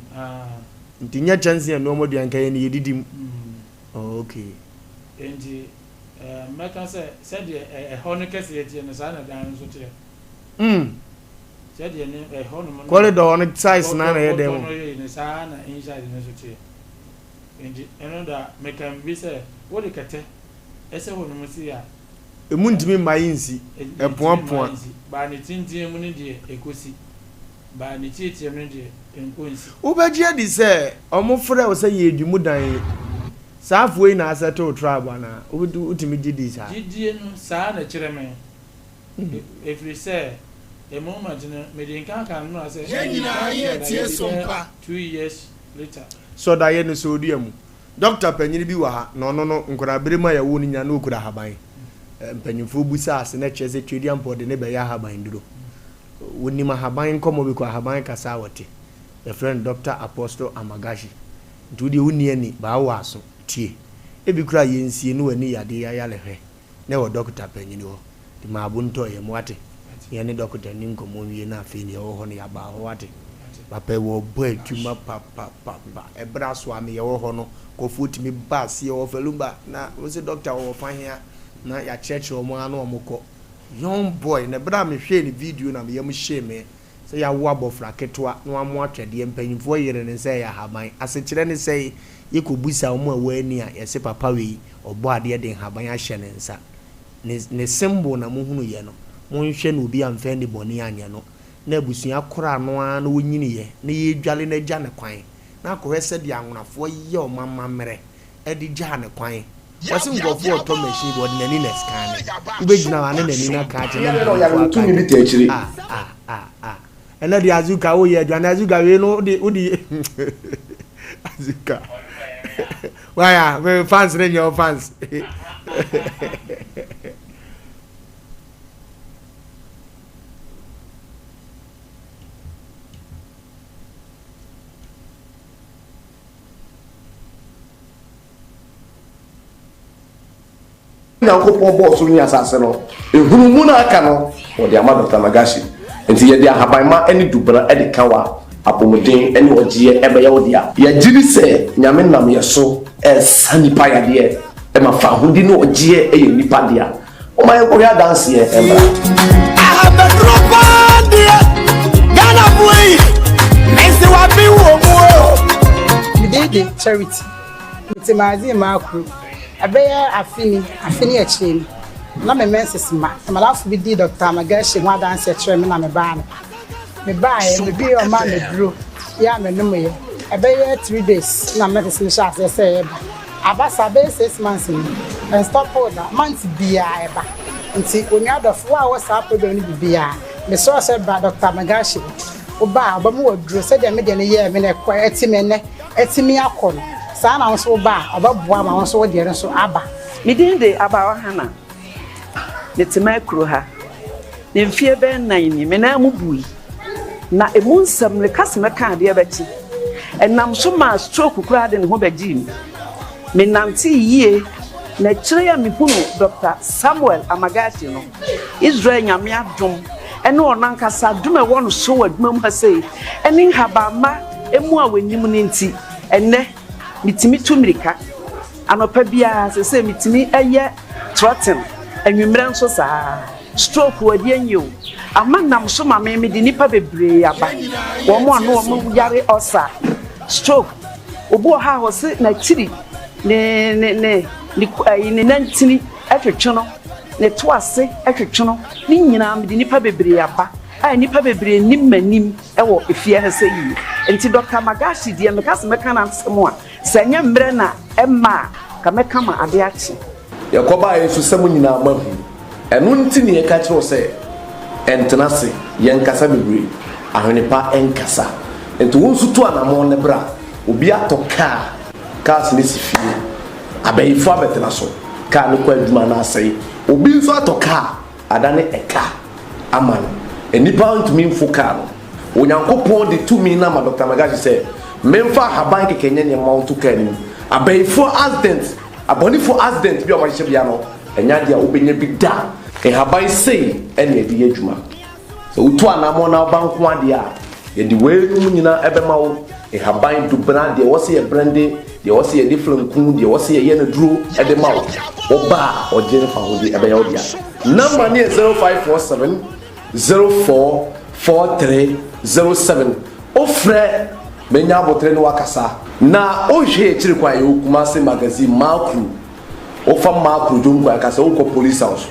Nti nyɛ kyɛnse a ɛnoa mu aduane nka yɛn de yɛdidi mu. Oh, okay. Enti eh, mɛka sɛ sɛdeɛ ɛhɔ no kɛseɛ teɛ no saa na dan no nso teɛ. Mm. Sɛdeɛ ne ɛhɔnom no. Corridor no size na na ɛyɛ dɛn mu. No yɛ no saa na inside no nso teɛ. Enti ɛno da meka bi sɛ wode kɛtɛ ɛsɛ hɔnom si a. Emu ntumi mma yi nsi, ɛpoapoa. Baa ne tenten mu no deɛ, ɛkɔsi. Baa ne tiatia mu no deɛ, ɛnkɔ nsi. Wobɛgye adi sɛ wɔfrɛ wo sɛ yɛ adwumudan yi, saa afoa yi na asɛtew tribe anaa? Wotumi gye di saa? Gyidie no, saa na ɛkyerɛ me. Ɛfiri sɛ. The moment no, mede nka aka no sɛ Yɛn nyinaa yɛ tie Sompa. 2 years later. Sɔdaeɛ no sɛ ɔdua mu. Dɔkta panyin bi wɔ ha, na ɔno no, nkwadaa-bere mu a yɛwoo no nyinaa na ɔkura ahaban. Mpanyimfoɔ bisa ase na kyerɛ sɛ Tweduampɔn de ne bɛyɛ ahaban duro. Wɔnim ahaban nkɔmmɔ bi kɔ ahaban kasa a wɔte. Yɛfrɛ no Dɔkta Apostle Amagashi. Nti wo deɛ wonni ani, baa wowɔ aso, tie. Ebi koraa yɛnsie no w'ani yadeɛ ayarehwɛ na ɛwɔ dɔkta panyin hɔ. Nti ma abo ntɔ yam, woate? Na yɛne dɔkta nni nkɔmmɔ nwie na afei deɛ ɛwɔ hɔ no yɛaba hɔ, woate? Papa yi wɔbɔ adwuma papapapa. Ɛberɛ aso a me yɛwɔ hɔ no, nkurɔfoɔ tumi ba aseɛ wɔ Falumba na wɔn sɛ dɔkta wɔwɔ fa hea na yɛakyerɛkyerɛ wɔn ara na wɔn kɔ. Young boy, na ɛberɛ a mehwɛɛ ne video na me yam hyee me sɛ yɛawo abɔfra ketewa na wɔamoa twɛdeɛ, mpanyinfoɔ yere no sɛ ɛyɛ ahaban. Asekyerɛ ne sɛe, yɛkɔbisa wɔn a ɛwɔ ani a, yɛse papa wei ɔbɔ adeɛ de nhaban ahyɛ ne nsa. Ne ne symbol na mohunu yɛ no, monhwɛ na obi amfa ani bɔne anyɛ no. Na abusua koro ano ara na ɔnyiniiɛ na yɛredwale no agya no kwan na akɔhwɛ sɛdeɛ anwonafoɔ yɛ wɔn amammerɛ de gyaa no kwan. Wɔse nkurɔfoɔ retɔ machine bi ɔde n'ani na ɛscanne. Wobɛgyina hɔ a ne n'ani no aka akyerɛ na mpanimfoɔ aka akyerɛ ah ah ah ah ɛnɛ deɛ Azuka woyɛ aduane Azuka wei no wode wode Azuka waya fans ne nyɛ wo fans. Nyankopɔn bɔɔ soro ne asase no, nhunumu no a aka no, wɔde ama Dɔkta Nagashi. Enti yɛde ahabanma ne dubena de ka wo a, apɔmuden ne ɔgyeɛ bɛyɛ wo dea. Yɛgye di sɛ Nyame nam yɛ so resa nnipa yadeɛ ma faahodi ne ɔgyeɛ yɛ nnipa dea. Momma yɛnkɔhwɛ adanseɛ mmra. Ahabaduro paa deɛ Ghanafoɔ yi mese wabe wɔ mu o. Me din de Charity. Mete Magazine Makuro. Ɛbɛyɛ afe ni, afe ne akyire ni, na me menses ma. Madamfo bi dii Dɔkta Magashi ho adanseɛ kyerɛɛ me na mebaa no. Mebaeɛ, mebiee ɔmaa me aduro yɛ a menomeeɛ. Ɛbɛyɛ 3 days na menses no hyɛɛ aseɛ sɛ ɛreba. Aba saa bɛyɛ 6 months ni, ɛnstɔpoo da, month biara ɛba. Nti onua dɔfo, wo a wowɔ saa problem no bi biara, mesrɛ wo sɛ bra Dɔkta Magashi hɔ. Woba a, ɔbɛma wo aduro sɛdeɛ me deɛ no yɛɛ me no ɛkɔ, ɛte me nnɛ. Atumi akɔ no, saa na wo nso woba a, ɔbɛboa ma wo nso wo deɛ no nso aba. Me din de Abawa Hannah. Mete Maakuro ha. Ne mfeɛ bɛyɛ nnan ni, me nan mu bui. Na emu nsɛm meka sɛ mɛka adeɛ bɛkye. Ɛnam so maa stroke koraa de ne ho bɛgyee me. Menantee yie, na akyire yi a mehunuu Dɔkta Samuel Amagashi no, Israel Nyame adom ne ɔno ankasa adom a ɛwɔ no so wɔ adwuma mu ha sei ne nhabamma mu a wɔnim no nti, ɛnnɛ metumi tu mmirika. Anɔpa biara seesei metumi yɛ trotting, anwummerɛ nso saa ara. Stroke o, ɛdeɛn yi o, ama nam so ma me mede nnipa bebree aba, wɔn a na wɔn yare ulcer, stroke, obi wɔ hɔ a ɔse n'akyiri ne ne ne ne ɛyi ne nantini twetwe no, ne to ase twetwe no, ne nyinaa mede nnipa bebree aba a nnipa bebree nim m'anim wɔ efie ha sɛ yie. Nti Dɔkta Magashi deɛ meka sɛ mɛka n'asɛm a, sɛ ɛnyɛ mmerɛ na ɛmma a, ka mɛka ma ade akye. Yɛkɔbaeɛ nso sɛ mo nyinaa moahu. Ɛno nti na yɛka kyerɛ wo sɛ, Ntena ase, yɛnkasa bebree. Ahwene pa nkasa. Nti wo nso tu anammɔn na bra. Obi atɔ kaa, cars no si fie. Abayifo abɛtena so. Kaa no kɔ adwuma na asɛe. Obi nso atɔ kaa, adane ɛka ama no. Nnipa ntumi mfo kaa no. Onyankopɔn de tumi no ama Dɔkta Magashi sɛ, Memfa ahaban kɛkɛ nyɛ nneɛma nto kaa no mu. Abayifo accident, abɔnefo accident bi a wɔahyehyɛ biara no, ɛnyɛ ade a wobɛnya bi da. Nhaban sei na yɛde yɛ adwuma. Sɛ wotu anammɔn na woba nko ara deɛ a, yɛde weinom nyinaa bɛma wo, nhaban, dubena, deɛ ɛwɔ sɛ yɛbrɛnde, deɛ ɛwɔ sɛ yɛde fra nku, deɛ ɛwɔ sɛ yɛyɛ no aduro de ma wo. Woba a, ɔgye ne fahodie ɛbɛyɛ wo dea. Number no yɛ 0547 04 43 07. Wofrɛ mɛnya abotere ne woakasa. Na wohwɛ yɛn akyiri kwan a, yɛwɔ Kumasi Magazine, Makru. Wofa Makru dwom kwan ka sɛ wokɔ Police House,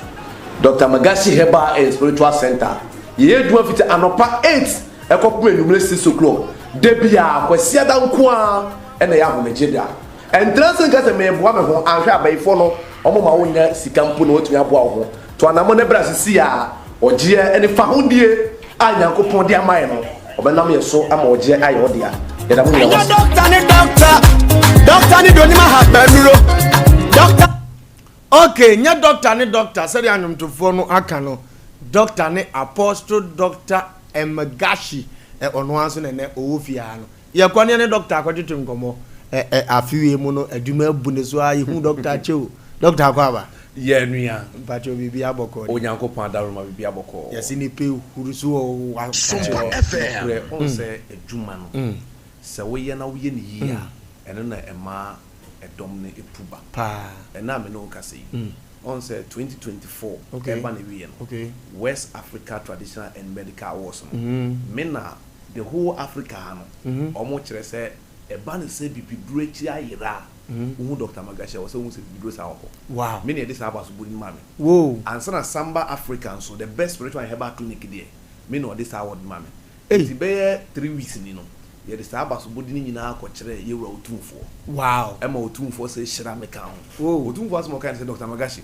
Doctor Magashi Herbal and Spiritual Center. Yɛyɛ adwuma fiti anɔpa 8 ɛkɔpem anwummere 6 o'clock. Da biara, Kwasiada nko ara na ɛyɛ ahomegye da. Ɛntra ase nka sɛ mereboa me ho, anhwɛ a abayifoɔ no wɔmma wonnya sika mpo na wɔatumi aboa wo ho. To anamɔ na bra sisi a ɔgyeɛ ne fahodie. A Nyankopɔn de ama yɛn no, ɔbɛnam yɛn so ama ɔgyeɛ ayɛ wo dea. Yɛda mo nyinaa Ɛnyɛ ase. dɔkta ne dɔkta, dɔkta ne deɛ onim ahabanuro, dɔkta. Ok, nyɛ dɔkta ne dɔkta sɛdeɛ anwomtofoɔ no aka no, dɔkta ne Apostle Doctor Emgashi, ɛ, ɔno ara nso na ɛnɛ ɔwɔ fie ha no. Yɛkɔ ne yɛne dɔkta akɔtwetwe nkɔmmɔ, ɛ, ɛ, afe wei mu no adwuma abu ne so ara, yɛhu dɔkta akyɛ o. Dɔkta akɔ aba? Yɛ nua. Mpakyɛw biribi abɔkɔɔ deɛ. Onyankopɔn adaworoma biribi abɔkɔɔ. Yɛse nipa ehuru so wɔ wakakyerɛ. Nokorɛ wohu sɛ adwuma no sɛ woyɛ na woyɛ no yie a ɛno na ɛma ɛdɔm no pu ba. Paa. Ɛnnɛ a me ne wo kasa yi wohu sɛ 2024 ɛreba n'awieɛ no West Africa Traditional and Medical Awards no me na the whole Africa ha no wɔkyerɛ sɛ ɛba no sɛ bibiduro akyi ayera a Wohu Doctor Magashi a, ɛwɔ sɛ wohu sɛ bibiduro saa wɔ hɔ. Wow. Me na yɛde saa abasobɔdi no maa me. Whoa. Ansa na Samba Africa nso, the best spiritual and herbal clinic deɛ, me na wɔde saa award no maa me. Ei. Nti bɛyɛ 3 weeks ni no, yɛde saa abasobɔdi no nyinaa kɔkyerɛɛ yɛn wura Otumfoɔ. Wow. Ɛma Otumfoɔ sɛ hyira me ka ho. Whoa. Otumfoɔ asɛm a ɔkae ne sɛ, Doctor Magashi,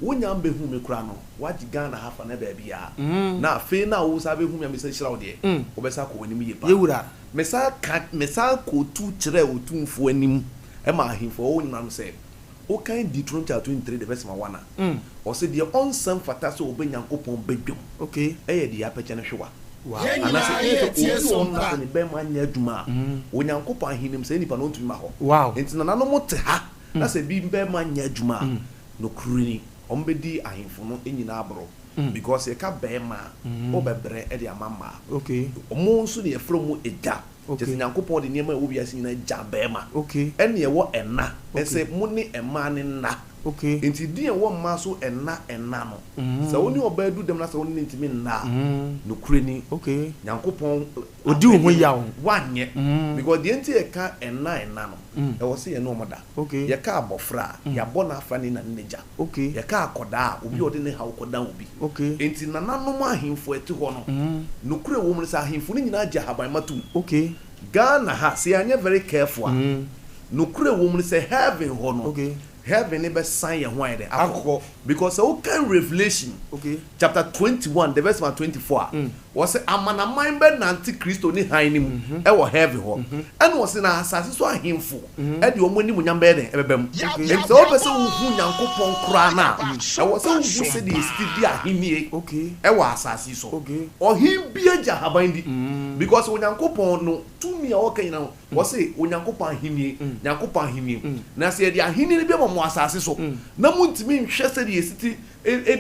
wonya mbɛhuu me koraa no, woagye Ghana ha fa na baabiara. Na afei no a wosan bɛhu me a mesan hyira wo deɛ, wobɛsan akɔ w'anim yie paa. Yɛn wura. Mesan ka, mesan kootu kyerɛɛ Otumfoɔ anim ma ahemfo a wɔwɔ nyinaa no sɛ, Wokan Deuteronomy chapter 23 the verse number 1 a, ɔse, Deɛ ɔnsa mfata sɛ ɔbɛ Nyankopɔn badwam yɛ deɛ apɛkyɛ no hwewa. Anaasɛ ɛyɛ sɛ obi wɔ hɔ no na sɛ ne bɛrima anyɛ adwuma a, Onyankopɔn ahenni saa nipa no ɔntumi mma hɔ. Enti nananom te ha na sɛ bi bɛrima nyɛ adwuma a, nokorɛ ni, wɔbɛdi ahemfo no nyinaa aborɔ. Because yɛka bɛrima a, wobɛbrɛ de ama mmaa. Wɔn nso na yɛfrɛ wɔn agya. Kyerɛ sɛ Nyankopɔn de nneɛma a ɛwɔ wiase nyinaa gya bɛrima. Ɛna ɛwɔ ɛna. Ɛsɛ mo ne mmaa no nna. Nti din a ɛwɔ mmaa so ɛna ɛna no, sɛ wo ne ɔbaa du dɛm na sɛ wo ne no ntumi nna a, nokorɛ ni, Nyankopɔn Odi wo ho apɛdeɛ no yaw. woanyɛ. Because deɛ nti a yɛka ɛna ɛna no, ɛwɔ sɛ yɛne wɔn da. Yɛka abɔfra a, yɛabɔ no afra ne na ne n'agya. Yɛka akɔdaa a, obi a ɔde ne haw kɔdan obi. Enti nananom ahemfo a ɛte hɔ no, nokorɛ wɔ mu ne sɛ ahemfo no nyinaa gye ahabanma tom. Ghana ha, sɛ yɛanyɛ very careful a, nokorɛ wɔ mu ne sɛ heaven hɔ no, heaven no bɛsan yɛn ho ayɛ dɛn? Akɔ. Because sɛ wokan Revelation chapter 21 the verse number 24 a, wɔse amanaman bɛnante Kristo ne hann no mu wɔ heaven hɔ. Ɛna ɔse na asase so ahemfo de wɔn animuonyam bɛyɛ dɛn? Ɛbɛba mu. Enti sɛ wopɛ sɛ wohu Nyankopɔn koraa no a, ɛwɔ sɛ wohu sɛdeɛ yɛsi di ahennie wɔ asase yi so. Ɔhen biara gye ahaban di. Because Onyankopɔn no tumi a ɔka nyinaa no, wɔse Onyankopɔn ahennie, Nyankopɔn ahennie. Na sɛ yɛde ahennie no bi ama mo wɔ asase so, na montumi nhwɛ sɛdeɛ yɛsi te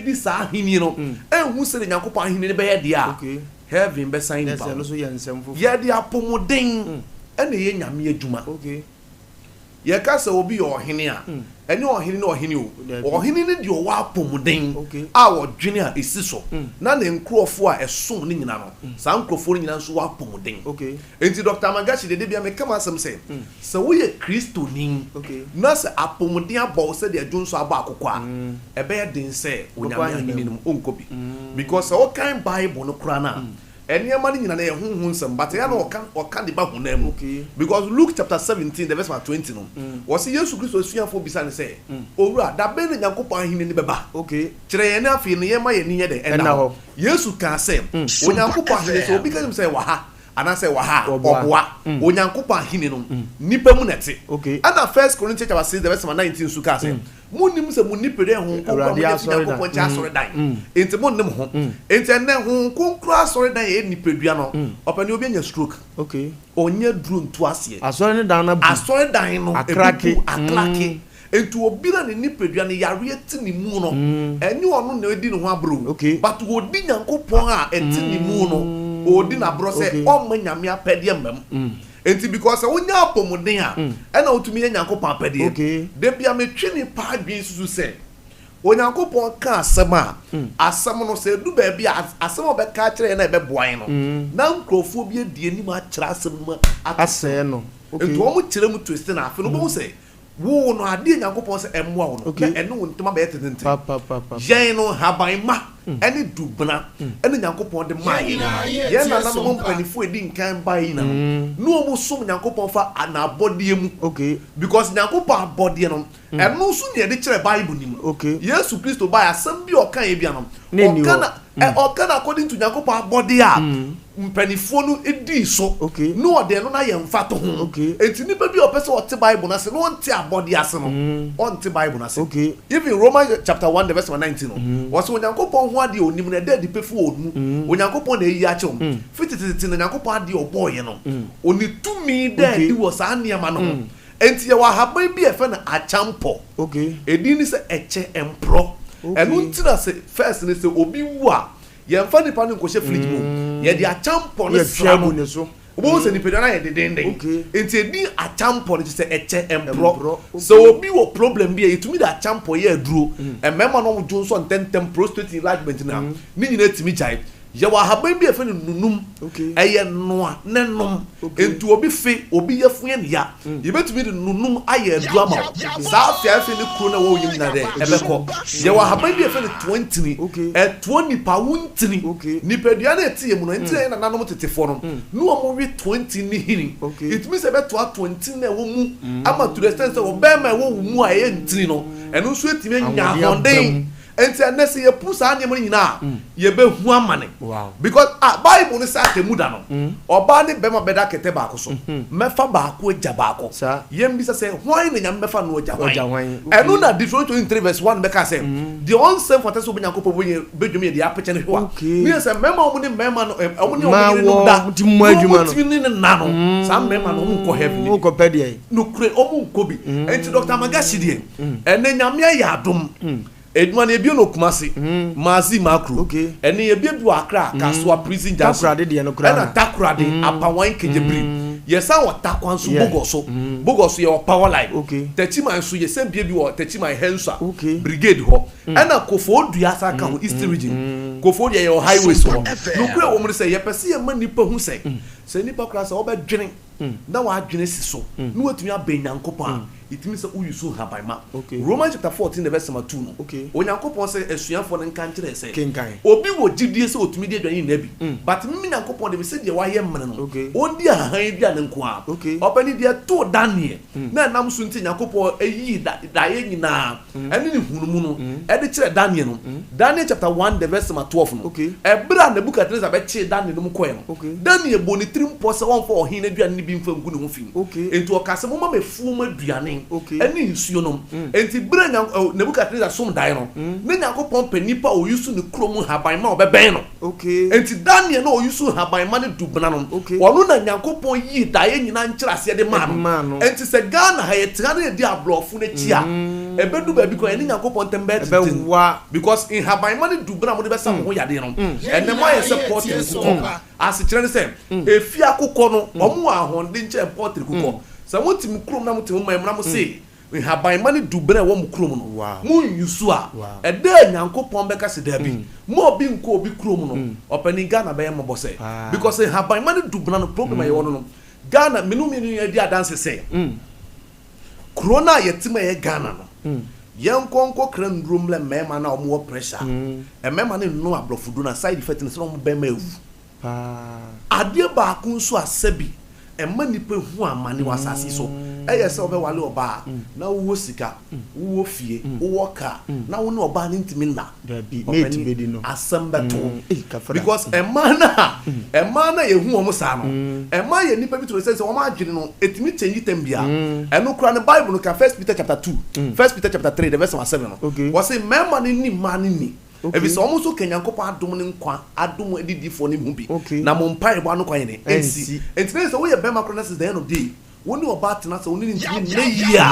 di saa ahennie no, ɛnhu sɛdeɛ Nyankopɔn ahennie no bɛyɛ deɛ a, Heaven bɛsan nnipa ho. Yɛde apɔmuden na ɛyɛ Nyame adwuma. Yɛka sɛ obi yɛ ɔhene a, ɛnyɛ ɔhene ne ɔhene o. Ɔhene ne deɛ ɔwɔ apɔmuden a ɔdwene a ɛsi so, na ne nkurɔfoɔ a ɛsom no nyina no, saa nkurɔfoɔ no nyina nso wɔ apɔmuden. Enti Doctor Amagashi deɛ da biara meka m'asɛm sɛ, sɛ woyɛ Kristoni na sɛ apɔmuden abɔ wo sɛdeɛ dwonsɔ abɔ akokɔ a, ɛbɛyɛ den sɛ Onyame ahenni no mu wonkɔ bi. Because sɛ wokan Bible no koraa no a, nneɛma no nyina no ɛyɛ honhom nsɛm but ɛyɛ a na ɔka ɔka de ba honam mu. Because Luke chapter 17 the verse number 20 no, wɔse Yesu Kristo asuafoɔ bisa no sɛ, Owura, da bɛn na Nyankopɔn ahenni no bɛba? Kyerɛ yɛn na afei no yɛmma yɛn ani nyɛ dɛn? Ɛnna hɔ. Yesu kaa sɛ, Onyankopɔn ahenni, sɛ obi ka kyerɛ me sɛ ɛwɔ ha, anaasɛ ɛwɔ ha a, ɔboa. Onyankopɔn ahenni no, nnipa mu na ɛte. Ɛna First Corinthians chapter 6 the verse number 19 nso kaa sɛ, Monnim sɛ mo nipadua yɛ Honhom Kronkron a monya fi Nyankopɔn nkyɛn asɔredan? Enti monne mo ho. Enti ɛnnɛ, Honhom Kronkron asɔredan a ɛyɛ nipadua no, ɔpɛ nea obi anya stroke, ɔnyɛ duro ntu aseɛ. Asɔredan no abubu, akrake. Enti obi na ne nipadua no yareɛ te ne mu no, ɛnyɛ ɔno na ɔredi ne ho aborɔ o, but ɔredi Nyankopɔn a ɛte ne mu no, ɔredi no aborɔ sɛ ɔmma Nyame apɛdeɛ mma mu. Enti because sɛ wonya apɔmuden a, ɛna wotumi yɛ Nyankopɔn apɛdeɛ. Da bia metwe nnipa adwene susu sɛ, Onyankopɔn ka asɛm a, asɛm no sɛ ɛdu baabi a, asɛm a ɔbɛka akyerɛ yɛn a ɛbɛboa yɛn no, na nkurɔfoɔ bi adi anim akyerɛ asɛm no mu asɛe no. Enti wɔn kyerɛ mu twist no a, afei no wobɛhu sɛ Wo no, adeɛ a Nyankopɔn sɛ ɛmmoa wo no, na ɛne wo ntam abɛyɛ tententen. Yɛn no, nhaban mma. ne dubena na Nyankopɔn de maa yɛn. Yɛn nananom mpaninfoɔ a ɛdi nkan baeɛ nyina no, ne wɔn som Nyankopɔn fa n'abɔdeɛ mu. Because Nyankopɔn abɔdeɛ no, ɛno nso na yɛde kyerɛ Bible no mu. Yesu Kristo baeɛ, asɛm bi a ɔkaeɛ biara no, ɔka na, ɔka no according to Nyankopɔn abɔdeɛ a mpanimfoɔ no dii so, na ɔde ɛno no ayɛ mfatoho. Enti nipa bi a ɔpɛ sɛ ɔte Bible no ase na ɔnte abɔdeɛ ase no, ɔnte Bible no ase. Even Romans chapter 1 the verse number 19 no, ɔse Onyankopɔn ho adeɛ a ɔnim no, ɛda adi pefee wɔ wɔn mu. Onyankopɔn na ayi akyerɛ wɔn. Firi tetetete no, Onyankopɔn adeɛ a ɔbɔeɛ no, ɔne tumi da adi wɔ saa nneɛma no ho. Enti yɛwɔ ahaban bi a yɛfrɛ no akyampɔ. Edin ne sɛ ɛkyɛ, ɛmporɔ. Ɛno nti na sɛ first no sɛ obi wu a, Yɛmfa nipa no nkɔhyɛ fridge mu o, yɛde akyampɔ no sra no. Wobɛhu sɛ nipadua no ayɛ dendeenden. Nti edin akyampɔ no kyerɛ sɛ ɛkyɛ, ɛmporɔ. Sɛ obi wɔ problem bi a, yɛtumi de akyampɔ yɛ aduro. Mmarima no wɔdwo nsɔ ntɛmntɛm, prostate enlargement no a, ne nyinaa tumi gyae. Yɛwɔ ahaban bi a yɛfrɛ no nunum. Ɛyɛ noa ne nom. Enti obi fe, obi yafunu yɛ no ya, yɛbɛtumi de nunum ayɛ aduro ama wo. Saa feafee ne kuro no a ɛwɔ wo yam nyinaa dɛn? Ɛbɛkɔ. Yɛwɔ ahaban bi a yɛfrɛ no toa ntini. Ɛtoa nipa wo ntini. Nipadua no a ɛte yɛn mu no, ɛnti na yɛn nananom tetefoɔ no, na wɔwe toa ntini ne hini. It means sɛ ɛbɛtoa toa ntini no a ɛwɔ mu ama to the extent sɛ ɔbarima a ɛwɔ wo mu a ɛyɛ ntini no, ɛno nso atumi anya ahoɔden. Enti ɛnnɛ sɛ yɛpu saa nneɛma no nyinaa a, yɛbɛhu amane. Because ah, Bible no sɛ atemmu da no, ɔbaa ne bɛrima bɛda kɛtɛ baako so. Mɛfa baako agya baako. Yɛmmisa sɛ, hwan na Nyame bɛfa no agya hwan? Ɛno na Deuteronomy 23 verse 1 bɛka sɛ, deɛ ɔnsɛ mfata sɛ ɔbɛ Nyankopɔn bɛdwam yɛ deɛ apɛkyɛ no hwewa. Ne yɛ sɛ mmarima a wɔn ne mmarima no, wɔn ne wɔn yerenom da, na wɔn tumi ne ne nna no, saa mmarima no wɔn nkɔ heaven no bi. Nokorɛ wɔn nkɔ bi. Enti Dr. Magashi deɛ, ɛnnɛ Nyame ayɛ adom. Edwuma no yɛbue no Kumasi, Mazi Makro, ɛne yɛbue bi wɔ Accra, Kasoa Prison Junction, ɛna Takoradi, Apawan Kegyebiri. Yɛsan wɔ Tarkwa nso, Bogoso, Bogoso yɛwɔ Power Line, Techiman nso yɛsan bue bi wɔ Techiman Henswa Brigade hɔ, ɛna Koforidua san ka ho, Eastern Region, Koforidua yɛwɔ Highways hɔ. Nokorɛ wɔ mu ne sɛ yɛpɛ sɛ yɛma nnipa hu sɛ, sɛ nnipa koraa sɛ wɔbɛdwene na w'adwene si so na watumi abɛn Nyankopɔn a, ɛtumi sɛ woyi so nhaban ma. Romans chapter 14 the verse number 2 no, Onyankopɔn sɛ asuafoɔ no nka nkyerɛ sɛ, obi wɔ gyidie sɛ ɔtumi di aduane nyinaa bi, but me Nyankopɔn de me sɛ deɛ wayɛ mene no, ɔndi ahahan aduane nko ara. Ɔpanin deɛ ɛtoo Daniel na ɛnam so nti Nyankopɔn yii daeɛ nyinaa ɛne ne nhunumu no de kyerɛɛ Daniel no, Daniel chapter 1 the verse number 12 no, ɛberɛ a Nebuchadnezzar bɛkyee Daniel no mu kɔɛ no, Daniel bɔɔ ne tirim pɔ sɛ ɔmfa ɔhene no aduane no bi mfa ngu ne ho fi. Enti ɔkaa sɛ, Momma me afuom aduane ne nsuo nom. Enti berɛ a Nebukadnesar som daeɛ no, na Nyankopɔn pɛ nipa a ɔyusu ne kurom nhaban ma ɔbɛbɛn no. Enti Daniel na ɔyusu nhaban ma ne dubena no, ɔno na Nyankopɔn yii daeɛ nyinaa nkyerɛaseɛ de maa no. Enti sɛ Ghana ha yɛte ha na yɛdi aborɔfo no akyi a, ɛbɛdu baabi koraa yɛne Nyankopɔn ntam bɛyɛ tenten. Because nhaban ma ne dubena a mode bɛsa mo ho yadeɛ no, ɛnnɛ moayɛ sɛ pɔltri nkokɔ. Asekyerɛ ne sɛ, efie akokɔ no, wɔn wɔ ahoɔden kyɛn pɔltri kokɔ. Sɛ mote mo kurom na mote mo man mu na mose nhaban ma ne dubena a ɛwɔ mo kurom no, monnyusu a, ɛda a Nyankopɔn bɛka sɛ dabi, mma obi nkɔ obi kurom no, ɔpanin Ghana bɛyɛ mmɔbɔ sɛ. Because nhaban ma ne dubena no, problem a yɛwɔ no no, Ghana, me ne wo mmienu nyinaa di adanse sɛ, Kuro no a yɛte mu a ɛyɛ Ghana no, yɛnkɔ nkɔkra nnuro mmrɛ mmarima no a wɔwɔ pressure. Mmarima no nnom aborɔfo duro no a, side effect no sɛ na wɔn bɛrima awu. Adeɛ baako nso a sɛbi ɛma nnipa hu amane wɔ asase yi so yɛ sɛ wobɛwale ɔbaa na wowɔ sika, wowɔ fie, wowɔ car na wo ne ɔbaa no ntumi nna. Dabi, mate bedi no. Asɛm bɛto wo. Because mmaa no a, mmaa no a yɛhu wɔn saa no, mmaa yɛ nnipa bi to sɛ sɛ wɔn adwene no, ɛtumi change tɛm biara. Ɛno koraa no, Bible no ka First Peter chapter 2, First Peter chapter 3, the verse number 7 no, wɔse mmarima no nni mmaa no ni, ɛfiri sɛ wɔn nso ka Nyankopɔn adom ne nkwa adom adidifoɔ no ho bi, na mo mpaebɔ ano kwan yɛ dɛn? Ɛnsi. Enti na yɛ sɛ woyɛ barima koraa na sɛ the end of the day, Wo ne ɔbaa tena sɛ wo ne no ntumi nnɛ yie a,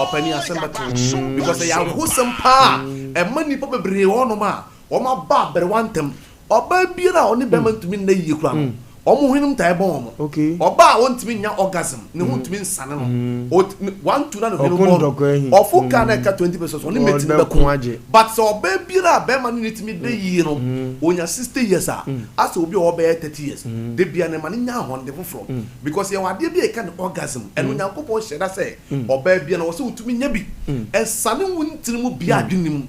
ɔpanin asɛm bɛto wo. Because ɛyɛ awerɛhosɛm paa a ɛma nnipa bebree wɔ hɔnom a wɔaba aberewa ntɛm. Ɔbaa biara a ɔne bɛrima ntumi nna yie koraa no, Wɔn hwenem taa bɔ wɔn. Ɔbaa a ɔntumi nnya orgasm, ne ho ntumi nsane no. Ɔt one two na ne hwene bɔ no. Ɔfo car na ɛka 20 pesos, ɔne mate no bɛko. But sɛ ɔbaa biara a bɛrima ne no tumi da yie no, ɔnya 60 years a, asɛ obi a ɔwɔ bɛyɛ 30 years. Da biara no ɛma no nya ahɔnde foforɔ. Because yɛwɔ adeɛ bi a yɛka no orgasm, ɛno Nyankopɔn hyɛ da sɛ ɔbaa biara no ɛwɔ sɛ wotumi nya bi. Ɛsane wo ntini mu bia adwene mu.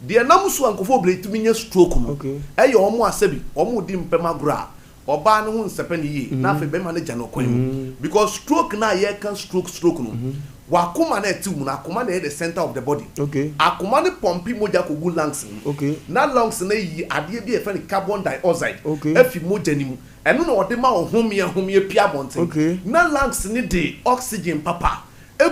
Deɛ ɛnam so a nkurɔfoɔ bebree tumi nya stroke no, ɛyɛ wɔn a sɛbi wɔredi mpam agorɔ a, ɔbaa no ho nsɛpɛ no yie na afei bɛrima no gya no ɔkwan mu because stroke no a yɛreka stroke stroke no wakoma no a ɛte wo mu no akoma na ɛyɛ the center of the body akoma no pɔmpe mogya kɔgu lungs no mu na lungs no ayi adeɛ bi a yɛfrɛ no carbon dioxide afi mogya no mu ɛno na ɔde ma wo homeɛ homeɛ pue abɔnten na lungs no de oxygen papa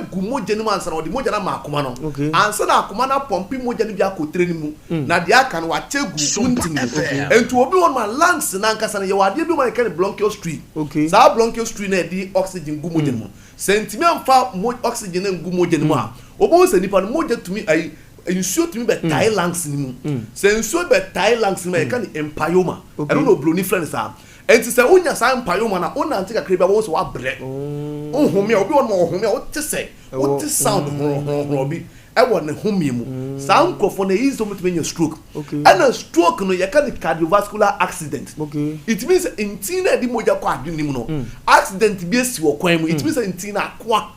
gu mogya no mu ansa na ɔde mogya no ama akoma no. Ansa na akoma no apɔmpe mogya no bi akɔ tire no mu, na deɛ aka no wakyɛ agu wo ntini mu. Nti obi wɔ hɔnom a lungs no ankasa no, yɛwɔ adeɛ bi wɔ hɔ a yɛka no bronchial tree. Saa bronchial tree no a ɛde oxygen gu mogya no mu no, sɛ antumi amfa oxygen no angu mogya no mu a, wobɛhu sɛ nipa no mogya tumi ayi, nsuo tumi bɛtae lungs no mu. Sɛ nsuo bɛtae lungs no mu a, yɛka no empyema. Ɛno na oburoni frɛ no saa. Enti sɛ wonya saa mpaeɛma no a, wonante kakra bi a, wobɛhu sɛ woabrɛ. Wohome a, obi wɔ hɔ nom a ɔhome a, wote sɛ, wote sound horɔhorɔhorɔ bi wɔ ne homeɛ mu. Saa nkurɔfoɔ no, ɛyɛ easy sɛ wɔbɛtumi anya stroke. Ɛna stroke no, yɛka no cardiovascular accident. It means sɛ ntini no a ɛde mogya kɔ adwene no mu no, accident bi asi wɔ kwan mu. It means sɛ ntini no akoa.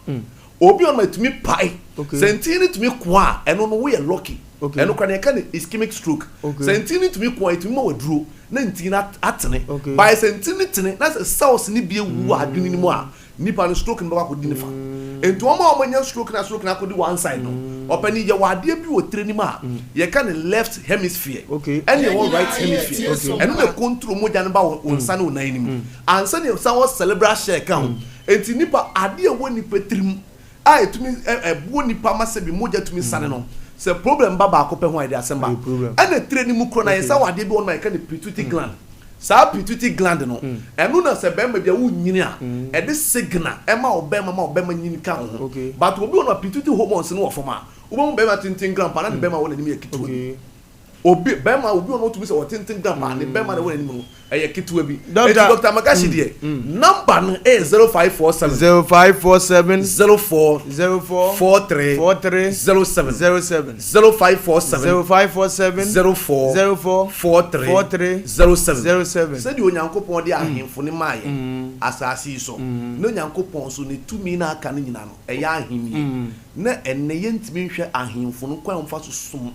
Obi wɔ hɔ nom a ɛtumi pae. Sɛ ntini no tumi koa a, ɛno no woyɛ lucky. Ɛno koraa no yɛka no ischemic stroke. Sɛ ntini no tumi koa a, ɛtumi ma wo aduro na ntini no atene. But sɛ ntini no tene na sɛ cells no bi awu wɔ adwene no mu a, nipa no stroke no bɛkɔ akɔdi ne fa. Nti wɔn a wɔanya stroke na stroke no akɔdi one side no, ɔpanin yɛwɔ adeɛ bi wɔ tiri no mu a yɛka no left hemisphere ɛne ɛwɔ right hemisphere. Ɛno na ɛcontrol mogya no ba wo nsa ne wo nan no mu. Ansa na yɛsan wɔ cerebral share ka ho. Enti nipa, adeɛ a ɛwɔ nipa tirim a ɛtumi ɛboɔ nipa ma sɛbi mogya tumi sane no, sɛ problem ba baako pɛ ho a ɛde asɛm ba. Ɛna tire no mu korɔ no ayɛ sɛ wɔ adeɛ bi wɔ hɔ nom a yɛka no pituitary gland. Saa pituitary gland no, ɛno na sɛ bɛrima bi a wonyini a, ɛde signal ɛma ɔbɛrima ma ɔbɛrima nyini ka wo ho. But obi wɔ hɔ nom a pituitary hormones no wɔ fam a, wobɛhu bɛrima tenten gram paa na ne bɛrima wɔ n'anim yɛ ketewa bi. Obi bɛrima obi wɔ no otumi sɛ ɔtenten gan paa ne bɛrima na ɛwɔ n'anim no ɛyɛ ketewa bi. Eti Dr. Magashi deɛ number no ɛyɛ 0547. 0547. 04. 04. 43. 43. 07. 07. 0547. 0547. 04. 04. 43. 43. 07. 07. Sɛdeɛ Onyankopɔn de ahemfo no maa yɛn asase yi so, na Onyankopɔn nso ne tumi no a aka no nyinaa no, ɛyɛ ahennie. Na ɛnnɛ yɛntumi nhwɛ ahemfo no kwan a wɔfa so som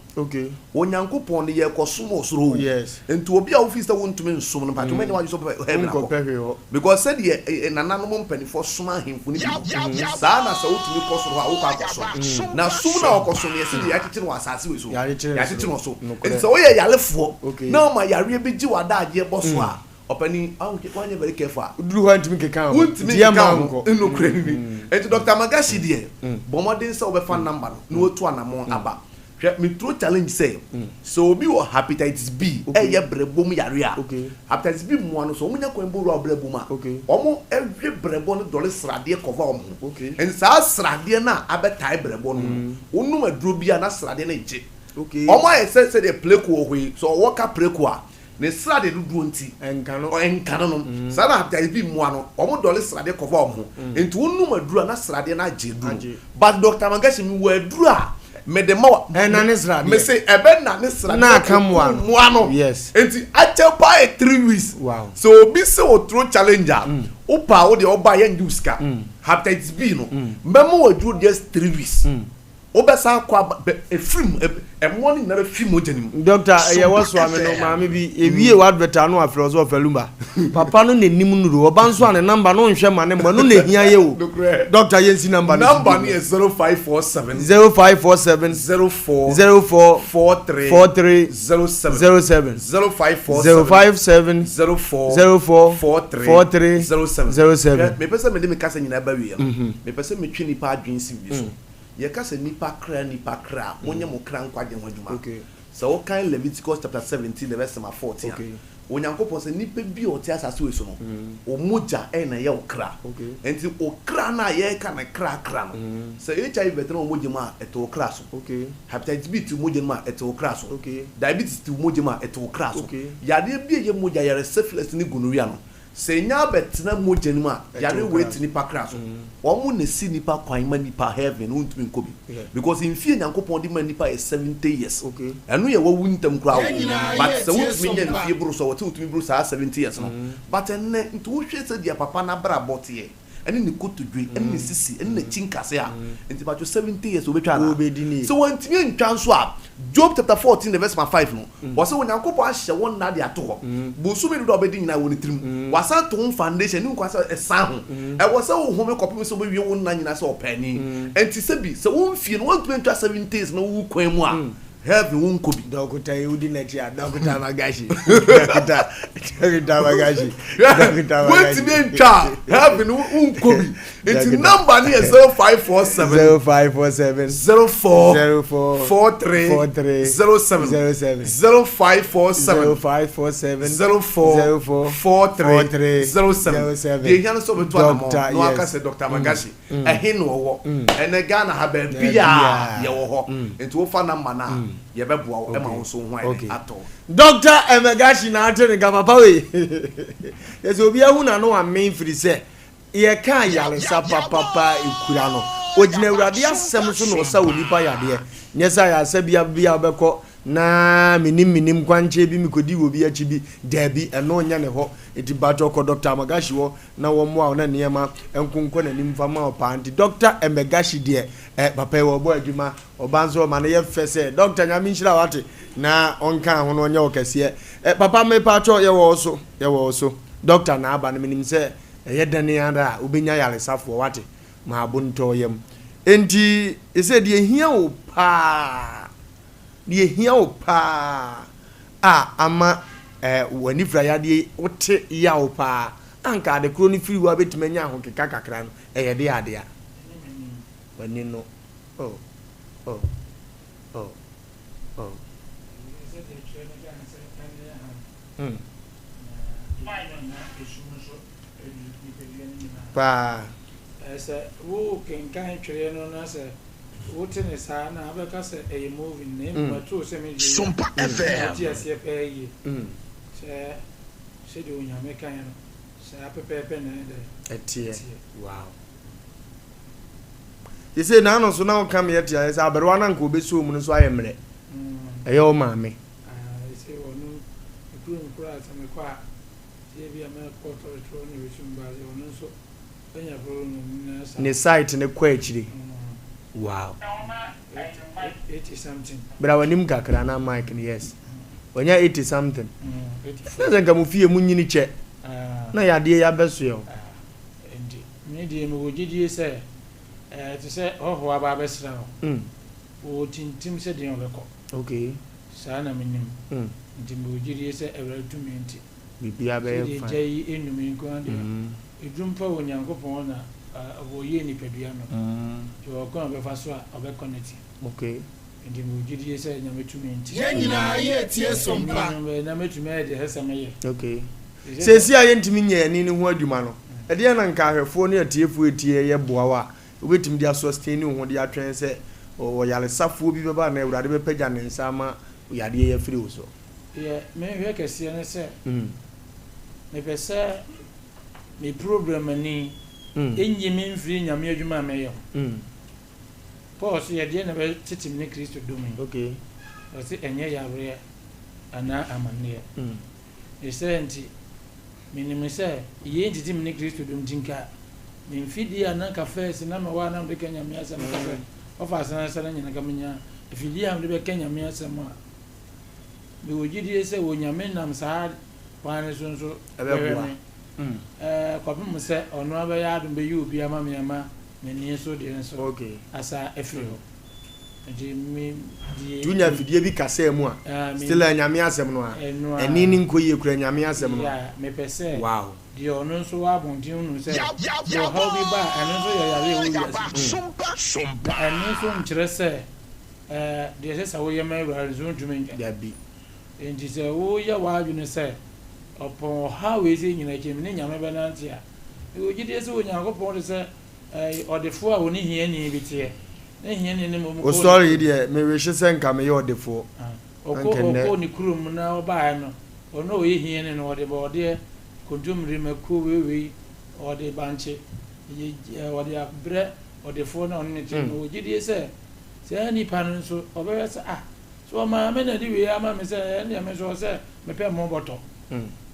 Onyankopɔn no, yɛrekɔsom wɔ soro o. Nti obi a wofii sɛ wontumi nsom no, mpakyɛw mɛnyɛ w'adwene sɛ wobɛpɛ heaven akɔ. Because sɛdeɛ nananom mpanimfoɔ som ahemfo no bi no, saa na sɛ wotumi kɔ soro hɔ a, wokɔ akɔsom. Na som no a wɔkɔsom no, yɛse deɛ yɛakyekyere wɔ asase wei so, yɛakyekyere wɔ so. Nti sɛ woyɛ yarefoɔ na woma yareɛ bi gye w'adagyeɛ bɔ so a, Ɔpanin, wanyɛ very careful a. Woduru hɔ a ntumi nkeka ho. Wontumi nkeka ho. Nokorɛ ni. Nti Doctor Magashi deɛ, bɔ mmɔden sɛ wobɛfa number no na watu anamɔn aba. Hwɛ, me throw challenge sɛ, sɛ obi wɔ hepatitis B, ɛyɛ brɛboɔ mu yareɛ a, hepatitis B mmoa no, sɛ wɔnya kwan bɔ wura wo brɛboɔ mu a, wɔwe brɛboɔ no dɔre sradeɛ cover wɔn ho. Nti saa sradeɛ no a abɛtae brɛboɔ no ho no, wonom aduro bi a na sradeɛ no regye. Wɔayɛ sɛ sɛdeɛ preko wɔ hɔ yi, sɛ ɔwɔ ka preko a, Ne sradeɛ dodoɔ nti, ɛnka no nom. Saa na HIV mmoa no, wɔn dɔle sradeɛ kɔfa wɔn ho. Nti wo nom aduro a na sradeɛ no agye aduro no. But Doctor Mangashi, me wɔ aduro a me de ma wa. Ɛnane sradeɛ. Me se ɛbɛ nane sradeɛ. Na aka mmoa no. Mmoa no. Yes. Nti akyɛ paa yɛ 3 weeks. Wow. Sɛ obi se o throw challenge a, wo paa wo deɛ wo ba yɛn gye wo sika. Hepatitis B no, mɛma wo aduro just 3 weeks. Wobɛsan akɔ aba bɛ efiri mu ɛ ɛmoa no nyinaa bɛfiri mogya no mu. Doctor ɛyɛ wɔ soa me no maame bi ewie wɔ advert ano afrɛ ɔsɛ ɔfɛ lumba papa no na nim nuro ɔba nso a ne number no nhwɛ ma ne mma no na ehia yɛ o doctor yɛn si number no Number no yɛ 0547 0547 04 04 43 43 07 07 0547 057 04 04 43 43 07 07. Hwɛ mepɛ sɛ mede me kasa nyinaa ba wie no mepɛ sɛ metwe nipa adwene si wie so. Yɛka sɛ nnipa kra nnipa kra a, monyɛ mo kra nkwagye ho adwuma. Sɛ wokan Leviticus chapter 17 the verse number 14 a, Onyankopɔn sɛ nnipa bi a ɔte asase wei so no, wo mogya na ɛyɛ wo kra. Enti wo kra no a yɛreka no kra kra no, sɛ HIV bɛtena wo mogya mu a, ɛte wo kra so. Hepatitis B te wo mogya mu a, ɛte wo kra so. Diabetes te wo mogya mu a, ɛte wo kra so. Yareɛ bi a ɛyɛ mogya yare, syphilis ne gonorrhea no, Sɛ enya abɛtena mogya no mu a, yare wei te nipa kra so. Wɔn na esi nipa kwan ma nipa heaven no wontumi nkɔ bi. Because mfie Nyankopɔn de ma nipa yɛ 70 years. Ɛno yɛ wawu ntɛm koraa o. But sɛ wotumi nya mfie boro so a, wɔte wotumi boro saa 70 years no. But ɛnnɛ, nti wohwɛ sɛdeɛ papa no abrabɔ teɛ. ɛne ne kotodwe, ɛne ne sisi, ɛne n'akyi nkase a, nti patro 70 years obetwa anaa? Sɛ wantumi antwa nso a, Job chapter 14 the verse number 5 no, wɔsɛ Onyankopɔn ahyɛ wɔn nna de ato hɔ. Bosome dodoɔ a wobɛdi nyinaa wɔ ne tirim. Wasan ato ho foundation, ne nkwa sɛ ɛsan ho. Ɛwɔ sɛ wohome kɔpem sɛ wobɛwie wo nna nyinaa sɛ ɔpaani. Nti sɛbi, sɛ wo mfie no woantumi antwa 70 years na wowu kwan mu a, Heaven wo nkɔ bi. Dɔkota yi wodi n'akyi a dɔkota Magashi dɔkota dɔkota Magashi dɔkota Magashi. Wotumi ntwa heaven wo nkɔ bi nti number ne yɛ 0547 0547 04 04 43 43 07 07 0547 0547 04 04 43 07 07. Deɛ ehia no sɛ ɔbɛto anamɔ Doctor, na waka yes. sɛ Dr. Magashi. Ɛhe na ɔwɔ? Ɛnnɛ Ghana ha baabiaa yɛwɔ hɔ. Nti wofa number no a, yɛbɛboa wo ma wo nso wo ho ayɛ dɛn? Atɔ wo. Doctor Emegashi na ate ne nka papa wei. Kyerɛ sɛ obi ahu n'ano amen firi sɛ yɛka ayaresa papapa ekura no. Ogyina Awurade asɛm so na ɔsa onipa yadeɛ. Nyɛ sɛ ayaresa bia bia wobɛkɔ na menim menim kwankyɛn bi mekɔdi wɔ bi akyi bi. Daabi, ɛno nyɛ ne hɔ. Nti mpakyɛw kɔ Doctor Amagashi hɔ na wɔmmoa wo na nneɛma nko nkɔ n'anim mfa mma wo paa nti Doctor Emegashi deɛ eh papa yi ɔbɔ adwuma ɔba nso ɔma no yɛ fɛ sɛ Doctor Nyame nhyira wo ate na ɔnka ho na ɔnyɛ wo kɛseɛ eh papa mepaatwɔ yɛwɔ wo so yɛwɔ wo so Doctor na aba no menim sɛ ɛyɛ dɛne ara a wobɛnya yaresafoɔ wate ma abo ntɔ yam enti ɛsɛ deɛ ɛhia wo paa Deɛ ɛhia wo paa a ama w'anifira yadeɛ yi wote yaw paa a anka ade korɔ no firi hɔ a bɛtumi anya ahokeka kakra no, ɛyɛ deɛ adeɛ a? W'ani no, oh, oh, oh, oh. Mm. Paa. Sɛ wokenkan twereɛ no na sɛ Wote no saa na wobɛka sɛ ɛyɛ moving na mmom ɛtoo sɛ me deɛ yi a, na wote aseɛ paa yie sɛ sɛdeɛ Onyame kaeɛ no saa pɛpɛɛpɛ na ɛyɛ dɛn? Ɛteɛ. Wow. Sesei n'ano so na woka me ɛte ayɛ sɛ aberewa no anka ɔbɛsoo mu no nso ayɛ mmerɛ. Ɛyɛ wo maame. Sɛ ɔno ne kurom koraa sɛ mekɔ a sɛ ebia mɛkɔ tɔrɔtɔrɔ na ɛbɛsum ba sɛ ɔno nso Ne site no kɔ akyire. Wow. Bra w'anim kakra na mic no yes. Wanya 80 something. Na sɛ nka mo fie mo nyini kyɛ. Na yadeɛ yi abɛsoɛ o. Nti me deɛ mewɔ gyedie sɛ ɛte sɛ hɔhoɔ aba abɛsra wo. Ɔtintim sɛ deɛ ɔbɛkɔ. Okay. Saa na menim. Nti mewɔ gyedie sɛ Awurade tumi nti. Biribiara bɛyɛ Sɛdeɛ fine. gya yi nnum yi nko ara deɛ, ɛduru mpo a Onyankopɔn na ɔyɛɛ nipadua no, nti ɔwɔ kwan a ɔbɛfa so a ɔbɛ connect. Okay. Nti mewɔ gyidie sɛ Nyame tumi nti. Yɛn nyinaa yɛ tie som pa. Ɛno no na mɛtumi ayɛ deɛ ɛsɛ sɛ meyɛ. Okay. Seesei a yɛntumi nyɛ yɛn ani no ho adwuma no, ɛdeɛn na nka ahwɛfoɔ ne atiefoɔ a ɛtie yɛ boa wo a wobɛtumi de asustain wo ho de atwɛn sɛ ɔyaresafoɔ bi bɛba anaa Awurade bɛpagya ne nsa ama yadeɛ yi afiri wo so? Deɛ mehwɛ kɛseɛ ne sɛ, mepɛ sɛ me programani nyi me mfiri Nyame adwuma a meyɛ ho. Paul se, Ɛdeɛn na ɛbɛtete me ne Kristo dɔ mu yi? Ɔse, Ɛnyɛ yareɛ anaa amaneɛ. Ne saa nti, menim sɛ yei ntete me ne Kristo dɔ mu nti nka me mfidie a na nka first na mewɔ a na mede ka Nyame asɛm ka sɛ ɔfa asansa no nyina nka menya afidie a mede bɛka Nyame asɛm a Mewɔ gyidie sɛ Onyame nam saa kwan no so nso bɛhwɛ me kɔpem sɛ ɔno ara bɛyɛ adom bɛyi obi ama me ama m'ani so deɛ nso asa afiri hɔ. Nti me deɛ. Nti wonya afidie bi kasaa mu a, still a Nyame asɛm no a, ɛne no nkɔ yie koraa Nyame asɛm no a. Yeah, mepɛ sɛ Wow. deɛ ɔno nso wɔ abɔnten hunu sɛ sɛ ɔhaw bi ba a, ɛno nso yɛ yareɛ a ɛwɔ wiase mu. Na ɛno nso nkyerɛ sɛ Ɛɛ, deɛ ɛsɛ sɛ woyɛ ma Awurade nso wontumi nyɛ. Dabi. Enti sɛ woyɛ w'adwene sɛ, ɔpɔn ɔhaw wei sei nyina akyi no, me ne Nyame bɛnante a, mewɔ gyidie sɛ Onyankopɔn te sɛ ɛɛ ɔdefoɔ a ɔne hiani bi teɛ, na hiani no mmom Wo kɔɔ ne story yi kurom. deɛ, me wishe sɛ nka meyɛ ɔdefoɔ. Ɔkɔ Anka nnɛ. ɔkɔɔ ne kurom na ɔbaeɛ no, ɔno a ɔyɛ hiani no, ɔde bɔɔdeɛ. Kontommire, mako, wei wei, ɔde bankye, ɔde abrɛ ɔdefoɔ no a ɔne no te no. Mewɔ gyidie sɛ saa nipa no nso ɔbɛhwɛ sɛ ah, sɛ ɔmaa me na de wei ama me sɛ ɛndeɛ me nso ɔwɔ sɛ mepɛ mmo bɔtɔ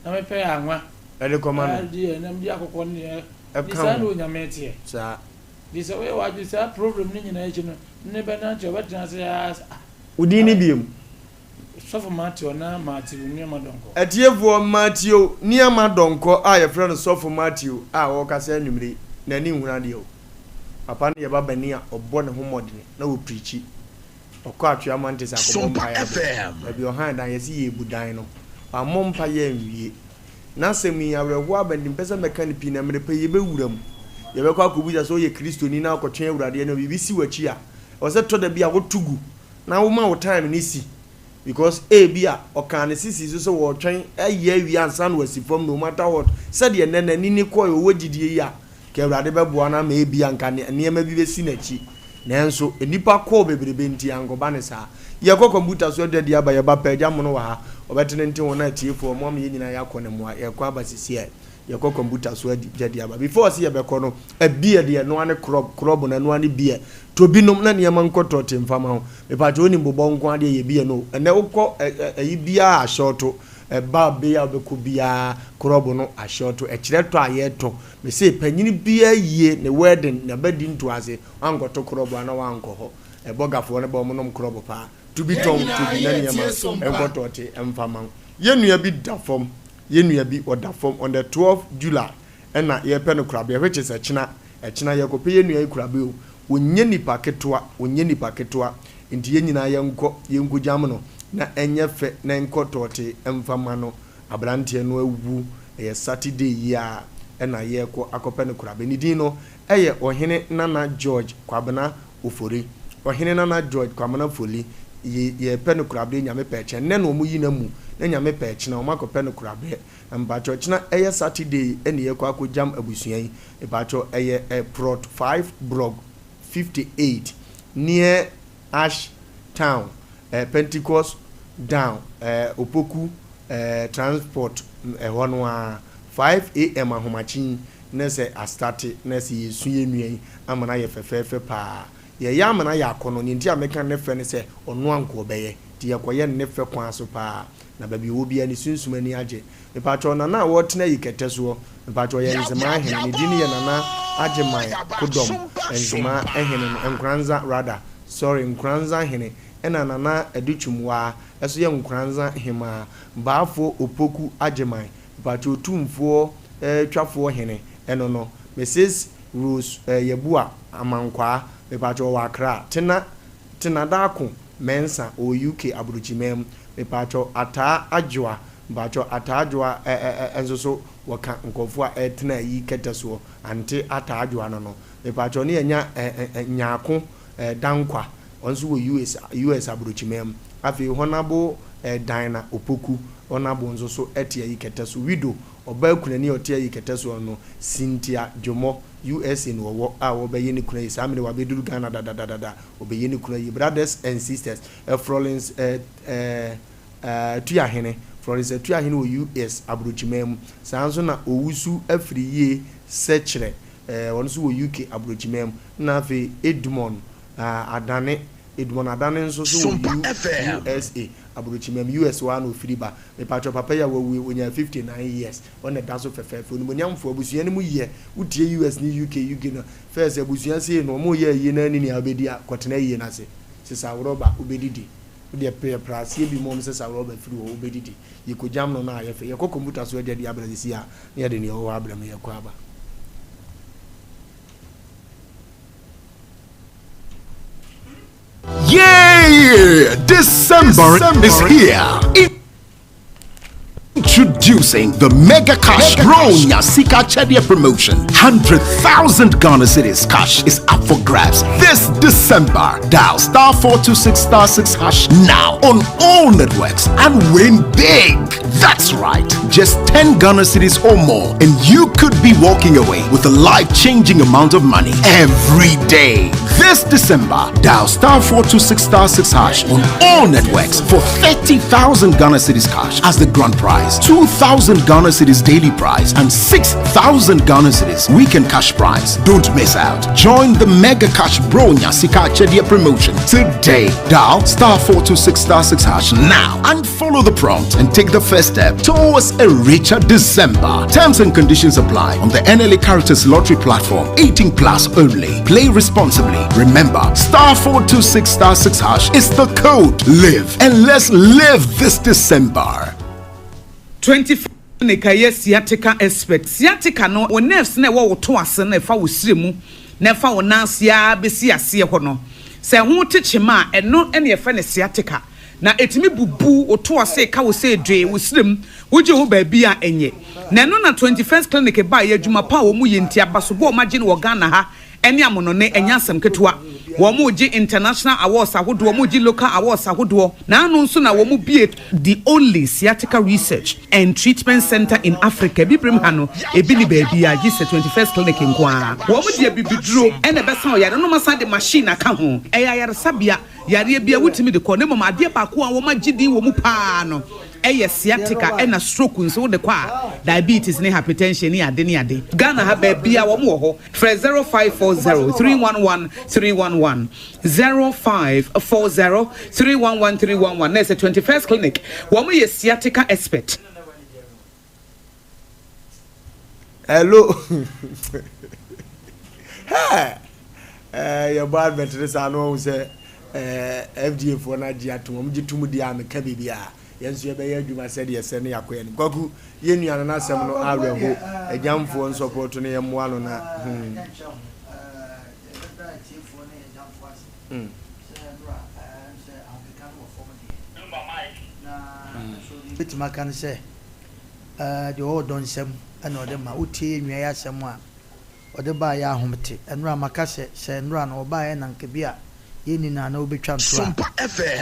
na mepɛ anwa ɛde kɔma no deɛ na mede akokɔ ne deɛ ɛka saa na Onyame teɛ. Saa. Nti sɛ woyɛ w'adwene saa problem no nyinaa akyi no ne bɛnante ɔbɛtena ase ara sɛ ah. Wo din ne biom? Sɔfo Matthew anaa Matthew Nneɛma Donkor. Atiefoɔ, Matthew Nneɛma Donkor a yɛfrɛ no Sɔfo Matthew a ɔrekasa anwummere yi, n'ani nhunu adeɛ o. Papa no yɛ babani a ɔbɔ ne ho mmɔdene na ɔpreachi. Ɔkɔ Atwea Mantis akɔbɔ mpaeɛ aba. Baabi a ɔhan dan, yɛse yɛrebu dan no, wammɔ mpaeɛ anwie. N'asɛm yi, awerɛhoɔ aba nti mempɛ sɛ mɛka no pii na mmerɛ pa yi yɛbɛwura mu. Yɛbɛkɔ akɔbisa sɛ woyɛ Kristoni na wokɔtwɛn Awurade anim a, biribi si w'akyi a, ɛwɔ sɛ tɔ da bi a woto gu na woma wo time no si because ebia ɔkaa ne sisi so sɛ wɔretwɛn ayi awie ansa na wasi fam no matter what sɛdeɛ nnɛ n'ani ne kɔe ɔwɔ gyidie yi a nka Awurade bɛboa no ama ebia nka nneɛma bi bɛsi n'akyi nanso nnipa kɔɔ bebrebe nti ankɔba ne saa. Yɛkɔ kɔmputa so adwadi aba yɛba pɛ agya mono wɔ ha ɔbɛtene nte wɔn atiefoɔ mo ama yɛn nyinaa yɛakɔ ne mmoa yɛkɔ aba sisi ɛ yɛkɔ kɔmputa so adi dwadi aba before sɛ yɛbɛkɔ no beer deɛ ɛnoa ne krɔb krɔb no ɛnoa ne beer tɔ bi nom na nneɛma nkɔ tɔte mfa ma wo mepakyɛ wonim bobɔ nko adeɛ yɛ beer no ɛnɛ wokɔ ɛyi biara ahyɛɔto ɛba bea a wobɛkɔ biara krɔb no ahyɛɔto ɛkyerɛ tɔ a yɛtɔ mese panyini biara yie ne wedding na bɛdi ntoase wankɔto krɔb a na wankɔ hɔ ɛbɔgafoɔ no bɛ wɔn nom krɔb paa to bi tɔn to bi na nneɛma nkɔ tɔte mfa ma wo yɛn nua bi da fam yɛn nua bi ɔda fam on the 12 July ɛna yɛpɛ no korabea which is ɛkyena, ɛkyena yɛkɔpɛ yɛn nua yi korabea o, ɔnyɛ nipa ketewa, ɔnyɛ nipa ketewa, nti yɛn nyinaa yɛnkɔ, yɛnkɔgyam no na ɛnyɛ fɛ na ɛnkɔ tɔɔtee mfa ma no, abranteɛ no awu, ɛyɛ Saturday yi ara ɛna yɛrekɔ akɔpɛ no korabea, ne din no ɛyɛ Ɔhene Nana George Kwabena Ofori, Ɔhene Nana George Kwamena Foli, ye, yɛrepɛ no korabea Nyame pɛ ɛkyɛ, nnɛ na wɔyi no amu, na Nyame pɛ ɛkyena wɔakɔpɛ no korabea. Na mpakyɛw kyena ɛyɛ Saturday ɛna yɛkɔ akɔ gyam abusua yi mepakyɛw ɛyɛ ɛ prot 5 brog 58 near Ash town ɛ Pentecost down ɛ Opoku ɛ transport ɛhɔ no ara 5 AM ahomakye yi na sɛ astate na sɛ yɛsu yɛn nua yi ama no ayɛ fɛfɛɛfɛ paa yɛyɛ ama no ayɛ akɔnɔ nea nti a meka ne fɛ ne sɛ ɔno anka ɔbɛyɛ nti yɛkɔyɛ no ne fɛ kwan so paa Na baabi ɔwɔ biara ne sunsum ani agye. Mepakyɛw Nana a ɔretena yi kɛtɛ soɔ, mepakyɛw ɔyɛ Nzemaa hene, ne din yɛ Nana Agyeman Kodɔm, Nzemaa hene no, Nkoranza rather, sorry, Nkoranza hene, ɛna Nana Adutwum waa ɛso yɛ Nkoranza hemaa, Baafoɔ Opoku Agyeman, mepakyɛw Otumfoɔ eh, Twafoɔ hene, ɛno no, Mrs Rose eh, Yeboah Amankwaa, mepakyɛw ɔwɔ Accra, Tena Tena Darko Mensah ɔwɔ UK abrokyiman mu. Mepaatwɔ Ataa Adwoa mpaatwɔ Ataa Adwoa ɛ ɛ ɛ nso so wɔka nkorɔfoɔ a ɛtena ayi kɛtɛ soɔ Ante Ataa Adwoa no no mepaatwɔ ne yɛnya ɛ ɛ ɛ Nyarko ɛ Dankwa ɔno nso wɔ US US abrokyiman mu. Afei Hɔnabo ɛ Dinah Opoku Hɔnabo nso so ɛte ayi kɛtɛ so Widow ɔbaa kunani a ɔte ayi kɛtɛ soɔ no Cynthia Dwomoh USA na ɔwɔ a ɔbɛyɛ ne kunu ayi saa mmerɛ wabɛduru Ghana dadadadada ɔbɛyɛ ne kunu ayi brothers and sisters eh, Florence eh, eh, eh, Atuahene Florence Atuahene wɔ US aburokyiman mu saa nso na Owusu afiri yie sɛkyerɛ eh, ɔno nso wɔ UK aburokyiman mu na afei Edmond ah, Adane Edmond Adane nso so wɔ USA aburokyiman mu US hɔ ara na ɔfiri ba mepakyɛw papa yi a wawu yi ɔnyaa 59 years Ɔna ɛda so fɛfɛɛfɛ. Onimuonyamfoɔ abusua no mu yɛ. Wotie US ne UK, UK no first abusua sei no wɔn yɛ ayie na ani nea wobɛdi a kɔtena ayie no ase. Sesa rɔba wobɛdidi. Wodeɛ pɛ praseɛ bi mom sesa rɔba firi hɔ wobɛdidi. Yɛkɔgyam no na ayɛ fɛ. Yɛkɔ kɔmputa so agya di abra sisi a na yɛde nea ɛwɔ hɔ abrɛ mo yɛkɔ aba. Yay! December, December is here. Introducing the Mega Cash Bronya Sika Chedia promotion. 100,000 Ghana Cedis cash is up for grabs this December. Dial star 426 star 6 hash now on all networks and win big. That's right, just 10 Ghana cedis or more, and you could be walking away with a life changing amount of money every day. This December, dial star 426 star 6 hash on all networks for 30,000 Ghana cedis cash as the grand prize. 2,000 1,000 Ghana cedis daily prize and 6,000 Ghana cedis weekend cash prize. Don't miss out. Join the Mega Cash Bronya Sika Achedia promotion today. Dial star 426 star 6 hash now and follow the prompt and take the first step towards a richer December. Terms and conditions apply on the NLA Caritas Lottery platform. 18 plus only. Play responsibly. Remember, star 426 star 6 hash is the code. Live and let's live this December. 24 ne ka yɛ sciatica expert. Sciatica no, wo nerves no a ɛwɔ wo to ase no a ɛfa wo srɛ mu na ɛfa wo nan ase ara bɛsi aseɛ hɔ no, sɛ ɛho te kyema a, ɛno na yɛfrɛ no sciatica. Na ɛtumi bubu wo to ase, ka wo sɛ dwee, wo srɛ mu, wogye wo ho baabi a ɛnyɛ. Na ɛno na 21st Clinic baeɛ, adwuma pa a wɔyɛ nti, abasobɔ a wɔagye no wɔ Ghana ha ne amonone ɛnyɛ asɛm ketewa. Wɔn regye international awards ahodoɔ, wɔn regye local awards ahodoɔ. Na ano nso na wɔn bue the only sciatica research and treatment centre in Africa. Abibirem ha no, ebi nni baabiara gye sɛ 21st Clinic nko ara. Wɔn de abibiduro na ɛbɛsa ɔyare no, na wɔasan de machine aka ho. Ɛyɛ ayaresabea, yareɛ biara wotumi de kɔ. Na mmom adeɛ baako a wɔagye din wɔ mu pa ara no yɛ sciatica ɛna stroke nso wode kɔ a, diabetes ne hypertension ne ade ne ade. Ghana ha baabiara wɔn wɔ hɔ. Frɛ 0540 311 311, 0540 311 311 na ɛsɛ 21st Clinic, wɔn yɛ sciatica expert. Hello. Hey. Eh, yɛbɔ advert ne saa no ɔhu sɛ eh, FDA foɔ no agye atom wɔn gye tom deɛ a meka biribi a yɛn nso yɛbɛyɛ adwuma sɛdeɛ ɛsɛ ne yɛakɔ yɛn kwaku yɛn nua no n'asɛm no awerɛho agyamfoɔ nsɔpɔto no yɛmmoa no na hmm. Mm. Bɛtumi aka no sɛ deɛ ɔwɔ dɔ nsɛm na ɔde ma wotie yɛ nua yɛ asɛm a ɔde baeɛ ahomete. Ɛnora maka sɛ, sɛ ɛnora no ɔbaeɛ na anka bi a yɛnni no a na wobɛtwa ntorɔ a,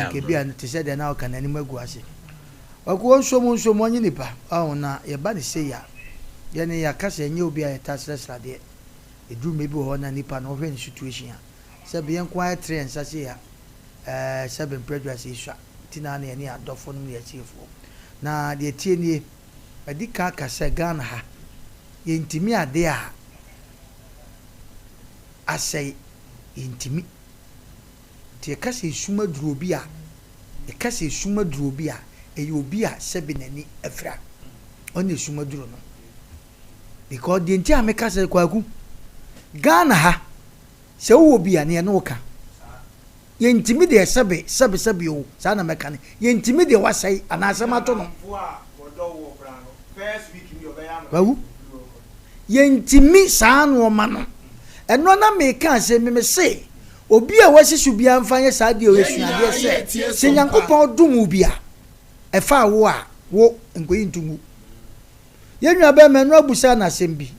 anka bi a te sɛ deɛ na ɔka n'anim agu ase. Kwaku ɔnsom ɔnsom ɔnye nipa, wahu, na yɛba no sei a, yɛne yɛaka sɛ ɛnyɛ obi a yɛtaa srɛsrɛ adeɛ. Ɛduru mmerɛ bi wɔ hɔ na nipa no wohwɛ ne situation a, sɛbe yɛn nko ara yɛtere yɛn nsa sei a, ɛɛ sɛbe mprɛ aduasa yi sua nti na na yɛne yɛn adɔfoɔ nom ne yɛn atiefoɔ. Na deɛ ɛteɛ nie, madi kan aka sɛ Ghana ha, Yɛntumi adeɛ a asɛe, yɛntumi. Nti yɛka sɛ esum aduru obi a, yɛka sɛ esum aduru obi a, ɛyɛ obi a sɛbe n'ani afira. Ɔno na esum aduru no. Because deɛ nti a meka sɛ Kwaku, Ghana ha, sɛ wowɔ bi a, neɛ ne wo ka. Yɛntumi deɛ sɛbe, sɛbe, sɛbe o, saa na mɛka no, yɛntumi deɛ wasɛe anaa asɛm ato no. Wawu. Yɛntumi saa nnoɔma no. Ɛno na meka asɛm bi, mese, obi a wasi so biara mfa nyɛ saa adeɛ wei suadeɛ sɛ, sɛ Nyankopɔn dom wo bi a, ɛfa wo a, wo, nkɔyi nto ngu. Yɛn nua bɛɛma ɛno abusaa no asɛm bi,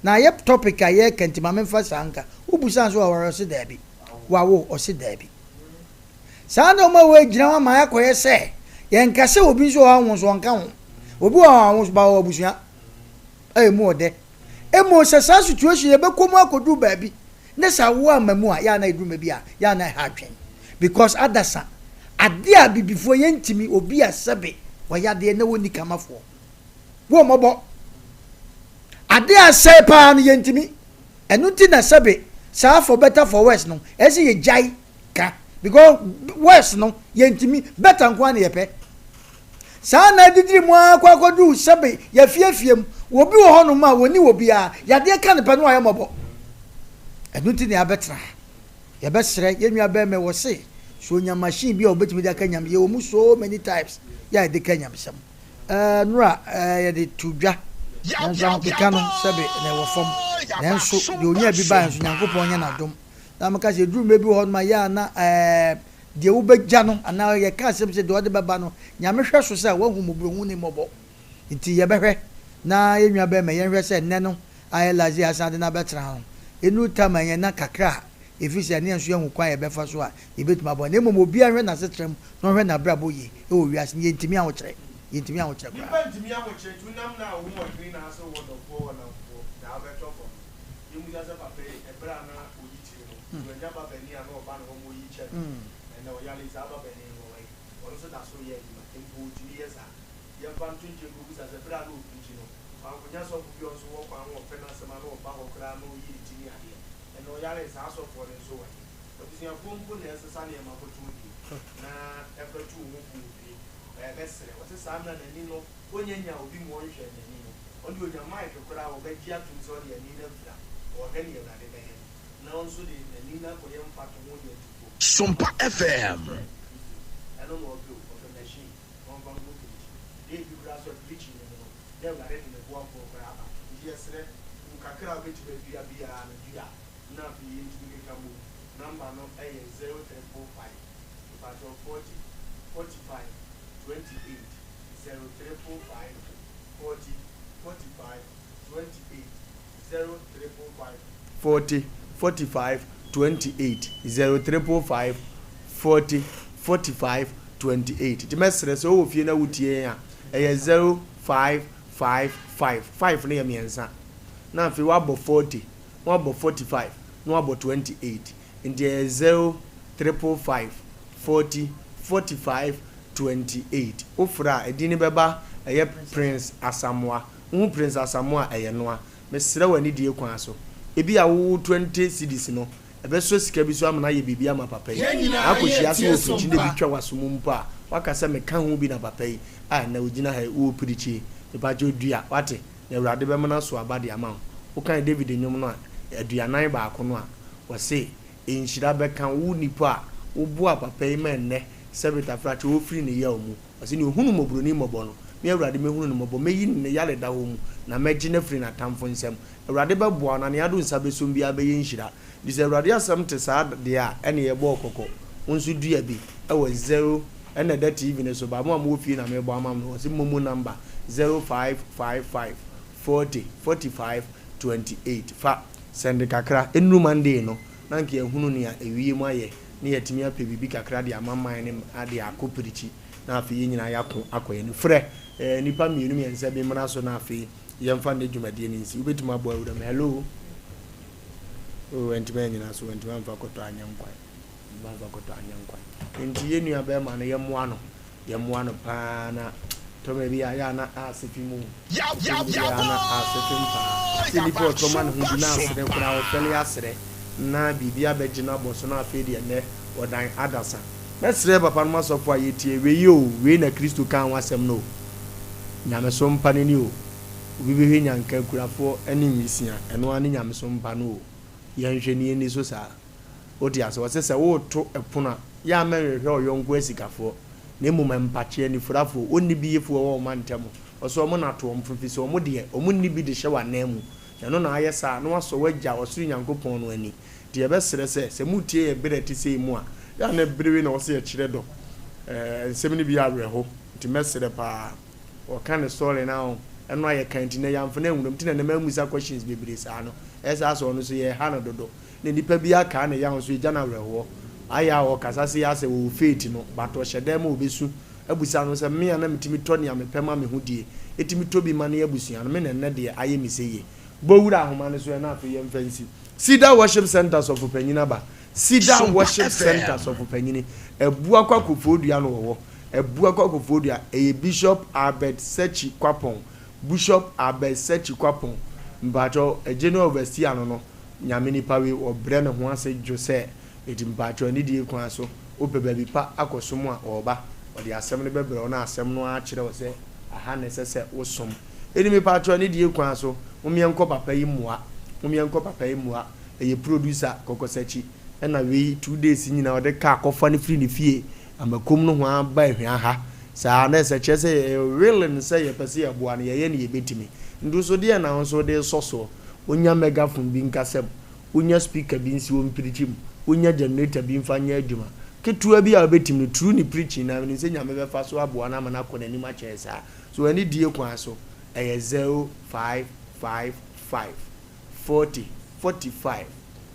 na ayɛ topic a yɛreka nti ma memfa saa nka. Wobusaa no sɛ waware ɔse daabi. Wawo ɔse daabi. Saa nneɛma wei gyina hɔ ama akɔyɛ sɛ yɛnka sɛ obi nso wɔ hɔ a ɔnwo nso ɔnka ho. Obi wɔ hɔ a ɔnwo nso ba ɔwɔ abusua a emu ɔdɛ. Mmom sɛ saa situation yɛbɛkɔ mu akɔduru baabi ne sɛ awoɔ amma mu a yɛ a na ɛduru baabi a yɛ a na ɛha adwene because adasa adeɛ a abibifoɔ yɛntumi obi a sɛbe wɔyɛ adeɛ na wɔnni kamafoɔ wɔ mmɔbɔ adeɛ a asɛe paa no yɛntumi ɛno nti na sɛbe saa for better for worse no ɛsɛ yɛgyae ka because worse no yɛntumi better nko ara na yɛpɛ saa na adidiri mu ara kɔ akɔduru sɛbe yɛafiafie mu obi wɔ hɔnom a wɔni wɔ biara yadeɛ ka no pɛ no ayɛ mmɔbɔ ɛno nti na yɛabɛtena ha yɛbɛsrɛ yɛn nua bɛrima wɔ se so onya machine bi a wɔbɛtumi de aka nyame yɛwɔ mu so many types yɛ a yɛde ka nyamesɛm Ɛɛ, nnora, ɛɛ, yɛde to dwa, nanso ahokeka no, sɛbe, na ɛwɔ fam. Nanso, deɛ ɔnyaa bi baeɛ nso, Nyankopɔn nyɛ no adom. Na meka sɛ, ɛduru mmerɛ bi wɔ hɔnom a, yɛ a na, ɛɛ, deɛ wobɛgya no, anaa yɛka asɛm sɛ deɛ ɔde bɛba no, Nyame hwɛ so sɛ wahu mmɔborɔhunu ne mmɔbɔ. Nti yɛbɛhwɛ, na yɛn nua bɛrima, yɛnhwɛ sɛ nnɛ no a Elazia asan de no abɛtena ha no, ɛnnuru tam a ɛnyɛ na kakra a, ɛfiri sɛ ɛne yɛn nso yɛahu kwan a yɛbɛfa so a yɛbɛtumi aboa. Na mmom obiara nhwɛ n'asetra mu na ɔnhwɛ n'abrabɔ yie wɔ wiase no. Yɛntumi ahokyerɛ. Yɛntumi ahokyerɛ koraa. Nnipa ntumi ahokyerɛ nti wonam na wo ho ɔdwene na asɛ wowɔ dɔfoɔ wɔ namfoɔ na wobɛtɔ fam no yɛmmisa sɛ papa yi ɛberɛ a na ɔyi tiri no sɛ wanya ba banin a na ɔba ne hɔ ma ɔyi kyɛ no ɛnɛ ɔyare yi saa ba banin no ɔwɔ he ɔno nso da so yɛ adwuma mpo ɔtumi yɛ saa. Yɛmfa nto nkyɛn nkɔbisa sɛ berɛ a na ɔpreachi no, wankonya sɔfo bi a ɔnso wɔ kwan ho ɔpɛ n'asɛm a na ɔba hɔ koraa na ɔyi ne ti ne adeɛ. Ɛnna ɔyaree saa sɔfoɔ no nso wɔ he? Abusuafoɔ mpo na ɛsesa nneɛma kɔtɔn die na ɛfa tu wo ho fo wɔ fie. Ɛbɛsrɛ. Ɔse saa mmerɛ n'ani no ɔnnya nyaa obi ma ɔnhwɛ n'ani no. Ɔno deɛ ɔnya mic koraa a ɔbɛgye atom sɛ ɔde ani no afira. Ɔhwɛ deɛ Awurade bɛyɛ no na ɔnso de n'ani no akɔyɛ mfatoho de atu fo. Sompa FM. Kristo. Ɛno na ɔpɛ o. Ɔpɛ machine na ɔmfa nkɔ preachi. Na ebi koraa nso a preaching no mu no na Awurade de ne boafoɔ koraa aba. Nti yɛsrɛ wo kakra a wobɛtumi adua biara no dua. Na afei yɛntumi keka mmom. Number no yɛ 0345 mepakyɛw 40 45 28 0345 40 45 28 0345 40 45 28 0345 40 45 28 Nti mɛsrɛ sɛ wowɔ fie na wotie yɛn a ɛyɛ 0555 5 no yɛ mmiɛnsa na afei woabɔ 40 na wabɔ 45 na wabɔ 28 nti ɛyɛ 0 triple 5 40 45 28 wofrɛ a ɛdin no bɛba ɛyɛ Prince Asamoah wohu Prince Asamoah a ɛyɛ noa mesrɛ wo anidie kwan so ebi a wowo 20 cedis no ɛbɛsɔ sika bi so ama no ayɛ biribi ama papa yi na akɔhyia so wɔ pirikyi na ebi twa w'aso mu mpo a waka sɛ meka ho bi na papa yi a ɛnɛ ogyina ha yi wɔ pirikyi mepakyɛ dua wate Na Awurade bɛmena asow aba de ama wo. Wokan David nnwom no a, 41 no a, ɔse, Nhyira bɛka wo nipa a woboaa papa yi ma ɛnnɛ sɛ betafrakye ɔrefiri ne yaw mu. Ɔse, Nea ɔhunu mmɔborɔni mmɔbɔ no, me Awurade mɛhunu no mmɔbɔ, mɛyi no ne yaredahɔ mu, na mɛgye no afiri n'atamfo nsam. Awurade bɛboa wo, na nea ade wo nsa bɛsom biara bɛyɛ nhyira. Nti sɛ Awurade asɛm te saa deɛ a, ɛne yɛbɔ wo kɔkɔ. Wo nso dua bi wɔ zero ɛna ɛda TV no so ba. Mo a mowɔ fie na merebɔ ama mo no, wɔse momo number 0555 40 45 28. Fa sɛnde kakra. Ɛnnuru Monday no, na anka yɛahunu nea ewiem ayɛ na yɛatumi apɛ biribi kakra de ama man no de akɔ pirikyi na afei yɛn nyinaa yɛako akɔ yɛn anim. Frɛ nnipa mmienu mmiɛnsa bi mmra so na afei yɛmfa nnɛ dwumadie no nsi. Wobɛtumi abɔ awuram. Hello. Oh, wantumi annyina so, wantumi amfa kɔtɔ anyɛ nkwan. Wantumi amfa kɔtɔ anyɛ nkwan. Nti yɛn nua bɛrima no, yɛmmoa no. Yɛmmoa no paa na tɔmɛ bi a yɛ a na ase fi mu. Tɔmɛ bi a na ase fi mu paa. Sɛ nipa ɔtɔ ma ne ho bi na asrɛ koraa, ɔfɛle asrɛ na biribi abɛgye no abɔ so na afei deɛ nnɛ ɔdan adasa. Mɛsrɛ papa nom asɔfo a yɛtie wei o, wei na Kristo kaa ho asɛm no o. Nyamesom pa no ni o. Obi bɛhwɛ nyanka akurafoɔ ne nwisiaa, ɛno ara ne nyamesom pa no o. Yɛnhwɛ na yɛnni so saa. Wote aseɛ? Ɔse sɛ woreto pono a, yɛ a mɛnhwehwɛ ɔyɔnko asikafoɔ, na mmom mpakye anifurafoɔ, ɔnni bi yefoɔ wɔ wɔn mantam. Ɔse wɔn na to wɔn fo, ɛfiri sɛ wɔn deɛ, wɔn nni bi de hyɛ wɔn ananmu. Na ɛno na ayɛ saa a, na wasɔ w'Agya, ɔsoro Nyankopɔn no ani. Nti yɛbɛsrɛ sɛ, sɛ moretie yɛn berɛ a ɛte sei mu a, yɛ a na bere wei na ɛwɔ sɛ yɛkyerɛ dɔ. Ɛɛ, nsɛm no bi yɛ awerɛho, nti mɛsrɛ paa. Ɔka ne story no a ɛno a yɛka nti nɛ yɛamfa no anwura mu nti na nɛ mammisa questions bebree saa no. Ɛyɛ saa sɛ ɔno nso yɛha no dodo na nipa bi akaa ne yaw nso yɛgya no awerɛhoɔ. Ayɛ a ɔkasa sei ara sɛ ɔwɔ faith no but ɔhyɛ dan ma ɔbɛsu abusa no sɛ me a na metumi tɔ nea mepɛ ma me ho die ɛtumi tɔ bi ma ne abusua no me na ɛnnɛ deɛ ayɛ me sɛ yie. Bɔ wura ahoma no so ɛ na afei yɛmfa nsi. Cedar Worship Centre sɔfopanyin aba. Cedar Worship Centre sɔfopanyini, Abuakwa Kofoɔdua na ɔwɔ. Abuakwa Kofoɔdua, ɛyɛ Bishop Albert Sekyi Kwapong, Bushop Albert Sekyi Kwapong, mpakyɛw, General Overseer no no, Nyame nipa wei, ɔbrɛ ne ho ase dwo sɛ, eti mpakyɛw anidie kwan so, wopɛ baabi pa akɔsom a, ɔɔba, ɔde asɛm no bɛbrɛ wo na asɛm no ara akyerɛ wo sɛ aha na ɛsɛ sɛ wosom. Eni mepakyɛw anidie kwan so, momeɛnkɔ papa yi mmoa, momeɛnkɔ papa yi mmoa. Ɛyɛ producer kɔkɔsakyi ɛna wei 2 days nyinaa ɔde car kɔfa no firi ne fie amakom no ho aba ahwia ha saa na ɛsɛ kyerɛ sɛ yɛyɛ willing sɛ yɛpɛ sɛ yɛboa no yɛyɛ ne yɛbɛtumi nti so deɛ na wo nso wode sɔ soɔ wonya megaphone bi nkasa mu wonya speaker bi nsi wɔ mpirikyi mu wonya generator bi mfa nyɛ adwuma ketewa bi a wobɛtumi no through ne preaching na menim sɛ Nyame bɛfa so aboa no ama no akɔ n'anim akyɛn saa so ani die kwan so ɛyɛ 0555 40 45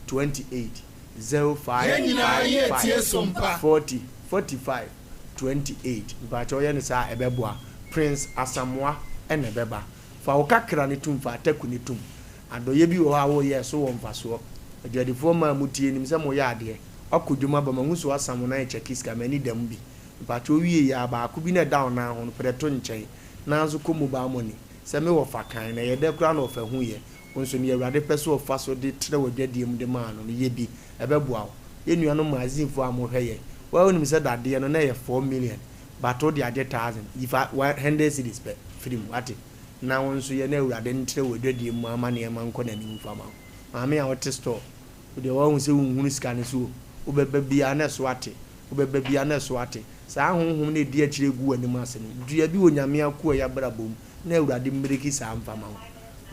28 05 Yɛn nyinaa yɛ 5 tie 5 sompa. 40 45 28 mpakyɛ woyɛ no saa a ɛbɛboa Prince Asamoah ɛna ɛbɛba fa wo kakra no tum fa ataku no tum adɔyɛ bi wɔ hɔ a woyɛ ɛso wɔ mfasoɔ adwadifoɔ mmaa mutie nim sɛ moyɛ adeɛ wakɔ dwom aba mahu so asam wo nan kyɛke sika m'ani da mu bi mpakyɛ wowie yɛ a baako bi na ɛda wo nan ho no prɛ to nkyɛn. Nanso kɔ mobile money. Sɛ me wɔfa kan na ɛyɛ dɛ koraa na ɔfa hu yɛ. Wo nso nea Awurade pɛ sɛ ɔfa so de trɛ w'adwadie mu de maa no no, yɛ bi. Ɛbɛboa wo. Yɛn nuanom magazinefoɔ a mohwɛ yɛn, wo ara wonim sɛ dadeɛ no na ɛyɛ 4,000,000 but wode agye 1,000. Yi fa 100 cedis pɛ firi mu, woate? Na wo nso yɛ na Awurade ntrɛ w'adwadie mu ama nneɛma nkɔ n'anim mfa ma wo. Maame a wote store, wo deɛ woahu sɛ wonhunu sika no so o, wobɛba biara na ɛso ate, wobɛba biara na ɛso ate. Saa honhom no a ɛdi akyire regu w'anim ase no, dua bi wɔ Nyame akoa yi abrabɔ mu na Awurade mmiriki saa mfa ma wo.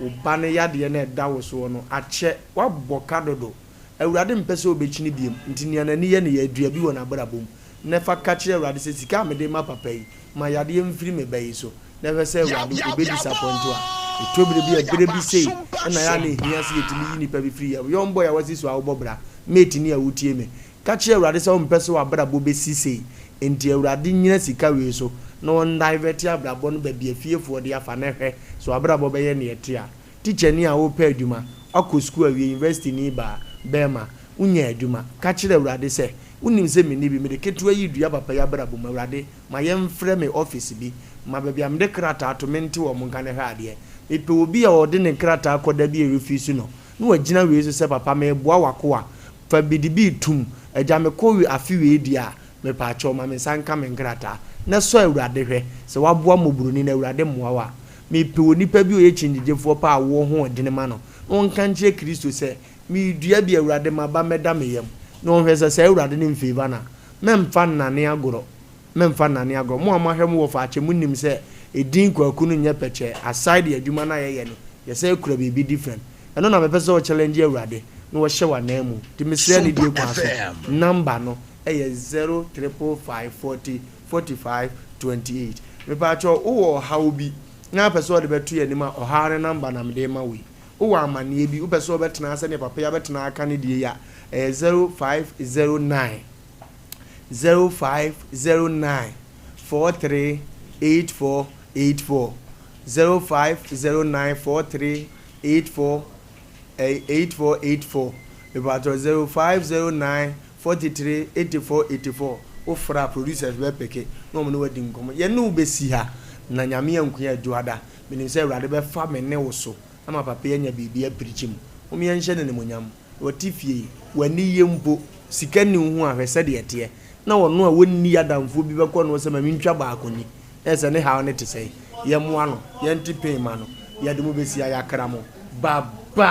Wo ba no yadeɛ no a ɛda wo soɔ no, akyɛ, woabɔ ka dodo. Awurade mpɛ sɛ wobɛkyini biom, nti nea n'ani yɛ no yɛ, dua bi wɔ n'abrabɔ mu na fa ka kyerɛ Awurade sɛ, sika a mede rema papa yi, ma yadeɛ mfiri me ba yi so. Na hwɛ sɛ Awurade ɔbɛ disappoint wo a. Ɛtɔ berɛ bi a, berɛ bi sei na ɛyɛ a na ɛhia sɛ yɛtumi yi nnipa bi firi yɛn Young boy a wasi so a wobɔ bra, mate ni a wotie me, ka kyerɛ Awurade sɛ wompɛ sɛ w'abrabɔ bɛsi sei, enti Awurade nnyina sika wei so na ɔndivɛte abrabɔ no baabi a fiefoɔ de afa na hwɛ sɛ w'abrabɔ bɛyɛ neɛ ɛte a. Tikyani a worepɛ adwuma, woakɔ sukuu awie, universityni baa, bɛɛma, wonyaa adwuma, ka kyerɛ Awurade sɛ, wonim sɛ menni bi, mede ketewa yi redua papa yi abrabɔ mu, Awurade, Ma yɛmfrɛ me office bi. Ma baabi a mede krataa to mente wɔn nka na hwɛ adeɛ. Mepɛ obi a ɔde ne nkrataa kɔ da bi a refuse no na wagyina wei so sɛ papa mereboa w'akoa fa bi de bi retom agya mekɔ we afe wei deɛ a mepaakyɛw ma me nsa nka me nkrataa na sɔ Awurade hwɛ sɛ waboa mmɔborɔni na Awurade mmoa wo a. Mepɛ onipa bi a ɔyɛ kyingyegyefoɔ paa a woɔ ho ɔdene ma no na ɔnka nkyerɛ Kristo sɛ meredua bi Awurade maba mmɛda me yam na ɔnhwɛ sɛ saa Awurade no mfavour no a mɛmfa nnane agorɔ Memfa nnane agorɔ. Mo a moahwɛ mo wɔfa akyɛ mo nim sɛ edin Kwaku no nyɛ pɛkyɛɛ aside yɛ adwuma no a yɛyɛ no yɛsan kura biribi different. Ɛno na mepɛ sɛ wo challenge Awurade na ɔhyɛ w'ananmu. Nti mesrɛ anidie kwan so number no yɛ zero triple five 40 45 28. Mepaakyɛw wowɔ ɔhaw bi na wopɛ sɛ wɔde bɛto yɛn anim a ɔhaw no number na mede rema wo yi. Wowɔ amaneɛ bi wopɛ sɛ wobɛtena ha sɛdeɛ papa yi abɛtena aka ne deɛ yi a ɛyɛ 0509. 0509 43 84 84 0509 43 84 84 84 mepatɔ 0509 43 84 84 wofra producers bɛpeke na wɔn ne wadi nkɔmmɔ yɛne wo bɛsi ha na nyame ankuya adwoada menim sɛ awurade bɛfa me ne wo so ama papa yi anya biribi apirikyi mu mom yɛnhyɛ no animonyam Wɔte fie yi, w'ani ye mpo, sika nni wo ho a, hwɛ sɛdeɛ ɛteɛ. Na ɔno a ɔnni adamfoɔ bi bɛkɔ ne hɔ sɛ ma mentwa baako ni, na ɛsɛ ne haw no te sɛn? Yɛmmoa no, yɛnte pain ma no, yɛde mo bɛsi ha, yɛakra mo. Bye bye.